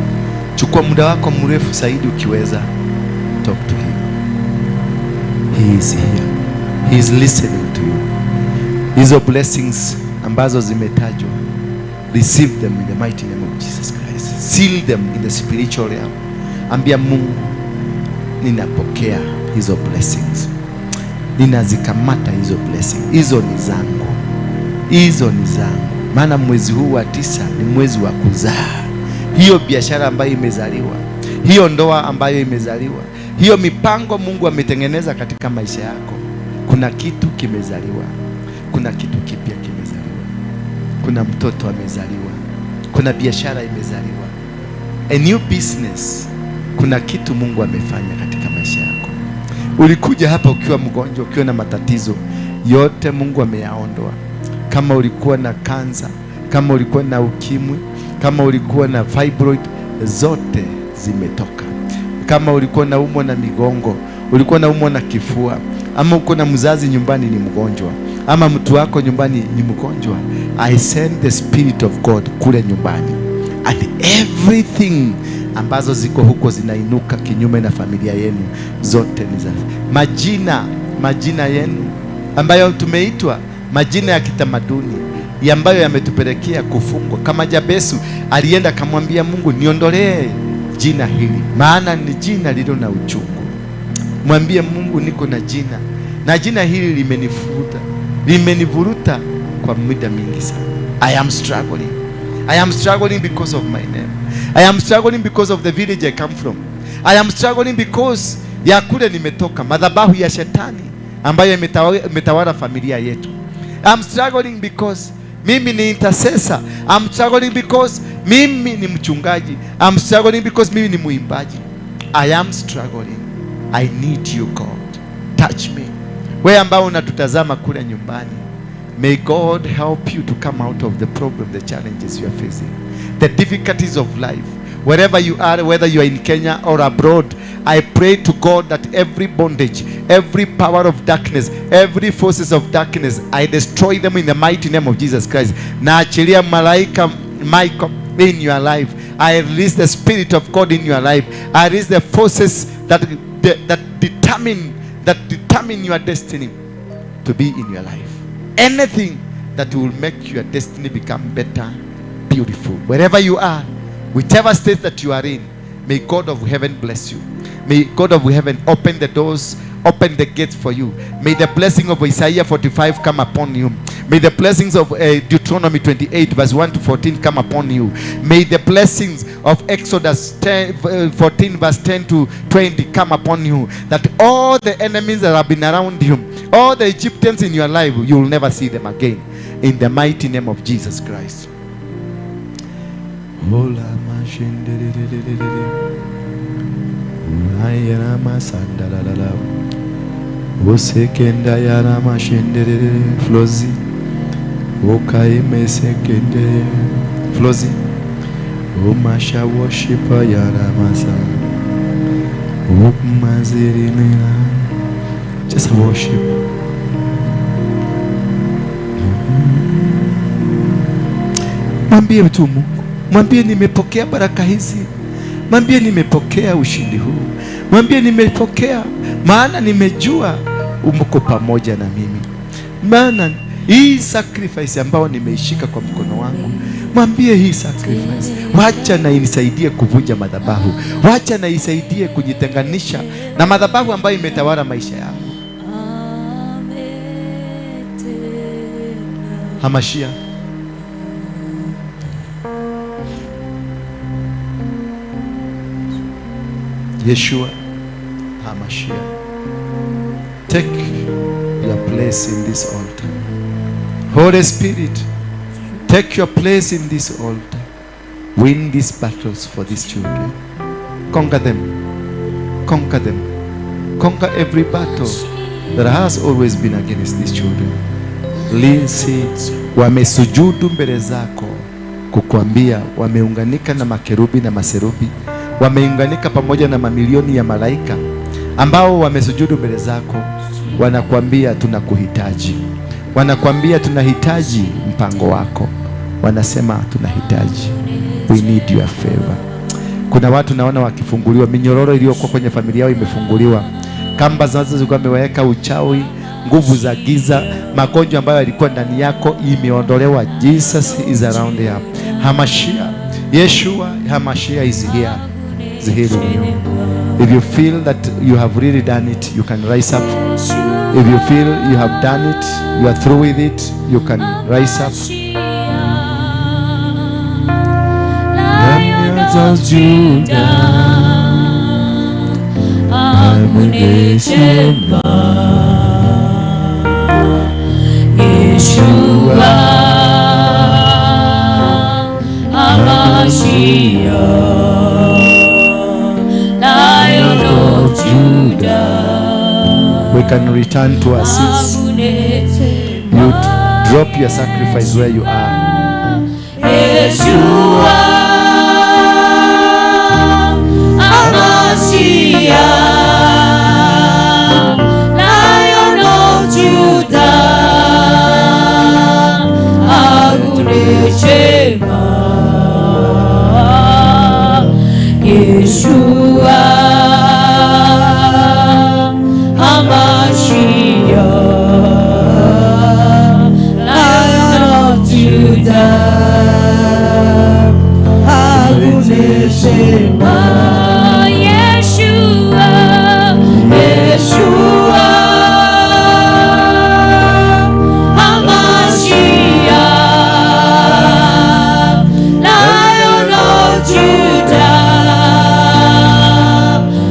Chukua muda wako mrefu zaidi ukiweza. Talk to him. He is here. He is listening to you. Hizo blessings ambazo zimetajwa, receive them in the mighty name of Jesus Christ. Seal them in the spiritual realm. Ambia Mungu, ninapokea hizo blessings, ninazikamata hizo blessings, hizo ni zangu, hizo ni zangu. Maana mwezi huu wa 9 ni mwezi wa kuzaa. Hiyo biashara ambayo imezaliwa, hiyo ndoa ambayo imezaliwa, hiyo mipango Mungu ametengeneza katika maisha yako, kuna kitu kimezaliwa, kuna kitu kipya kimezaliwa, kuna mtoto amezaliwa, kuna biashara imezaliwa, a new business. Kuna kitu Mungu amefanya katika maisha yako. Ulikuja hapa ukiwa mgonjwa, ukiwa na matatizo yote, Mungu ameyaondoa. Kama ulikuwa na kansa, kama ulikuwa na ukimwi, kama ulikuwa na fibroid, zote zimetoka. Kama ulikuwa na umwa na migongo, ulikuwa na umwa na kifua, ama uko na mzazi nyumbani ni mgonjwa, ama mtu wako nyumbani ni mgonjwa, I send the spirit of God kule nyumbani, and everything ambazo ziko huko zinainuka kinyume na familia yenu, zote ni za majina yenu ambayo tumeitwa majina ya kitamaduni ambayo yametupelekea kufungwa. Kama Jabesu alienda akamwambia Mungu, niondolee jina hili, maana ni jina lililo na uchungu. Mwambie Mungu, niko na jina, na jina hili limenifuta, limenivuruta kwa muda mingi sana. I am struggling. I am struggling because of my name. I am struggling because of the village I come from. I am struggling because ya kule nimetoka, madhabahu ya shetani ambayo imetawala familia yetu. I'm struggling because mimi ni intercessor. I'm struggling because mimi ni mchungaji. I'm struggling because mimi ni muimbaji. I am struggling. I need you, God. Touch me. Wewe ambao unatutazama kule nyumbani, may God help you to come out of the problem, the challenges you are facing, the difficulties of life. Wherever you are, whether you are in Kenya or abroad, I pray to God that every bondage, every power of darkness, every forces of darkness, I destroy them in the mighty name of Jesus Christ. Naachilia malaika Michael in your life. I release the spirit of God in your life. I release the forces that determine your destiny to be in your life. Anything that will make your destiny become better, beautiful. Wherever you are, whichever state that you are in, may God of heaven bless you. May God of heaven open the doors, open the gates for you. May the blessing of Isaiah 45 come upon you. May the blessings of Deuteronomy 28 verse 1 to 14 come upon you. May the blessings of Exodus 14 verse 10 to 20 come upon you. That all the enemies that have been around you, all the Egyptians in your life, you will never see them again. In the mighty name of Jesus Christ. Flozi Umasha worshiper yaramasa Umazirinina. Just worship. Mwambie tu Mungu, mwambie nimepokea baraka hizi, mwambie nimepokea ushindi huu, mwambie nimepokea, maana nimejua umko pamoja na mimi, maana hii sacrifice ambayo nimeishika kwa mkono wangu, mwambie hii sacrifice, wacha na inisaidie kuvunja madhabahu, wacha na isaidie kujitenganisha na madhabahu ambayo imetawala maisha yangu. Hamashia. Yeshua Hamashia, take your place in this altar. Holy Spirit, take your place in this altar. Win these battles for these children. Conquer them. Conquer them. Conquer every battle that has always been against these children. Linsi wamesujudu mbele zako kukuambia, wameunganika na makerubi na maserubi, wameunganika pamoja na mamilioni ya malaika ambao wamesujudu mbele zako, wanakuambia tunakuhitaji, wanakuambia tunahitaji mpango wako, wanasema tunahitaji, we need your favor. Kuna watu naona wakifunguliwa, minyororo iliyokuwa kwenye familia yao imefunguliwa, kamba zinazokuwa zimeweka uchawi, nguvu za giza, magonjwa ambayo yalikuwa ndani yako imeondolewa. Jesus is around here. Hamashia, Yeshua HaMashiach is here. Is healing you. If you feel that you have really done it, you can rise up. If you feel you have done it, you are through with it, you can rise up. Lion of Judah, Yeshua HaMashiach, Lion of Judah. We can return to our seats. You drop your sacrifice where you are. Yeshua HaMashiach, Lion of Judah, Agunechema. Yeshua HaMashiach, Lion of Judah, Agunechema. Yeshua, Yeshua HaMashiach, Lion of Judah,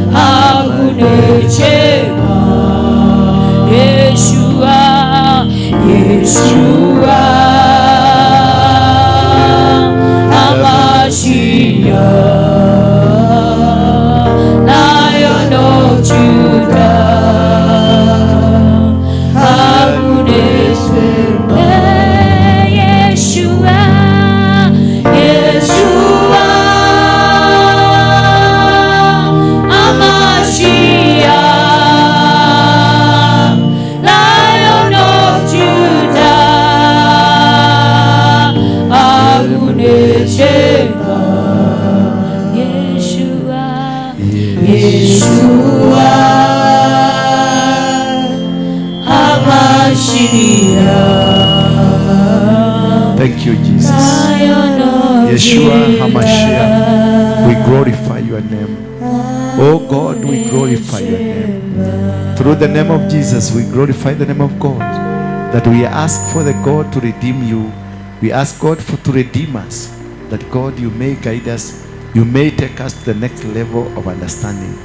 Agunechema. Yeshua, Yeshua HaMashiach, Lion of Judah, Agunechema. Yeshua, Yeshua HaMashiach, Lion of Judah, Agunechema. Yeshua, Yeshua HaMashiach. Thank you, Jesus. Lion of Yeshua Judah. HaMashiach, we glorify your name. Oh God, we glorify your name. Through the name of Jesus, we glorify the name of God. That we ask for the God to redeem you. We ask God to redeem us. That God, you may guide us. You may take us to the next level of understanding.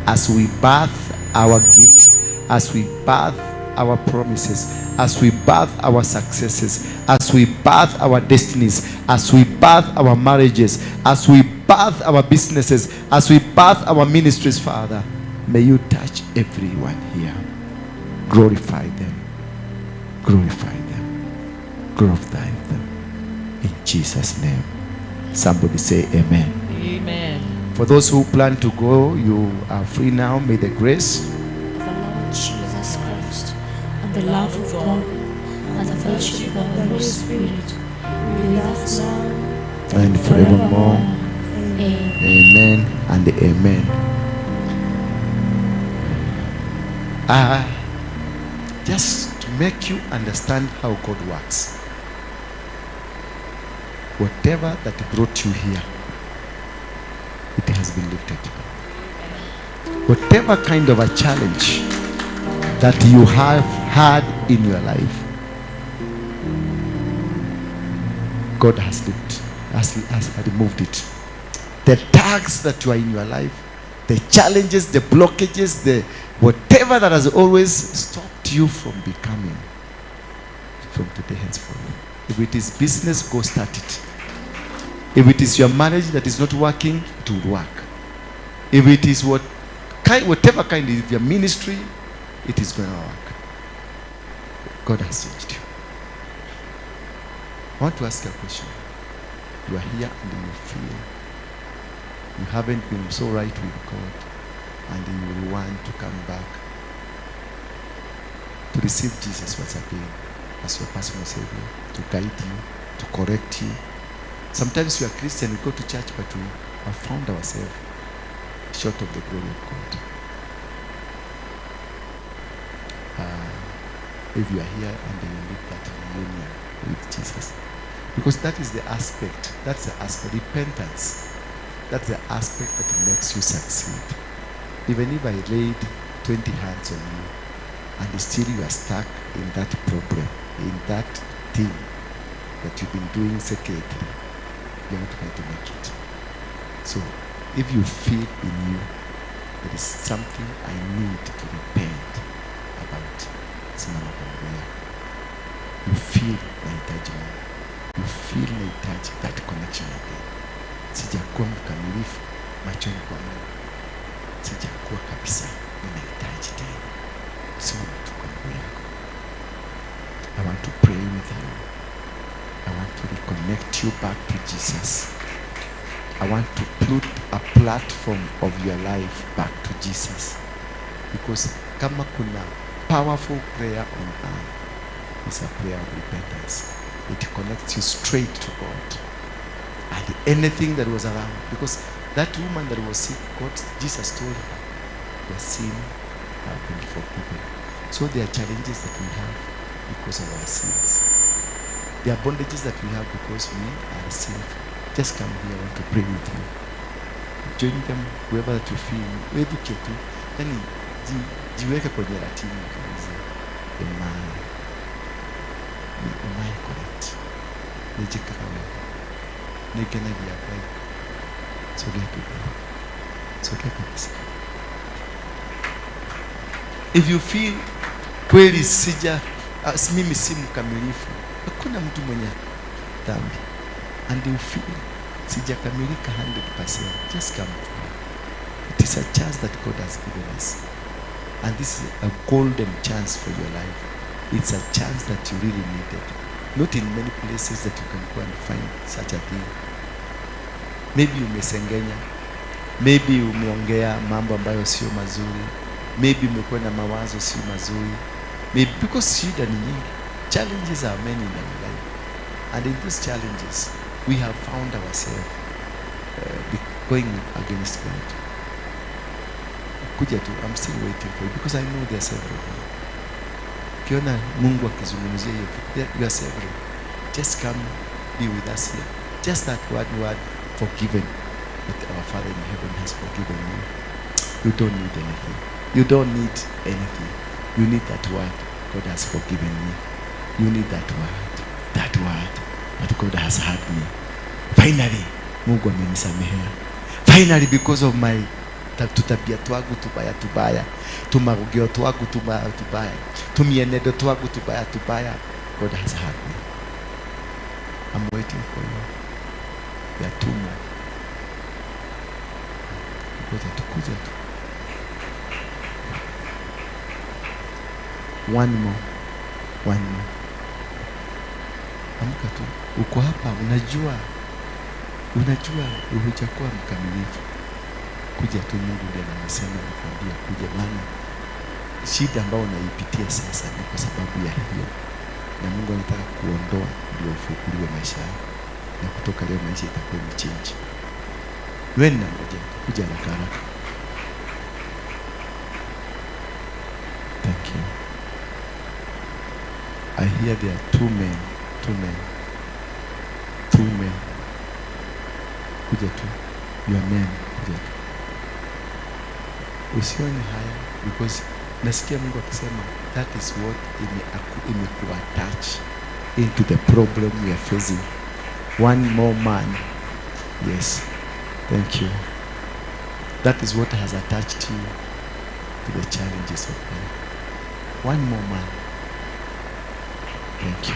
As we birth our gifts, as we birth our promises, as we birth our successes, as we birth our destinies, as we birth our marriages, as we birth our businesses, as we birth our ministries, Father, may you touch everyone here. Glorify them. Glorify them. Glorify them. In Jesus' name. Somebody say amen. Amen. For those who plan to go, you are free now. May the grace of our Lord Jesus Christ, and the love of God, and the fellowship of the Holy Spirit be with us now and forevermore. Amen. Amen and amen. Just to make you understand how God works. Whatever that brought you here, it has been lifted. Whatever kind of a challenge that you have had in your life, God has lifted, has removed it. The tags that you are in your life, the challenges, the blockages, the whatever that has always stopped you from becoming, from today henceforth. If it is business, go start it. If it is your marriage that is not working, it will work. If it is whatever kind of your ministry, it is going to work. God has changed you. I want to ask you a question. You are here and you feel you haven't been so right with God, and you want to come back to receive Jesus once again as your personal Savior, to guide you, to correct you. Sometimes we are Christian, we go to church, but we have found ourselves short of the glory of God. If you are here and you need that union with Jesus, Because that is the aspect. That's the aspect. Repentance. That's the aspect that makes you succeed. Even if I laid 20 hands on you and still you are stuck in that problem, in that thing that you've been doing secretly, you're not going to make it. So if you feel in you there is something I need to repent about, simama kwa miguu yako. You feel nahitaji Mungu. You feel nahitaji that connection again. Sijakuwa mkamilifu machoni kwa Mungu. Sijakuwa kabisa, ninahitaji tena. Simama tu kwa miguu yako. I want to pray with you. I want to reconnect you back to Jesus. I want to put a platform of your life back to Jesus. Because kama kuna powerful prayer on earth, it's a prayer of repentance. It connects you straight to God. And anything that was around, because that woman that was sick, God, Jesus told her, your sin have been forgiven. So there are challenges that we have because of our sins. There are bondages that we have because we are sinful. Just come here, I want to pray with you. Join them, whoever that you feel. Webuke tu. Yani, jiweke kwenye ratibu. Am I correct? Nijikaga wega. Nikenagia Ngai. Sogea kidogo. Sogea kabisa. If you feel kweli sija, mimi si mkamilifu, hakuna mtu mwenye dhambi, and you feel sijakamilika 100%, just come. It is a chance that God has given us, and this is a golden chance for your life. It's a chance that you really needed. Not in many places that you can go and find such a thing. Maybe umesengenya, maybe umeongea mambo ambayo sio mazuri, maybe umekuwa na mawazo sio mazuri, maybe because shida ni nyingi. Challenges are many in our life, and in those challenges we have found ourselves going against God. Kuja tu, I'm still waiting for you because I know there are several here. Ukiona Mungu akizungumzia hiyo, you are several. Just come be with us here. Just that one word, forgiven, that our Father in heaven has forgiven you. You don't need anything. You don't need anything. You need that word, God has forgiven me. You need that word, that word, that God has heard me. Finally, Mungu amenisamehea. Finally, because of my tutabia twagu tubaya tubaya, tumarugio twagu tubaya tubaya, tumienendo twagu tubaya tubaya, God has heard me. I'm waiting for you. There are two more. Kuja tu. One more. One more. Amka tu. Uko hapa, unajua hujakuwa mkamilifu. Kuja tu, Mungu ndiye anasema nikwambia kuja, maana shida ambayo unaipitia sasa ni kwa sababu ya hiyo. Na Mungu anataka kuondoa ndio ufunguliwe maisha yako. Na kutoka leo maisha itakuwa imechange. Wewe na ngoja kuja haraka haraka. Thank you. I hear there are two men. Kuja tu. You are men. Kuja tu. Usione haya because nasikia Mungu akisema that is what imekuattach into the problem we are facing. One more man. Yes. Thank you. That is what has attached you to the challenges of life. One more man. Thank you.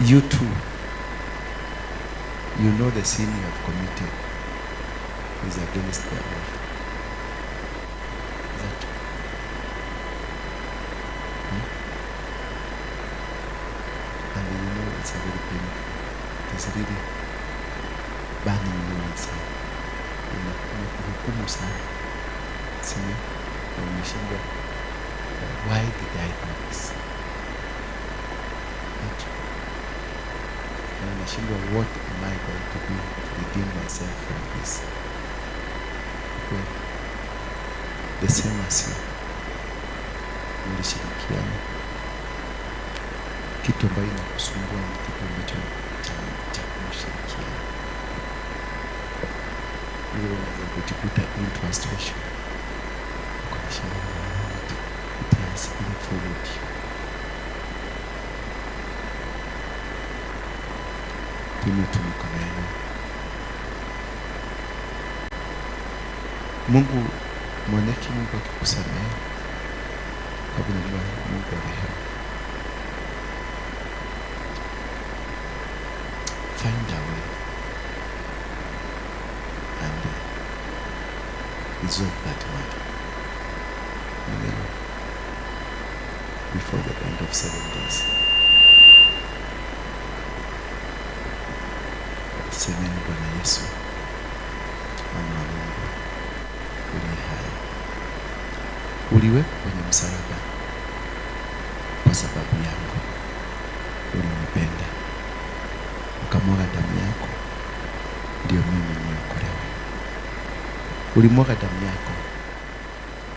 You too, you know the sin you have committed is against the Lord. Is that true? And you know it's a very painful. It is really burning you inside. Inakuhukumu sana. Sio? Na umeshindwa. Why did I do this? Na unashindwa, what am I going to do to redeem myself from this? Okay. The same as you. Mulishirikiana. Kitu ambayo inakusumbua ni kitu ambacho cha kushirikiana. Wewe unaweza kujikuta into a situation. Uko na shida na it has been followed you. Tuinue tu mikono yenu. Mungu mwanake, Mungu akikusamehe, sababu najua Mungu wa rehema. Find a way and resolve that matter. Amen. Before the end of 7 days. Semeni, Bwana Yesu, Mwana wa Mungu uliye hai, uliwekwa kwenye msalaba kwa sababu yangu. Ulinipenda, ukamwaga damu yako ndio mimi niokolewe. Ulimwaga damu yako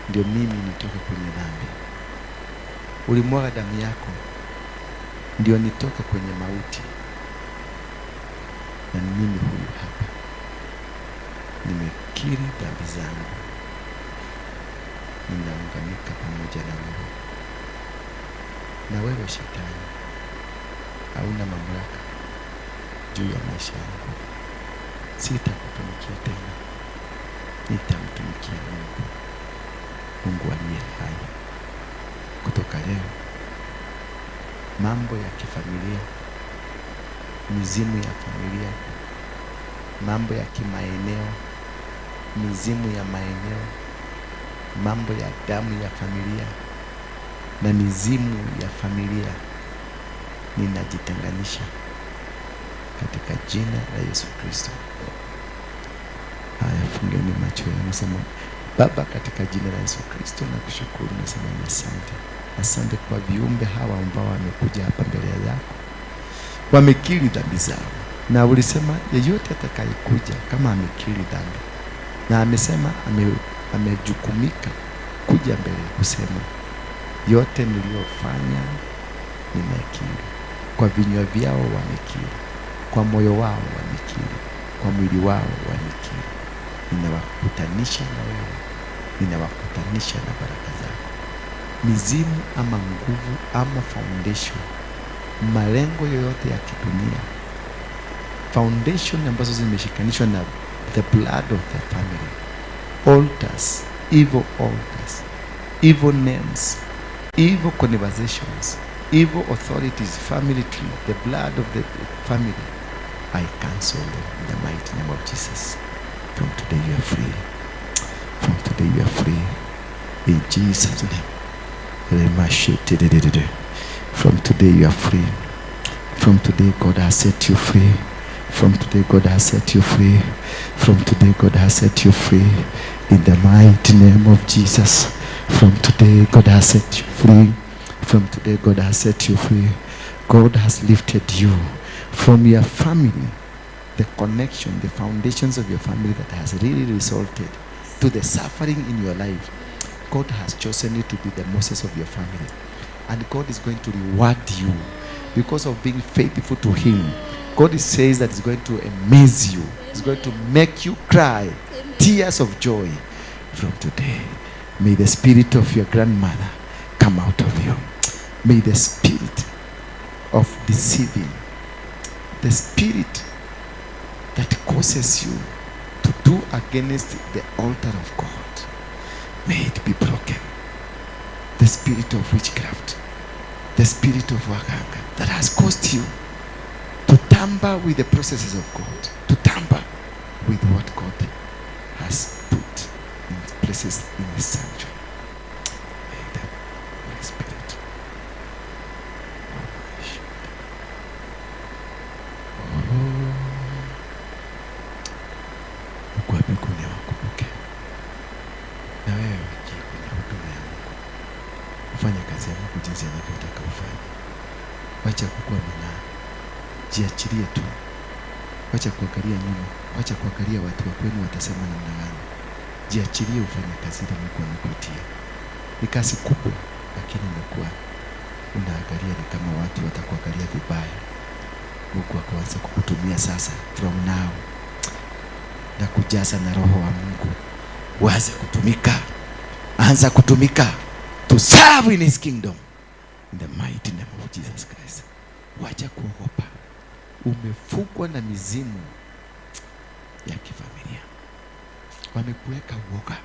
ndio mimi nitoke kwenye dhambi. Ulimwaga damu yako ndio nitoke kwenye mauti. Na mimi huyu hapa nimekiri dhambi zangu, ninaunganika pamoja na wewe. Na wewe shetani hauna mamlaka juu ya maisha yangu. Sitakutumikia tena, nitamtumikia Mungu, Mungu aliye hai. Kutoka leo, mambo ya kifamilia, mizimu ya familia, mambo ya kimaeneo, mizimu ya maeneo, mambo ya damu ya familia na mizimu ya familia, ninajitenganisha katika jina la Yesu Kristo. Haya, fungeni macho yenu, sema: Baba, katika jina la Yesu Kristo nakushukuru, nasema ni asante. Asante kwa viumbe hawa ambao wamekuja hapa mbele yako, wamekiri dhambi zao. Na ulisema yeyote atakayekuja kama amekiri dhambi na amesema amejukumika kuja mbele kusema yote niliyofanya nimekiri. Kwa vinywa vyao wamekiri, kwa moyo wao wamekiri, kwa mwili wao wamekiri. Ninawakutanisha na wewe, ninawakutanisha na baraka zako. Mizimu ama nguvu ama foundation, malengo yoyote ya kidunia, foundation ambazo zimeshikanishwa na the blood of the family, altars, evil altars, evil names, evil conversations, evil authorities, family tree, the blood of the family, I cancel them in the mighty name of Jesus. From today you are free. From today you are free. In Jesus' name. From today you are free. From today God has set you free. From today God has set you free. From today God has set you free. In the mighty name of Jesus. From today God has set you free. From today God has set you free. God has lifted you from your family. The connection, the foundations of your family that has really resulted to the suffering in your life. God has chosen you to be the Moses of your family. And God is going to reward you because of being faithful to Him. God says that He's going to amaze you. He's going to make you cry tears of joy from today. May the spirit of your grandmother come out of you. May the spirit of deceiving, the spirit that causes you to do against the altar of God, may it be broken. The spirit of witchcraft, the spirit of waganga that has caused you to tamper with the processes of God, to tamper with what God has put in places in His sanctuary. May the Holy Spirit. Mungu wa mbinguni awakumbuke. Na wewe uingie kwenye huduma ya Mungu. Ufanye kazi ya Mungu jinsi anavyotaka ufanye. Wacha kukua mang'aa. Jiachilie tu. Wacha kuangalia nyuma. Wacha kuangalia watu wa kwenu watasema namna gani. Jiachilie ufanye kazi ile Mungu amekuitia. Ni kazi kubwa. Lakini umekuwa unaangalia ni kama watu watakuangalia vibaya. Mungu akaanza kukutumia sasa from now na kujaza na roho wa Mungu, uanze kutumika, anza kutumika to serve in his kingdom in the mighty name of Jesus Christ. Wacha kuogopa, umefukwa na mizimu ya kifamilia, wamekuweka uoga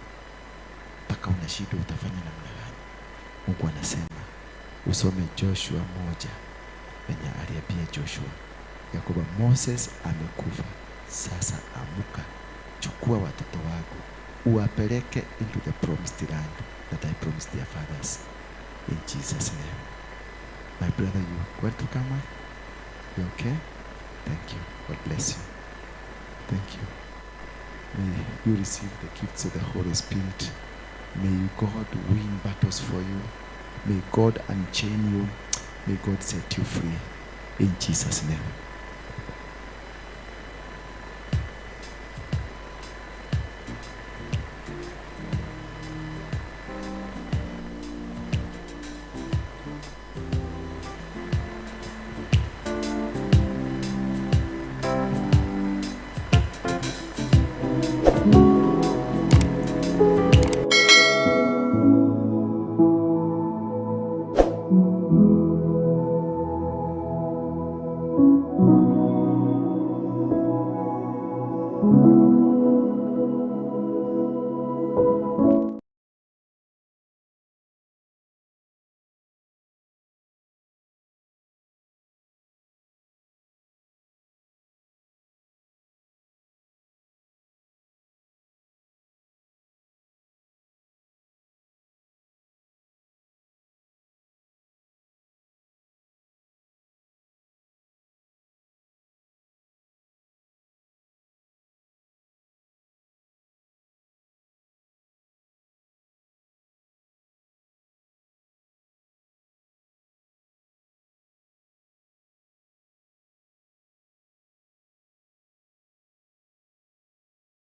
mpaka unashindwa utafanya namna gani. Mungu anasema usome Joshua 1 venye aliambia Joshua ya kwamba Moses amekufa, sasa amuka, chukua watoto wako uwapeleke into the promised land that I promised their fathers, in Jesus name. My brother, you want to come up? You okay? Thank you. God bless you. Thank you. May you receive the gifts of the Holy Spirit. May God win battles for you. May God unchain you. May God set you free. In Jesus' name.